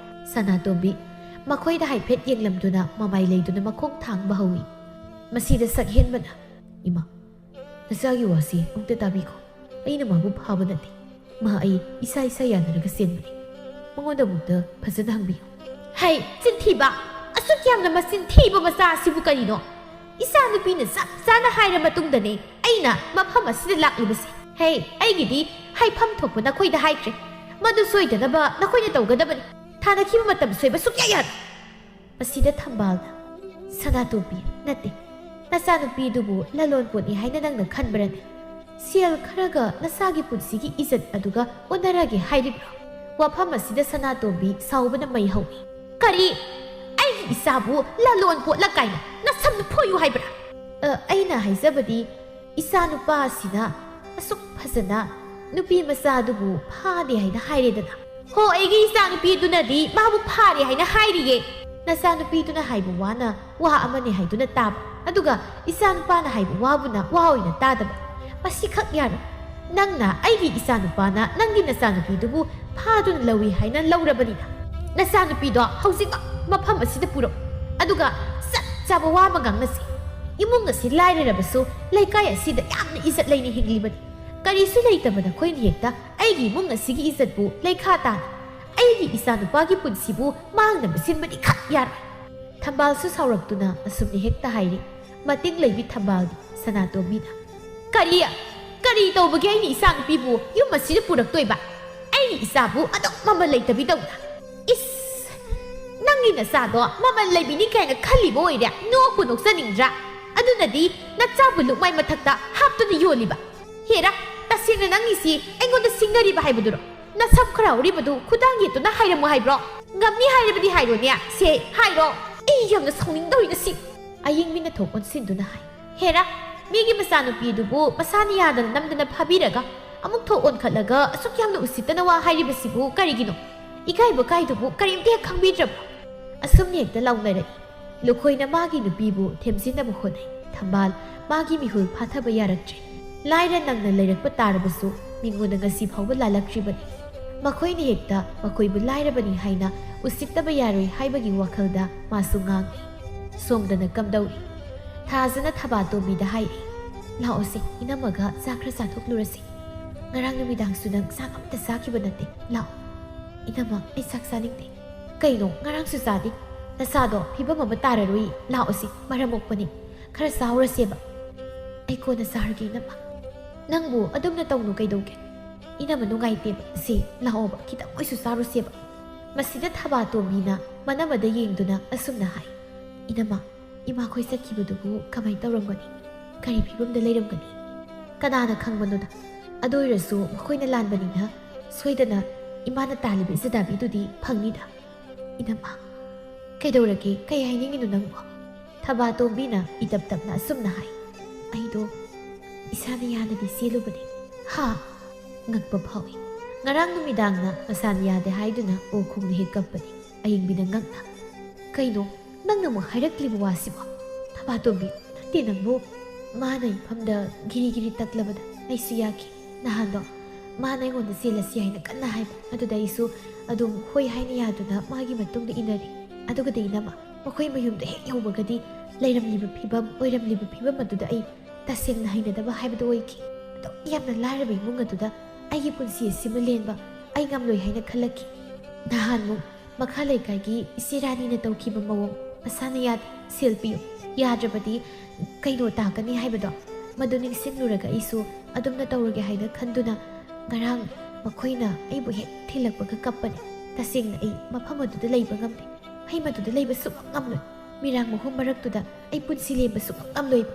ꯁꯅꯥꯇꯣꯝꯕꯤ ꯃꯈꯣꯏꯗ ꯍꯥꯏꯐꯦꯠ ꯌꯦꯡꯂꯝꯗꯨꯅ ꯃꯃꯥꯏ ꯂꯩꯗꯨꯅ ꯃꯈꯣꯡ ꯊꯥꯡꯕ ꯍꯧꯏ꯫ ꯃꯁꯤꯗ ꯁꯛꯍꯦꯟꯕꯅ, "ꯏꯃꯥ, ꯅꯆꯥꯒꯤ ꯋꯥꯁꯤ ꯑꯃꯨꯛꯇ ꯇꯥꯕꯤꯈꯣ꯫ ꯑꯩꯅ ꯃꯥꯕꯨ ꯐꯥꯕ ꯅꯠꯇꯦ꯫ ꯃꯥ ꯑꯩ ꯏꯁꯥ ꯏꯁꯥ ꯌꯥꯅꯔꯒ ꯆꯦꯟꯕꯅꯤ꯫ ꯃꯉꯣꯟꯗ ꯑꯃꯨꯛꯇ ꯐꯖꯅ ꯍꯪꯕꯤꯌꯨ꯫" "ꯍꯩ, ꯆꯤꯟꯊꯤꯕ! ꯑꯁꯨꯛ ꯌꯥꯝꯅ ꯃꯆꯤꯟ ꯊꯤꯕ ꯃꯆꯥ ꯑꯁꯤꯕꯨ ꯀꯔꯤꯅꯣ? ꯏꯆꯥꯅꯨꯄꯤꯅ ꯆꯞ ꯆꯥꯅ ꯍꯥꯏꯔ ꯃꯇꯨꯡꯗꯅꯦ ꯑꯩꯅ ꯃꯐꯝ ꯑꯁꯤꯗ ꯂꯥꯛꯂꯤꯕꯁꯦ꯫ ꯍꯩ, ꯑꯩꯒꯤꯗꯤ ꯍꯥꯏꯐꯝ ꯊꯣꯛꯄ ꯅꯈꯣꯏꯗ ꯍꯥꯏꯈ꯭ꯔꯦ꯫ ꯃꯗꯨ ꯁꯣꯏꯗꯅꯕ ꯅꯈꯣꯏꯅ ꯇꯧꯒꯗꯕꯅꯤ꯫ ꯊꯥꯅꯈꯤꯕ ꯃꯇꯝ ꯁꯣꯏꯕ ꯁꯨꯛꯌꯥ ꯌꯥꯗꯦ꯫" ꯃꯁꯤꯗ ꯊꯝꯕꯥꯜꯅ, "ꯁꯅꯥꯇꯣꯝꯕꯤ, ꯅꯠꯇꯦ, ꯅꯆꯥꯅꯨꯄꯤꯗꯨꯕꯨ ꯂꯂꯣꯟ ꯄꯣꯠꯅꯤ ꯍꯥꯏꯅ ꯅꯪꯅ ꯈꯟꯕ꯭ꯔꯅꯦ? ꯁꯦꯜ ꯈꯔꯒ ꯅꯆꯥꯒꯤ ꯄꯨꯟꯁꯤꯒꯤ ꯏꯖꯠ ꯑꯗꯨꯒ ꯑꯣꯟꯅꯔꯒꯦ ꯍꯥꯏꯔꯤꯕ꯭ꯔꯣ?" ꯋꯥꯐꯝ ꯑꯁꯤꯗ ꯁꯅꯥꯇꯣꯝꯕꯤ ꯁꯥꯎꯕꯅ ꯃꯩ ꯍꯧꯏ꯫ "ꯀꯔꯤ? ꯑꯩꯒꯤ ꯏꯆꯥꯕꯨ ꯂꯂꯣꯟ ꯄꯣꯠꯂ ꯀꯥꯏꯅ ꯅꯁꯝꯅ ꯐꯣꯏꯌꯨ ꯍꯥꯏꯕ꯭ꯔꯥ?" "ꯑ, ꯑꯩꯅ ꯍꯥꯏꯖꯕꯗꯤ, ꯏꯆꯥ ꯅꯨꯄꯥ ꯑꯁꯤꯅ ꯑꯁꯨꯛ ꯐꯖꯅ ꯅꯨꯄꯤ ꯃꯆꯥ ꯑꯗꯨꯕꯨ ꯐꯥꯗꯦ ꯍꯥꯏꯅ ꯍꯥꯏꯔꯦꯗꯅ꯫" "ꯍꯣ, ꯑꯩꯒꯤ ꯏꯆꯥ ꯅꯨꯄꯤ ꯑꯗꯨꯅꯗꯤ ꯃꯥꯕꯨ ꯐꯥꯔꯦ ꯍꯥꯏꯅ ꯍꯥꯏꯔꯤꯌꯦ꯫ ꯅꯆꯥ ꯅꯨꯄꯤꯗꯨꯅ ꯍꯥꯏꯕ ꯋꯥꯅ ꯋꯥ ꯑꯃꯅꯤ ꯍꯥꯏꯗꯨꯅ ꯇꯥꯕ, ꯑꯗꯨꯒ ꯏꯆꯥ ꯅꯨꯄꯥꯅ ꯍꯥꯏꯕ ꯋꯥꯕꯨꯅ ꯋꯥ ꯑꯣꯏꯅ ꯇꯥꯗꯕ꯫ ꯃꯁꯤꯈꯛ ꯌꯥꯔꯣꯏ꯫ ꯅꯪꯅ ꯑꯩꯒꯤ ꯏꯆꯥ ꯅꯨꯄꯥꯅ ꯅꯪꯒꯤ ꯅꯆꯥ ꯅꯨꯄꯤꯗꯨꯕꯨ ꯐꯥꯗꯨꯅ ꯂꯧꯏ ꯍꯥꯏꯅ ꯂꯧꯔꯕꯅꯤꯅ, ꯅꯆꯥ ꯅꯨꯄꯤꯗꯣ ꯍꯧꯖꯤꯛꯃꯛ ꯃꯐꯝ ꯑꯁꯤꯗ ꯄꯨꯔꯛꯎ꯫ ꯑꯗꯨꯒ ꯆꯞ ꯆꯥꯕ ꯋꯥ ꯑꯃ ꯉꯥꯡꯅꯁꯤ꯫ ꯏꯃꯨꯡ ꯑꯁꯤ ꯂꯥꯏꯔꯔꯕꯁꯨ ꯂꯩꯀꯥꯏ ꯑꯁꯤꯗ ꯌꯥꯝꯅ ꯏꯖꯠ ꯂꯩꯅ ꯍꯤꯡꯂꯤꯕꯅꯤ꯫ ꯀꯔꯤꯁꯨ ꯂꯩꯇꯕ ꯅꯈꯣꯏꯅ ꯍꯦꯛꯇ ꯑꯩꯒꯤ ꯏꯃꯨꯡ ꯑꯁꯤꯒꯤ ꯏꯖꯠꯄꯨ ꯂꯩꯈꯥ ꯇꯥꯅ ꯑꯩꯒꯤ ꯏꯆꯥꯅꯨꯄꯥꯒꯤ ꯄꯨꯟꯁꯤꯕꯨ ꯃꯥꯡꯅꯕ ꯁꯤꯟꯕꯗꯤ ꯈꯛ ꯌꯥꯔꯣꯏ꯫" ꯊꯝꯕꯥꯜꯁꯨ ꯁꯥꯎꯔꯛꯇꯨꯅ ꯑꯁꯨꯝꯅ ꯍꯦꯛꯇ ꯍꯥꯏꯔꯤ꯫ ꯃꯇꯤꯡ ꯂꯩꯕꯤ ꯊꯝꯕꯥꯜꯗꯤ ꯁꯅꯥꯇꯣꯝꯕꯤꯅ, "ꯀꯔꯤ? ꯀꯔꯤ ꯇꯧꯕꯒꯤ ꯑꯩꯅ ꯏꯆꯥꯅꯨꯄꯤꯕꯨ ꯌꯨꯝ ꯑꯁꯤꯗ ꯄꯨꯔꯛꯇꯣꯏꯕ? ꯑꯩꯒꯤ ꯏꯆꯥꯕꯨ ꯑꯗꯨꯛ ꯃꯃꯜ ꯂꯩꯇꯕꯤꯗꯧꯅ? ꯏꯁ! ꯅꯪꯒꯤ ꯅꯆꯥꯗꯣ ꯃꯃꯜ ꯂꯩꯕꯤꯅꯤ ꯀꯥꯏꯅ ꯈꯜꯂꯤꯕ ꯑꯣꯏꯔꯦ? ꯅꯣꯛꯄꯨ ꯅꯣꯛꯆꯅꯤꯡꯗ꯭ꯔꯥ? ꯑꯗꯨꯅꯗꯤ ꯅꯆꯥꯕꯨ ꯂꯨꯛꯃꯥꯏ ꯃꯊꯛꯇ ꯍꯥꯞꯇꯨꯅ ꯌꯣꯜꯂꯤꯕ꯫ ꯍꯦꯔꯥ, ꯇꯁꯦꯡꯅ ꯅꯪꯒꯤꯁꯤ ꯑꯩꯉꯣꯟꯗ ꯁꯤꯡꯅꯔꯤꯕ ꯍꯥꯏꯕꯗꯨꯔꯣ? ꯅꯁꯝ ꯈꯔ ꯍꯧꯔꯤꯕꯗꯨ ꯈꯨꯗꯥꯡ ꯌꯦꯠꯇꯨꯅ ꯍꯥꯏꯔꯝꯃꯨ ꯍꯥꯏꯕ꯭ꯔꯣ? ꯉꯝꯅꯤ ꯍꯥꯏꯔꯕꯗꯤ ꯍꯥꯏꯔꯣꯅꯦ, ꯁꯦ, ꯍꯥꯏꯔꯣ꯫ ꯑꯩ ꯌꯥꯝꯅ ꯁꯥꯎꯅꯤꯡꯗꯧꯔꯤꯗ ꯁꯤ꯫" ꯑꯌꯤꯡꯕꯤꯅ ꯊꯣꯛ ꯑꯣꯟꯁꯤꯟꯗꯨꯅ ꯍꯥꯏ, "ꯍꯦꯔꯥ, ꯃꯤꯒꯤ ꯃꯆꯥꯅꯨꯄꯤꯗꯨꯕꯨ ꯃꯁꯥꯅ ꯌꯥꯗꯅ ꯅꯝꯗꯅ ꯐꯥꯕꯤꯔꯒ ꯑꯃꯨꯛ ꯊꯣꯛ ꯑꯣꯟꯈꯠꯂꯒ ꯑꯁꯨꯛ ꯌꯥꯝꯅ ꯎꯁꯤꯠꯇꯅ ꯋꯥ ꯍꯥꯏꯔꯤꯕꯁꯤꯕꯨ ꯀꯔꯤꯒꯤꯅꯣ? ꯏꯀꯥꯏꯕ ꯀꯥꯏꯗꯨꯕꯨ ꯀꯔꯤꯝꯇ ꯍꯦꯛ ꯈꯪꯕꯤꯗ꯭ꯔꯕ꯭ꯔꯣ?" ꯑꯁꯨꯝꯅ ꯍꯦꯛꯇ ꯂꯥꯎꯅꯔꯛꯏ꯫ ꯂꯨꯈꯣꯏꯅ ꯃꯥꯒꯤ ꯅꯨꯄꯤꯕꯨ ꯊꯦꯝꯖꯤꯟꯅꯕ ꯍꯣꯠꯅꯩ꯫ ꯊꯝꯕꯥꯜ, ꯃꯥꯒꯤ ꯃꯤꯍꯨꯜ ꯐꯥꯊꯕ ꯌꯥꯔꯛꯇ꯭ꯔꯦ꯫ ꯂꯥꯏꯔ ꯅꯪꯅ ꯂꯩꯔꯛꯄ ꯇꯥꯔꯕꯁꯨ ꯃꯤꯉꯣꯟꯗ ꯉꯁꯤ ꯐꯥꯎꯕ ꯂꯥꯜꯂꯛꯇ꯭ꯔꯤꯕꯅꯤ꯫ ꯃꯈꯣꯏꯅ ꯍꯦꯛꯇ ꯃꯈꯣꯏꯕꯨ ꯂꯥꯏꯔꯕꯅꯤ ꯍꯥꯏꯅ ꯎꯁꯤꯠꯇꯕ ꯌꯥꯔꯣꯏ ꯍꯥꯏꯕꯒꯤ ꯋꯥꯈꯜꯗ ꯃꯥꯁꯨ ꯉꯥꯡꯂꯤ꯫ ꯁꯣꯝꯗꯅ ꯀꯝꯗꯧꯏ? ꯊꯥꯖꯅ ꯊꯕꯥꯇꯣꯝꯕꯤꯗ ꯍꯥꯏꯔꯤ, "ꯂꯥꯛꯑꯣꯁꯦ, ꯏꯅꯝꯃꯒ ꯆꯥꯛ ꯈꯔ ꯆꯥꯊꯣꯛꯂꯨꯔꯁꯤ꯫ ꯉꯔꯥꯡ ꯅꯨꯃꯤꯗꯥꯡꯁꯨ ꯅꯪ ꯆꯥꯛ ꯑꯝꯇ ꯆꯥꯈꯤꯕ ꯅꯠꯇꯦ꯫ ꯂꯥꯛꯑꯣ꯫" "ꯏꯅꯝꯃ, ꯑꯩ ꯆꯥꯛ ꯆꯥꯅꯤꯡꯗꯦ꯫" "ꯀꯩꯅꯣ, ꯉꯔꯥꯡꯁꯨ ꯆꯥꯗꯦ? ꯅꯁꯥꯗꯣ ꯐꯤꯕꯝ ꯑꯃ ꯇꯥꯔꯔꯣꯏ꯫ ꯂꯥꯛꯑꯣꯁꯦ, ꯃꯔꯝ ꯃꯣꯛꯄꯅꯤ꯫ ꯈꯔ ꯆꯥꯍꯧꯔꯁꯦꯕ꯫" "ꯑꯩ ꯀꯣꯟꯅ ꯆꯥꯔꯒꯦ, ꯏꯅꯝꯃ꯫" "ꯅꯪꯕꯨ ꯑꯗꯨꯝꯅ ꯇꯧꯅꯨ ꯀꯩꯗꯧꯒꯦ? ꯏꯅꯝꯃ ꯅꯨꯡꯉꯥꯏꯇꯦꯕ꯫ ꯁꯦ, ꯂꯥꯛꯑꯣꯕ, ꯈꯤꯇꯪ ꯑꯣꯏꯁꯨ ꯆꯥꯔꯨꯁꯦꯕ꯫" ꯃꯁꯤꯗ ꯊꯕꯥꯇꯣꯝꯕꯤꯅ ꯃꯅꯝꯃꯗ ꯌꯦꯡꯗꯨꯅ ꯑꯁꯨꯝꯅ ꯍꯥꯏ, "ꯏꯅꯝꯃ, ꯏꯃꯥꯈꯣꯏ ꯆꯠꯈꯤꯕꯗꯨꯕꯨ ꯀꯃꯥꯏ ꯇꯧꯔꯝꯒꯅꯤ? ꯀꯔꯤ ꯐꯤꯕꯝꯗ ꯂꯩꯔꯝꯒꯅꯤ? ꯀꯅꯥꯅ ꯈꯪꯕꯅꯣꯗ? ꯑꯗꯨ ꯑꯣꯏꯔꯁꯨ ꯃꯈꯣꯏꯅ ꯂꯥꯟꯕꯅꯤꯅ ꯁꯣꯏꯗꯅ ꯏꯃꯥꯅ ꯇꯥꯜꯂꯤꯕ ꯏꯖꯗꯥꯕꯤꯗꯨꯗꯤ ꯐꯪꯅꯤꯗ꯫" "ꯏꯅꯝꯃ, ꯀꯩꯗꯧꯔꯒꯦ? ꯀꯩ ꯍꯥꯏꯅꯤꯡꯉꯤꯅꯣ ꯅꯪꯕꯣ?" ꯊꯕꯥꯇꯣꯝꯕꯤꯅ ꯏꯇꯞ ꯇꯞꯅ ꯑꯁꯨꯝꯅ ꯍꯥꯏ, "ꯑꯩꯗꯣ ꯏꯁꯥꯅ ꯌꯥꯗꯗꯤ ꯆꯦꯜꯂꯨꯕꯅꯦ꯫" "ꯍꯥ?" ꯉꯛꯄ ꯐꯥꯎꯏ꯫ ꯉꯔꯥꯡ ꯅꯨꯃꯤꯗꯥꯡꯅ ꯃꯁꯥꯅ ꯌꯥꯗꯦ ꯍꯥꯏꯗꯨꯅ ꯑꯣ ꯈꯣꯡꯅ ꯍꯦꯛ ꯀꯞꯄꯅꯤ꯫ ꯑꯌꯤꯡꯕꯤꯅ ꯉꯛꯅ, "ꯀꯩꯅꯣ ꯅꯪꯅ ꯑꯃꯨꯛ ꯍꯥꯏꯔꯛꯂꯤꯕ ꯋꯥꯁꯤꯕꯣ?" "ꯊꯕꯥꯇꯣꯝꯕꯤ, ꯅꯠꯇꯦ ꯅꯪꯕꯨ꯫ ꯃꯥꯅ ꯏꯐꯝꯗ ꯒꯤꯔꯤ ꯒꯤꯔꯤ ꯇꯛꯂꯕꯗ ꯑꯩꯁꯨ ꯌꯥꯈꯤ꯫ ꯅꯍꯥꯟꯗꯣ ꯃꯥꯅ ꯑꯩꯉꯣꯟꯗ ꯆꯦꯜꯂꯁꯤ ꯍꯥꯏꯅ ꯀꯟꯅ ꯍꯥꯏꯕ꯫ ꯑꯗꯨꯗ ꯑꯩꯁꯨ ꯑꯗꯨꯝ ꯍꯣꯏ ꯍꯥꯏꯅ ꯌꯥꯗꯨꯅ ꯃꯥꯒꯤ ꯃꯇꯨꯡꯗ ꯏꯟꯅꯔꯦ꯫ ꯑꯗꯨꯒꯗꯤ ꯏꯅꯝꯃ, ꯃꯈꯣꯏ ꯃꯌꯨꯝꯗ ꯍꯦꯛ ꯌꯧꯕꯒꯗꯤ ꯂꯩꯔꯝꯂꯤꯕ ꯐꯤꯕꯝ, ꯑꯣꯏꯔꯝꯂꯤꯕ ꯐꯤꯕꯝ ꯑꯗꯨꯗ ꯑꯩ ꯇꯁꯦꯡꯅ ꯍꯩꯅꯗꯕ ꯍꯥꯏꯕꯗꯨ ꯑꯣꯏꯈꯤ꯫ ꯑꯗꯨꯛ ꯌꯥꯝꯅ ꯂꯥꯏꯔꯕ ꯏꯃꯨꯡ ꯑꯗꯨꯗ ꯑꯩꯒꯤ ꯄꯨꯟꯁꯤ ꯑꯁꯤꯃ ꯂꯦꯟꯕ ꯑꯩ ꯉꯝꯂꯣꯏ ꯍꯥꯏꯅ ꯈꯜꯂꯛꯈꯤ꯫ ꯅꯍꯥꯟꯃꯨꯛ ꯃꯈꯥ ꯂꯩꯀꯥꯏꯒꯤ ꯏꯆꯦ ꯔꯥꯅꯤꯅ ꯇꯧꯈꯤꯕ ꯃꯑꯣꯡ, ꯃꯁꯥꯅ ꯌꯥꯗꯦ, ꯁꯦꯜ ꯄꯤꯌꯨ, ꯌꯥꯗ꯭ꯔꯕꯗꯤ ꯀꯩꯅꯣ ꯇꯥꯀꯅꯤ ꯍꯥꯏꯕꯗꯣ, ꯃꯗꯨ ꯅꯤꯡꯁꯤꯡꯂꯨꯔꯒ ꯑꯩꯁꯨ ꯑꯗꯨꯝꯅ ꯇꯧꯔꯒꯦ ꯍꯥꯏꯅ ꯈꯟꯗꯨꯅ ꯉꯔꯥꯡ ꯃꯈꯣꯏꯅ ꯑꯩꯕꯨ ꯍꯦꯛ ꯊꯤꯜꯂꯛꯄꯒ ꯀꯞꯄꯅꯤ꯫ ꯇꯁꯦꯡꯅ ꯑꯩ ꯃꯐꯝ ꯑꯗꯨꯗ ꯂꯩꯕ ꯉꯝꯗꯦ꯫ ꯑꯩ ꯃꯗꯨꯗ ꯂꯩꯕ ꯁꯨꯡꯉꯝ ꯉꯝꯂꯣꯏ꯫ ꯃꯤꯔꯥꯡ ꯃꯍꯨꯝ ꯃꯔꯛꯇꯨꯗ ꯑꯩ ꯄꯨꯟꯁꯤ ꯂꯦꯟꯕ ꯁꯨꯡꯉꯝ ꯉꯝꯂꯣꯏꯕ꯫"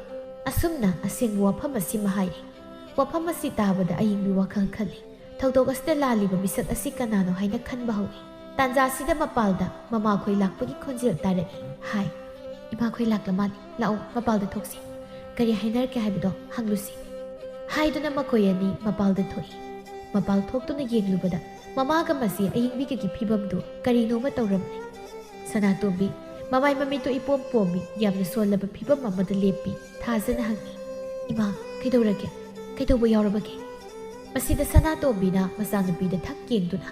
ꯑꯁꯨꯝꯅ ꯑꯁꯦꯡꯕ ꯋꯥꯐꯝ ꯑꯁꯤꯃ ꯍꯥꯏꯔꯤ꯫ ꯋꯥꯐꯝ ꯑꯁꯤ ꯇꯥꯕꯗ ꯑꯌꯤꯡꯕꯤ ꯋꯥꯈꯜ ꯈꯜꯂꯤ꯫ ꯊꯧꯗꯣꯛ ꯑꯁꯤꯗ ꯂꯥꯜꯂꯤꯕ ꯃꯤꯁꯛ ꯑꯁꯤ ꯀꯅꯥꯅꯣ ꯍꯥꯏꯅ ꯈꯟꯕ ꯍꯧꯏ꯫ ꯇꯥꯟꯖꯥꯁꯤꯗ ꯃꯄꯥꯜꯗ ꯃꯃꯥꯈꯣꯏ ꯂꯥꯛꯄꯒꯤ ꯈꯣꯟꯖꯦꯜ ꯇꯥꯔꯛꯏ꯫ ꯍꯥꯏ, "ꯏꯃꯥꯈꯣꯏ ꯂꯥꯛꯂ ꯃꯥꯜꯂꯤ꯫ ꯂꯥꯛꯑꯣ, ꯃꯄꯥꯜꯗ ꯊꯣꯛꯁꯤ꯫ ꯀꯔꯤ ꯍꯥꯏꯅꯔꯛꯀꯦ ꯍꯥꯏꯕꯗꯣ ꯍꯪꯂꯨꯁꯤ꯫" ꯍꯥꯏꯗꯨꯅ ꯃꯈꯣꯏ ꯑꯅꯤ ꯃꯄꯥꯜꯗ ꯊꯣꯛꯏ꯫ ꯃꯄꯥꯜ ꯊꯣꯛꯇꯨꯅ ꯌꯦꯡꯂꯨꯕꯗ ꯃꯃꯥꯒ ꯃꯆꯦ ꯑꯌꯤꯡꯕꯤꯒꯒꯤ ꯐꯤꯕꯝꯗꯨ ꯀꯔꯤꯅꯣꯃ ꯇꯧꯔꯝꯂꯦ꯫ "ꯁꯅꯥꯇꯣꯝꯕꯤ, ꯃꯃꯥꯏ ꯃꯃꯤꯠꯇꯨ ꯏꯄꯣꯝ ꯄꯣꯝꯃꯤ, ꯌꯥꯝꯅ ꯁꯣꯜꯂꯕ ꯐꯤꯕꯝ ꯑꯃꯗ ꯂꯦꯞꯄꯤ꯫ ꯊꯥꯖꯅ ꯍꯪꯉꯤ, "ꯏꯃꯥ, ꯀꯩꯗꯧꯔꯒꯦ? ꯀꯩꯗꯧꯕ ꯌꯥꯎꯔꯕꯒꯦ?" ꯃꯁꯤꯗ ꯁꯅꯥꯇꯣꯝꯕꯤꯅ ꯃꯆꯥꯅꯨꯄꯤꯗ ꯊꯛ ꯌꯦꯡꯗꯨꯅ,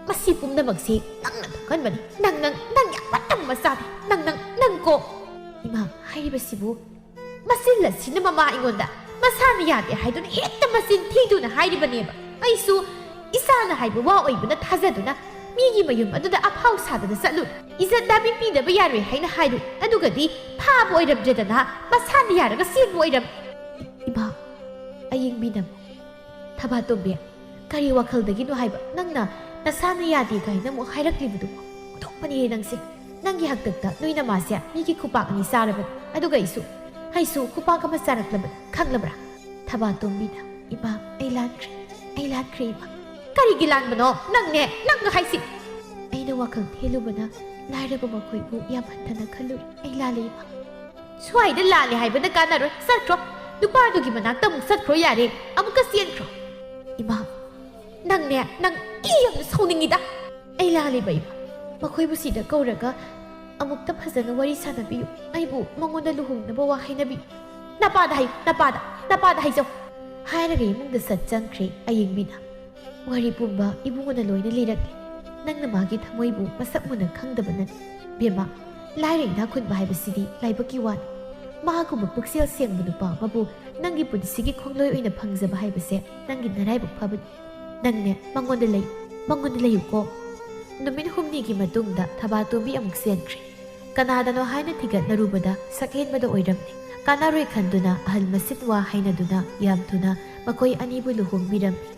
"ꯃꯁꯤ ꯄꯨꯝꯅꯃꯛꯁꯤ ꯅꯪꯅ ꯊꯣꯛꯍꯟꯕꯅꯤ꯫ ꯅꯪ, ꯅꯪ, ꯅꯪ ꯌꯥꯝ ꯐꯠꯇꯕ ꯃꯆꯥꯅꯤ꯫ ꯅꯪ, ꯅꯪ, ꯅꯪ ꯀꯣ!" "ꯏꯃꯥ, ꯍꯥꯏꯔꯤꯕꯁꯤꯕꯨ?" "ꯃꯆꯤꯜ ꯑꯁꯤꯅ ꯃꯃꯥ ꯑꯩꯉꯣꯟꯗ ꯃꯁꯥꯅ ꯌꯥꯗꯦ ꯍꯥꯏꯗꯨꯅ ꯍꯦꯛꯇ ꯃꯆꯤꯟ ꯊꯤꯗꯨꯅ ꯍꯥꯏꯔꯤꯕꯅꯦꯕ꯫ ꯑꯩꯁꯨ ꯏꯆꯥꯅ ꯍꯥꯏꯕ ꯋꯥ ꯑꯣꯏꯕꯅ ꯊꯥꯖꯗꯨꯅ ꯃꯤꯒꯤ ꯃꯌꯨꯝ ꯑꯗꯨꯗ ꯑꯐꯥꯎ ꯁꯥꯗꯅ ꯆꯠꯂꯨꯔꯦ꯫ ꯏꯖꯠ ꯗꯥꯕꯤ ꯄꯤꯗꯕ ꯌꯥꯔꯣꯏ ꯍꯥꯏꯅ ꯍꯥꯏꯔꯨꯏ꯫ ꯑꯗꯨꯒꯗꯤ ꯐꯥꯕ ꯑꯣꯏꯔꯝꯗ꯭ꯔꯦꯗꯅ, ꯃꯁꯥꯅ ꯌꯥꯔꯒ ꯆꯦꯟꯕ ꯑꯣꯏꯔꯝꯃꯤ꯫" "ꯏꯃꯥ, ꯑꯌꯤꯡꯕꯤꯅꯝ, ꯊꯕꯥꯇꯣꯝꯕꯤ, ꯀꯔꯤ ꯋꯥꯈꯜꯗꯒꯤꯅꯣ ꯍꯥꯏꯕ ꯅꯪꯅ ꯅꯁꯥꯅ ꯌꯥꯗꯦ ꯀꯥꯏꯅ ꯑꯃꯨꯛ ꯍꯥꯏꯔꯛꯂꯤꯕꯗꯨꯕꯣ? ꯑꯣꯟꯊꯣꯛꯄꯅꯤꯍꯦ ꯅꯪꯁꯦ꯫ ꯅꯪꯒꯤ ꯍꯥꯛꯇꯛꯇ ꯅꯣꯏ ꯅꯃꯥꯁꯦ ꯃꯤꯒꯤ ꯈꯨꯄꯥꯛ ꯑꯅꯤ ꯆꯥꯔꯕꯅꯤ꯫ ꯑꯗꯨꯒ ꯑꯩꯁꯨ, ꯑꯩꯁꯨ ꯈꯨꯄꯥꯛ ꯑꯃ ꯆꯥꯔꯛꯂꯕꯅꯤ, ꯈꯪꯂꯕ꯭ꯔꯥ?" ꯊꯕꯥꯇꯣꯝꯕꯤꯅ, "ꯏꯃꯥ, ꯑꯩ ꯂꯥꯟꯈ꯭ꯔꯦ, ꯑꯩ ꯂꯥꯟꯈ꯭ꯔꯦ ꯏꯃꯥ꯫" "ꯀꯔꯤꯒꯤ ꯂꯥꯟꯕꯅꯣ ꯅꯪꯅꯦ, ꯅꯪ ꯍꯥꯏꯁꯤ?" "ꯑꯩꯅ ꯋꯥꯈꯜ ꯊꯦꯜꯂꯨꯕꯅ ꯂꯥꯏꯔꯕ ꯃꯈꯣꯏꯕꯨ ꯌꯥꯝ ꯍꯟꯊꯅ ꯈꯜꯂꯨꯔꯦ꯫ ꯑꯩ ꯂꯥꯜꯂꯦ ꯏꯃꯥ꯫" "ꯁ꯭ꯋꯥꯏꯗ ꯂꯥꯜꯂꯦ ꯍꯥꯏꯕꯅ ꯀꯥꯟꯅꯔꯣꯏ, ꯆꯠꯈ꯭ꯔꯣ꯫ ꯅꯨꯄꯥꯗꯨꯒꯤ ꯃꯅꯥꯛꯇ ꯑꯃꯨꯛ ꯆꯠꯈ꯭ꯔꯣ ꯌꯥꯔꯦ, ꯑꯃꯨꯛꯀ ꯆꯦꯟꯈ꯭ꯔꯣ꯫" "ꯏꯃꯥ, ꯅꯪꯅꯦ, ꯅꯪ, ꯑꯩ ꯌꯥꯝꯅ ꯁꯥꯎꯅꯤꯡꯉꯤꯗ꯫" "ꯑꯩ ꯂꯥꯜꯂꯦꯕ ꯏꯃꯥ꯫ ꯃꯈꯣꯏꯕꯨ ꯁꯤꯗ ꯀꯧꯔꯒ ꯑꯃꯨꯛꯇ ꯐꯖꯅ ꯋꯥꯔꯤ ꯁꯥꯟꯅꯕꯤꯌꯨ꯫ ꯑꯩꯕꯨ ꯃꯉꯣꯟꯗ ꯂꯨꯍꯣꯡꯅꯕ ꯋꯥ ꯍꯥꯏꯅꯕꯤꯌꯨ꯫" "ꯅꯄꯥꯗ ꯍꯥꯏꯌꯨ, ꯅꯄꯥꯗ, ꯅꯄꯥꯗ ꯍꯥꯏꯖꯧ꯫" ꯍꯥꯏꯔꯒ ꯏꯃꯨꯡꯗ ꯁꯠ ꯆꯪꯈ꯭ꯔꯦ ꯑꯌꯤꯡꯕꯤꯅ꯫ "ꯋꯥꯔꯤ ꯄꯨꯝꯕ ꯏꯕꯨꯡꯉꯣꯅ ꯂꯣꯏꯅ ꯂꯤꯔꯛꯂꯦ꯫ ꯅꯪꯅ ꯃꯥꯒꯤ ꯊꯃꯣꯏꯕꯨ ꯃꯁꯛ ꯃꯨꯟꯅ ꯈꯪꯗꯕꯅꯅꯤ꯫ ꯕꯦꯝꯃ, ꯂꯥꯏꯔ ꯏꯅꯥꯛ ꯈꯨꯟꯕ ꯍꯥꯏꯕꯁꯤꯗꯤ ꯂꯥꯏꯕꯛꯀꯤ ꯋꯥꯅꯤ꯫ ꯃꯥꯒꯨꯝꯕ ꯄꯨꯛꯆꯦꯜ ꯁꯦꯡꯕ ꯅꯨꯄꯥ ꯑꯃꯕꯨ ꯅꯪꯒꯤ ꯄꯨꯟꯁꯤꯒꯤ ꯈꯣꯡꯂꯣꯏ ꯑꯣꯏꯅ ꯐꯪꯖꯕ ꯍꯥꯏꯕꯁꯦ ꯅꯪꯒꯤ ꯅꯔꯥꯏꯕꯛ ꯐꯕꯅꯤ꯫ ꯅꯪꯅꯦ ꯃꯉꯣꯟꯗ ꯂꯩꯌꯨ, ꯃꯉꯣꯟꯗ ꯂꯩꯌꯨꯀꯣ꯫" ꯅꯨꯃꯤꯠ ꯍꯨꯝꯅꯤꯒꯤ ꯃꯇꯨꯡꯗ ꯊꯕꯥꯇꯣꯝꯕꯤ ꯑꯃꯨꯛ ꯆꯦꯟꯈ꯭ꯔꯦ꯫ ꯀꯅꯥꯗꯅꯣ ꯍꯥꯏꯅ ꯊꯤꯒꯠꯅꯔꯨꯕꯗ ꯁꯛꯍꯦꯟꯕꯗ ꯑꯣꯏꯔꯝꯂꯦ꯫ ꯀꯥꯟꯅꯔꯣꯏ ꯈꯟꯗꯨꯅ ꯑꯍꯜ ꯃꯆꯤꯟ ꯋꯥ ꯍꯥꯏꯅꯗꯨꯅ ꯌꯥꯝ ꯊꯨꯅ ꯃꯈꯣꯏ ꯑꯅꯤꯕꯨ ꯂꯨꯍꯣꯡꯕꯤꯔꯝꯃꯤ꯫